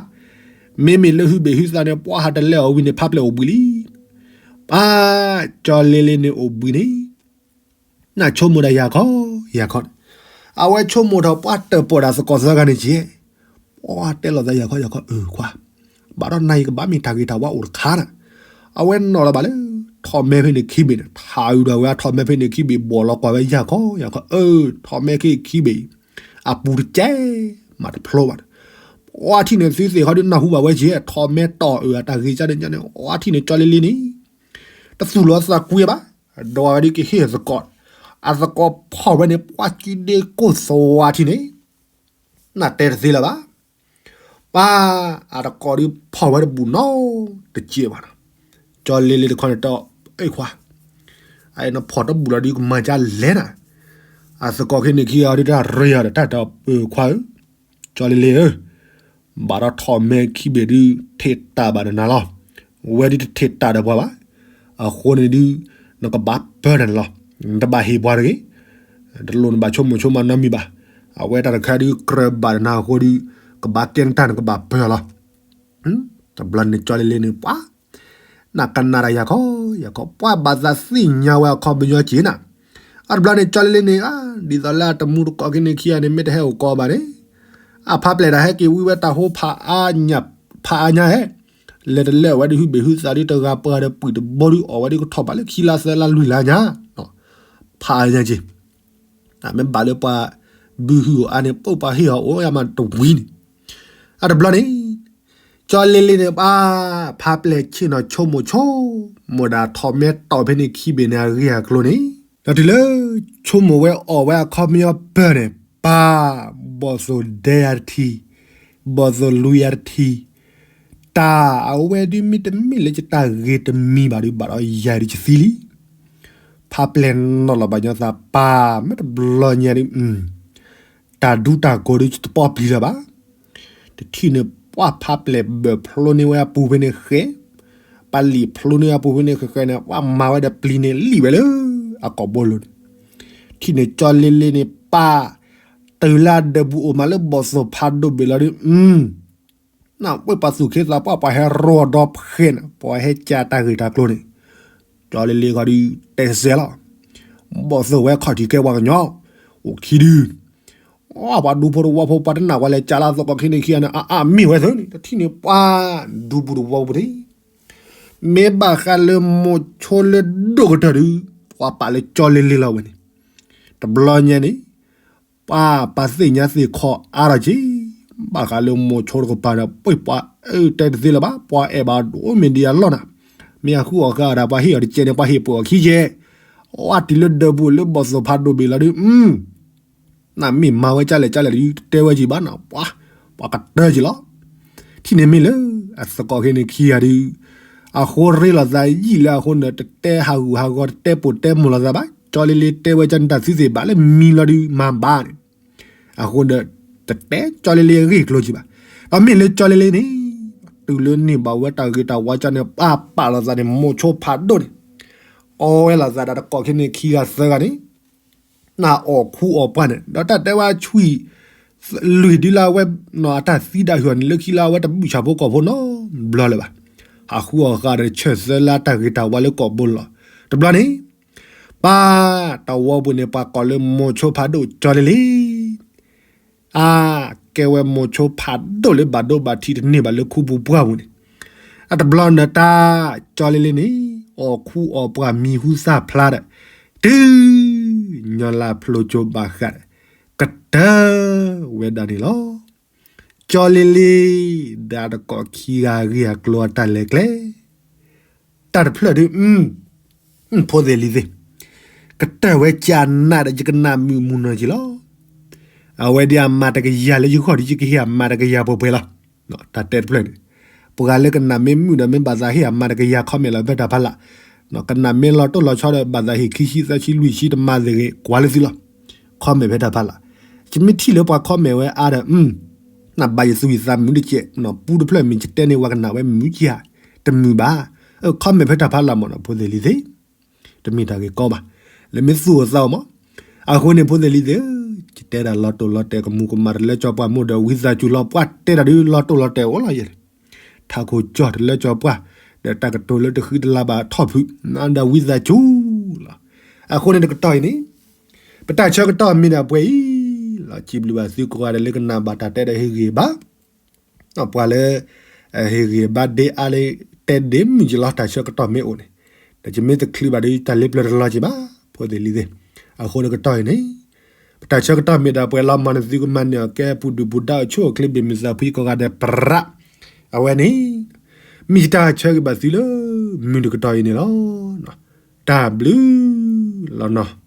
မ့မ့ၢ်လၢဟုဘ့ၣ်ဟုသးန့ၣ် ပှၤဟးတလဲအီၤဝံၤန့ၣ် ဖးပျဲၢ်အိၣ်ဘှံးလံ ပၢ် ကၠီလ့လ့န့ၣ်အိၣ်ဘှံးန့ၣ် နဆိကမိၣ်ဒၣ်ယၤခီ ယၤခီန့ၣ် အဝဲဆိကမိၣ်ထီၣ်ပှၤတၢၣ်ပီၣ်ဒၣ်သကိးသၢဂၤန့ၣ်က့ ပှၤတဲလိာ်သးယၤခီယၤခီ အၢ ခွါ ဘၣ်ဒီးနၤအံၤကဘၣ်မ့ၢ်တၢ်ဂ့ၤတၢ်ဝါအိၣ်တခါနၤ အဝဲနီၣ်လီၤဘၣ်လၢ ထီၣ်မဲဖဲန့ၣ်ခံဘ့ၣ်န့ၣ် ထးအုးဒီးဝဲအထီၣ်မဲဖဲန့ၣ်ခံဘ့ၣ် ဘီၣ်လီၤကွၢ်ဝဲယၤခီယၤခီ အၢ ထီၣ်မဲခဲခံဘ့ၣ်အံၤ အပူၤတကဲ မၤတဖျိဘၣ်န့ၣ် ပှၤထံၣ်န့ၣ်သုသ့ၣ်ခီဒုးနၢ်ဟူဘၣ်ဝဲက့ ထီၣ်မဲတီၢ်အုးအတၢ်ဂ့ၤကန့ၣ်ကန့ၣ် ပှၤထံၣ်န့ၣ်ကၠီလ့လ့န့ၣ် တသူၣ်လီၤသးကွံဘၣ် ဒီးဝဲဒုးကဟ့ၣ်သကိး အသကိးဖီၣ်ဝဲန့ၣ် ပှၤကံဒ့ကိၢ်သဝါထံၣ်န့ၣ် နတဲတသ့လၢၤဘၣ် ပၢ် အတကိးဒုးဖီၣ်ဝဲတဘူၣ်နီတစဲးဘၣ်နီၤ ကၠီလ့လ့တခီန့ၣ်တအဲၣ်ခွါ အနဖီၣ်တဘူၣ်လီၤဒုးကမၤကလဲၣ်နၤ အသကိးခဲန့ၣ်ခံဂၤဒုးတၢ်ရ့အီၤဒီးတၢ်တပၢၢ်ခွါဧၢ ကၠီလ့လ့ဧၢ ဘၣ်ဒီးထီၣ်မဲခံဘ့ၣ်ဒုး ထံၣ်တၢ်ဘၣ်နၤလီၤ ဝဲဒုးတထံၣ်တၢ်ဒီးပှၤဘၣ် အဃိန့ၣ်ဒုး နကဘၣ်ပၢၢ်နၤန့ၣ်လီၤ နတဘၣ်ဟ့ၣ်ပှၤတဂ့ၤ တလိၣ်နဘၣ်ဆိကမိၣ်ဆိကမးနီတမံၤဘၣ် အဝဲတၢ်တခါဒုးကြၢးဘၣ်နၤအဃိဒုး ကဘၣ်ကဲနတၢ်နကဘၣ်ပၢၢ်လီၤ တဘျီန့ၣ်ကၠီလ့လ့န့ၣ် ပှၤ နကနၣ်တၢ်ယၤခီ ယၤခီ ပှၤဘၣ်သးသ့ၣ်ညါဝဲအခီပညီက့နၤ အတဘျီန့ၣ်ကၠီလ့လ့န့ၣ် ဒ်သိးလၢအတမူတကိးက့န့ၣ်ခံဂၤန့ၣ် မ့ၢ်တဟဲအိၣ်ကီးဘၣ်န့ၣ် အဖးပျဲၢ်တၢ်ဟဲက့ၤဝံဝဲတၢ်ဟိဖးအါညါ ဖးအါညါဟဲ လဲၤတလဲၤဝဲဒုးဟုဘ့ၣ်ဟုသးဒုးတဂၤပှၤဒီးပှံၢ်တဘိဒုးအီၣ်ဝဲဒုးကထီၣ်ဘၣ်လၢခံလါသၢလါလွံၢ်လါညါ ဖးအါညါက့ အမ့ၢ်ဘၣ်လၢပှၤ ဘုဟုၣ်အါန့ၣ် ပိၢ်ပှၤဟ့ၣ်အီၤအိၣ်ယါမးတဝံၤန့ၣ်, အတဘျီန့ၣ် ကၠီလ့လ့န့ၣ် ပှၤဖးပျဲၢ်ဆ့ၣ်နီၤဆိကမိၣ်ဆိကမိၣ်ဒၣ် ထီၣ်မဲထီၣ်ဖဲန့ၣ်ခံဘ့ၣ်န့ၣ် အဂ့ၢ်အကျိၤန့ၣ်, ဒီးတုၤလၢဆိကမိၣ်ဝဲအီၣ်ဝဲအခီပညီပၢၢ်န့ၣ် ပၢ် ဘီၣ်သိၣ်ဒဲယၤတထံၣ်, ဘီၣ်သိၣ်လွံၢ်ယၤတထံၣ်, တၢ်အဝဲဒုးမ့တမ့ၢ်လၢယတၢ်ဂ့ၤတမံၤဘၣ်ဒုး ဘၣ်ဒီးယၤဒုးယသံလံ. ဖးပျဲၢ်နီၣ်လီၤဘၣ်ညီသး ပၢ် မ့ၢ်တဘျီညါဒုး တၢ်ဒူတၢ်ကိးဒုးတပီၢ်ပျံၤလၢၤဘၣ်. တထံၣ်န့ၣ် ပှၤဖးပျဲၢ်ဘၢၣ်ဖျိန့ၢ်ဝဲအပူၤဖဲန့ၣ်ဃဲ, ပှၤလံာ်ဖျိန့ၢ်အပူၤဖဲန့ၣ်ဃဲဃဲန့ၣ် ပှၤမၤဝဲဒီးပျံၤန့ၣ်လံာ်ဝဲလၢအကိာ်ဘိလိၤန့ၣ်, ထံၣ်န့ၣ်ကၠီလ့လ့န့ၣ် ပၢ် တုၤလၢအဒၢးပူၤအိၣ်မးလၢဘီၣ်သိၣ်ဖးဒိၣ်ဘ့ၣ်လီၤဒုး နၢ်ပၢၢ်ပှၤသူၣ်ခ့သးပှၢ် ပှၤဟဲရိဒီဖဲန့ၣ် ပှၤဟဲကၢတၢ်ဂ့ၢ်တၢ်ကျိၤန့ၣ်, ကၠီလ့လ့ဂီၤဒုးတဲစဲးလီၤ. ဘီၣ်သိၣ်ဝဲခီၣ်ထံးကဲပှၤကညီ အိၣ်ခံဒု ပှၤဒူဖိတဝီဖိ ပှၤတနာ်ဝဲလဲၤကၢလၢသကိးခဲန့ၣ်ခံဂၤန့ၣ် အအါမ့ၢ်ဝဲသ့ၣ်န့ၣ် တထံၣ်န့ၣ် ပှၤဒူပူၤတဝီပူၤန့ၣ် မ့ၢ်ဘၣ်ဃးလၢမိၤဆိလၢဒိၣ်ကတၢၢ်ဒုး ပှၤပာ်လၢကၠီလ့လ့လီၤဝဲန့ၣ်, တဘျီညါန့ၣ် ပှၤပာ်သ့ၣ်ညါသ့ၣ်ခီအါထီၣ်က့ၤ, ဘၣ်ဃးလၢမိၤဆိတကပၤဒီး ပှၤတဲတသ့လၢၤဘၣ် ပှၤအဲၣ်ဘၣ်ဒိၣ်မ့ၢ်ဒံးအလီၢ်နၤ, မ့ၢ်အဃုအီၣ်ဃာ်အီၤဒီး ပှၤဟ့ၣ်အီၤတကဲးန့ၣ် ပှၤဟ့ၣ်ပှဲၤအီၤခံကဲး, အဝဲတုၤလၢဒၢးပူၤလၢဘီၣ်သိၣ်ဖးဒိၣ်ဘ့ၣ်လီၤဒုး နမ့ၢ်မၤဝဲကၢလဲၣ်ကၢလဲၣ်ဒုး တတဲဝဲက့ၤဘၣ်နီၤ ပှၤ ပှၤကတၢၢ်က့ၤလီၤ. ထံၣ်န့ၣ်မ့ၢ်လၢ အသကိးခဲန့ၣ်ခံဂၤဒုး အဃိရ့လိာ်သးယံာ်လၢအဃိန့ၣ် တတဲဟးဂူာ်ဟးဂီၤ တတဲပိာ်တဲမိၢ်လိာ်သးဘၣ် ကၠီလ့လ့တဲဝဲကၢန့ၣ် တၢ်သံသ့ၣ်ဘၣ်လၢမံလီၤဒုး မၤဘၣ်န့ၣ်, အဃိဒီး တတဲကၠီလ့လ့အဂ့ၢ်အကျိၤက့ၤဘၣ်. ဒီးမ့ၢ်လၢကၠီလ့လ့န့ၣ် တုၤလၢန့ၢ်ဘၣ်ဝဲတၢ်ဂ့ၤတၢ်ဝါကၢန့ၣ် ပာ်ပာ်လိာ်သးန့ၣ် မိၤဆိဖးဒိၣ်န့ၣ် အီဝဲလိာ်သးဒီးတကိးခဲန့ၣ်ခံဂၤသၢဂၤန့ၣ် နအီၣ်ခူအီၣ်ပှၢ်န့ၣ် ဒီးတၢ်တဲဝဲအဆွံၣ် လွံၢ်ဒုလၢအဝဲ အတၢ်သံဒၣ်ဟ့ၣ်အီၤန့ၣ် လၢခံလၢအဝဲတဘုၣ်ဆၣ်ဖိကီၢ်ဖိနီတဘျီလၢၤဘၣ်. ဟးဃုအီၣ်ဃာ်ဒီးဆၢၣ်သၢလၢအတၢ်ဂ့ၤတၢ်ဝါလၢကိာ်ဘိလီၤ. တဘျီန့ၣ် ပၢ်တဝီပူၤန့ၣ် ပှၤကိးလၢမိၤဆိဖးဒိၣ်ကၠီလ့လ့ အါ ကဲဝဲမိၤဆိဖးဒိၣ်လၢဘၣ်ဒိဘၣ်ထံးတန့ၢ်ဘၣ်လၢခူပူၤပှၢ်ပူၤန့ၣ်, အတဘျီနတၢ်ကၠီလ့လ့န့ၣ် အီၣ်ခူအီၣ်ပှၢ်မံဟူသၣ်ဖျါဒီး တုၤညီလၢဖျိကၠိဘၣ်ဃးဒီး ကတၢၢ်ဝဲဒၣ်န့ၣ်လီၤ. ကၠီလ့လ့ ဒီးတကိးခံဂၤအဂ့ၢ်အကျိၤအတၢ်လဲၤကျဲ တၢ်တဖျၢၣ်ဒုး ဖိသ့ၣ်လံၤသ့ၣ်, ကတၢၢ်ဝဲကၢနးဒီးယကနၣ်မုာ်မုာ်နီၢ်က့ၤလီၤ. အဝဲဒ်အမၤတကယၤလၢယဂီၢ်ဒီး ယကဟ့ၣ်အမၤတကယၤပှဲၤပှဲၤလီၤ. တၢ်တဲတဖျၢၣ်န့ၣ် ပှၤလၢကနၣ်မ့ၢ်မုာ်ဒီးမ့ၢ်ဘၣ်သးဟ့ၣ်အမၤတကယၤ comment လီၤဖဲတၢ်ဖးလၢ်, ကနၣ်မ့ၢ်လီၤတိၢ်လီၤဆီဒီးဘၣ်သးဟ့ၣ်ခံဆံသၢဆံလွံၢ်ဆံတမၤသ့ၣ်ဂ့ၤ ကွၢ်လၢသုလီၤ. comment ဖဲတၢ်ဖးလၢ်, ယမ့ၢ်ထံၣ်လၢပှၤ comment ဝဲအါဒီး နဘၣ်ယသူၣ်ယသးမုာ်တကဲး, ပူတဖျၢၣ်မ့ၢ်ယတဲန့ၢ်ဝဲကနၣ်ဝဲမုာ်က့ၤဧါ, တမုာ်ဘၣ်. comment ဖဲတၢ်ဖးလၢ်မ့ၢ်နီၤ ဖိသ့ၣ်လံၤသ့ၣ်, တမ့ၢ်တၢ်ဂ့ၢ်ကီဘၣ်, လၢမ့ၢ်သူၣ်အိၣ်သးအိၣ်မး. အဃိန့ၣ် ဖိသ့ၣ်လံၤသ့ၣ်ဧၢ, ယတဲဒၣ်လီၤတိၢ်လီၤတဲာ်ကမူၤကမၣ်တလၢကၠီပှၢ်မိၢ်ဒီးဝံသးစူၤလီၤ ပှၤတဲတၢ်ဒုးလီၤတိၢ်လီၤတဲာ်အိၣ်လီၤယဲၢ်န့ၣ်, ထးခိၣ်ကၠီၢ်တလၢကၠီပှၢ်, ဒီးတၢ်ကတိၤလၢတဃံတလၤဘၣ်ထီၣ်ဖုး, ဒီးဝံသးစူၤလီၤ. အဃိန့ၣ်တကတီၢ်အံၤန့ၣ် ပတၢ်ဆၢကတီၢ်မ့ၢ်ဒၣ်ပှဲၤအံၤလီၤ. စံးဘျုးဘၣ်သုကိးဂၤဒဲးလၢကနၣ်ဘၣ်တၢ်တဲဒီးဟ့ၣ်ဂံၢ်ဘါ ပှၤလၢ ဟ့ၣ်ဂံၢ်ဘါဒ့အါလၢ တဲဒ့မုာ်က့ၤလီၤ တၢ်ဆၢကတီၢ်မ့ၢ်အိၣ်န့ၣ်, ဒီးယမ့ၢ်တချုးဘၣ်ဒီး တၢ်လ့ပျၢၤတလီၤက့ၤဘၣ် ဖိသ့ၣ်လံၤသ့ၣ်. အဃိတကတီၢ်အံၤန့ၣ် ပတၢ်ဆၢကတီၢ်မ့ၢ်ဒၣ်ပှဲၤလီၤမးန့ၣ် သုကမၤန့ၢ်အီၤကဲပူၤဒုၣ်ပူၤဒါအိၣ်ဆူၣ်အိၣ်ချ့ဘၣ်မုာ်သးဖှံကိးဂၤဒဲးပြး အဝဲန့ၣ် မ့ၢ်ယတၢ်ဆၢဂ့ၤဘၣ်သုလၢ မုၢ်တကတီၢ်အံၤန့ၣ်လီၤ. တၢ်ဘျုးလီၤနီၤ.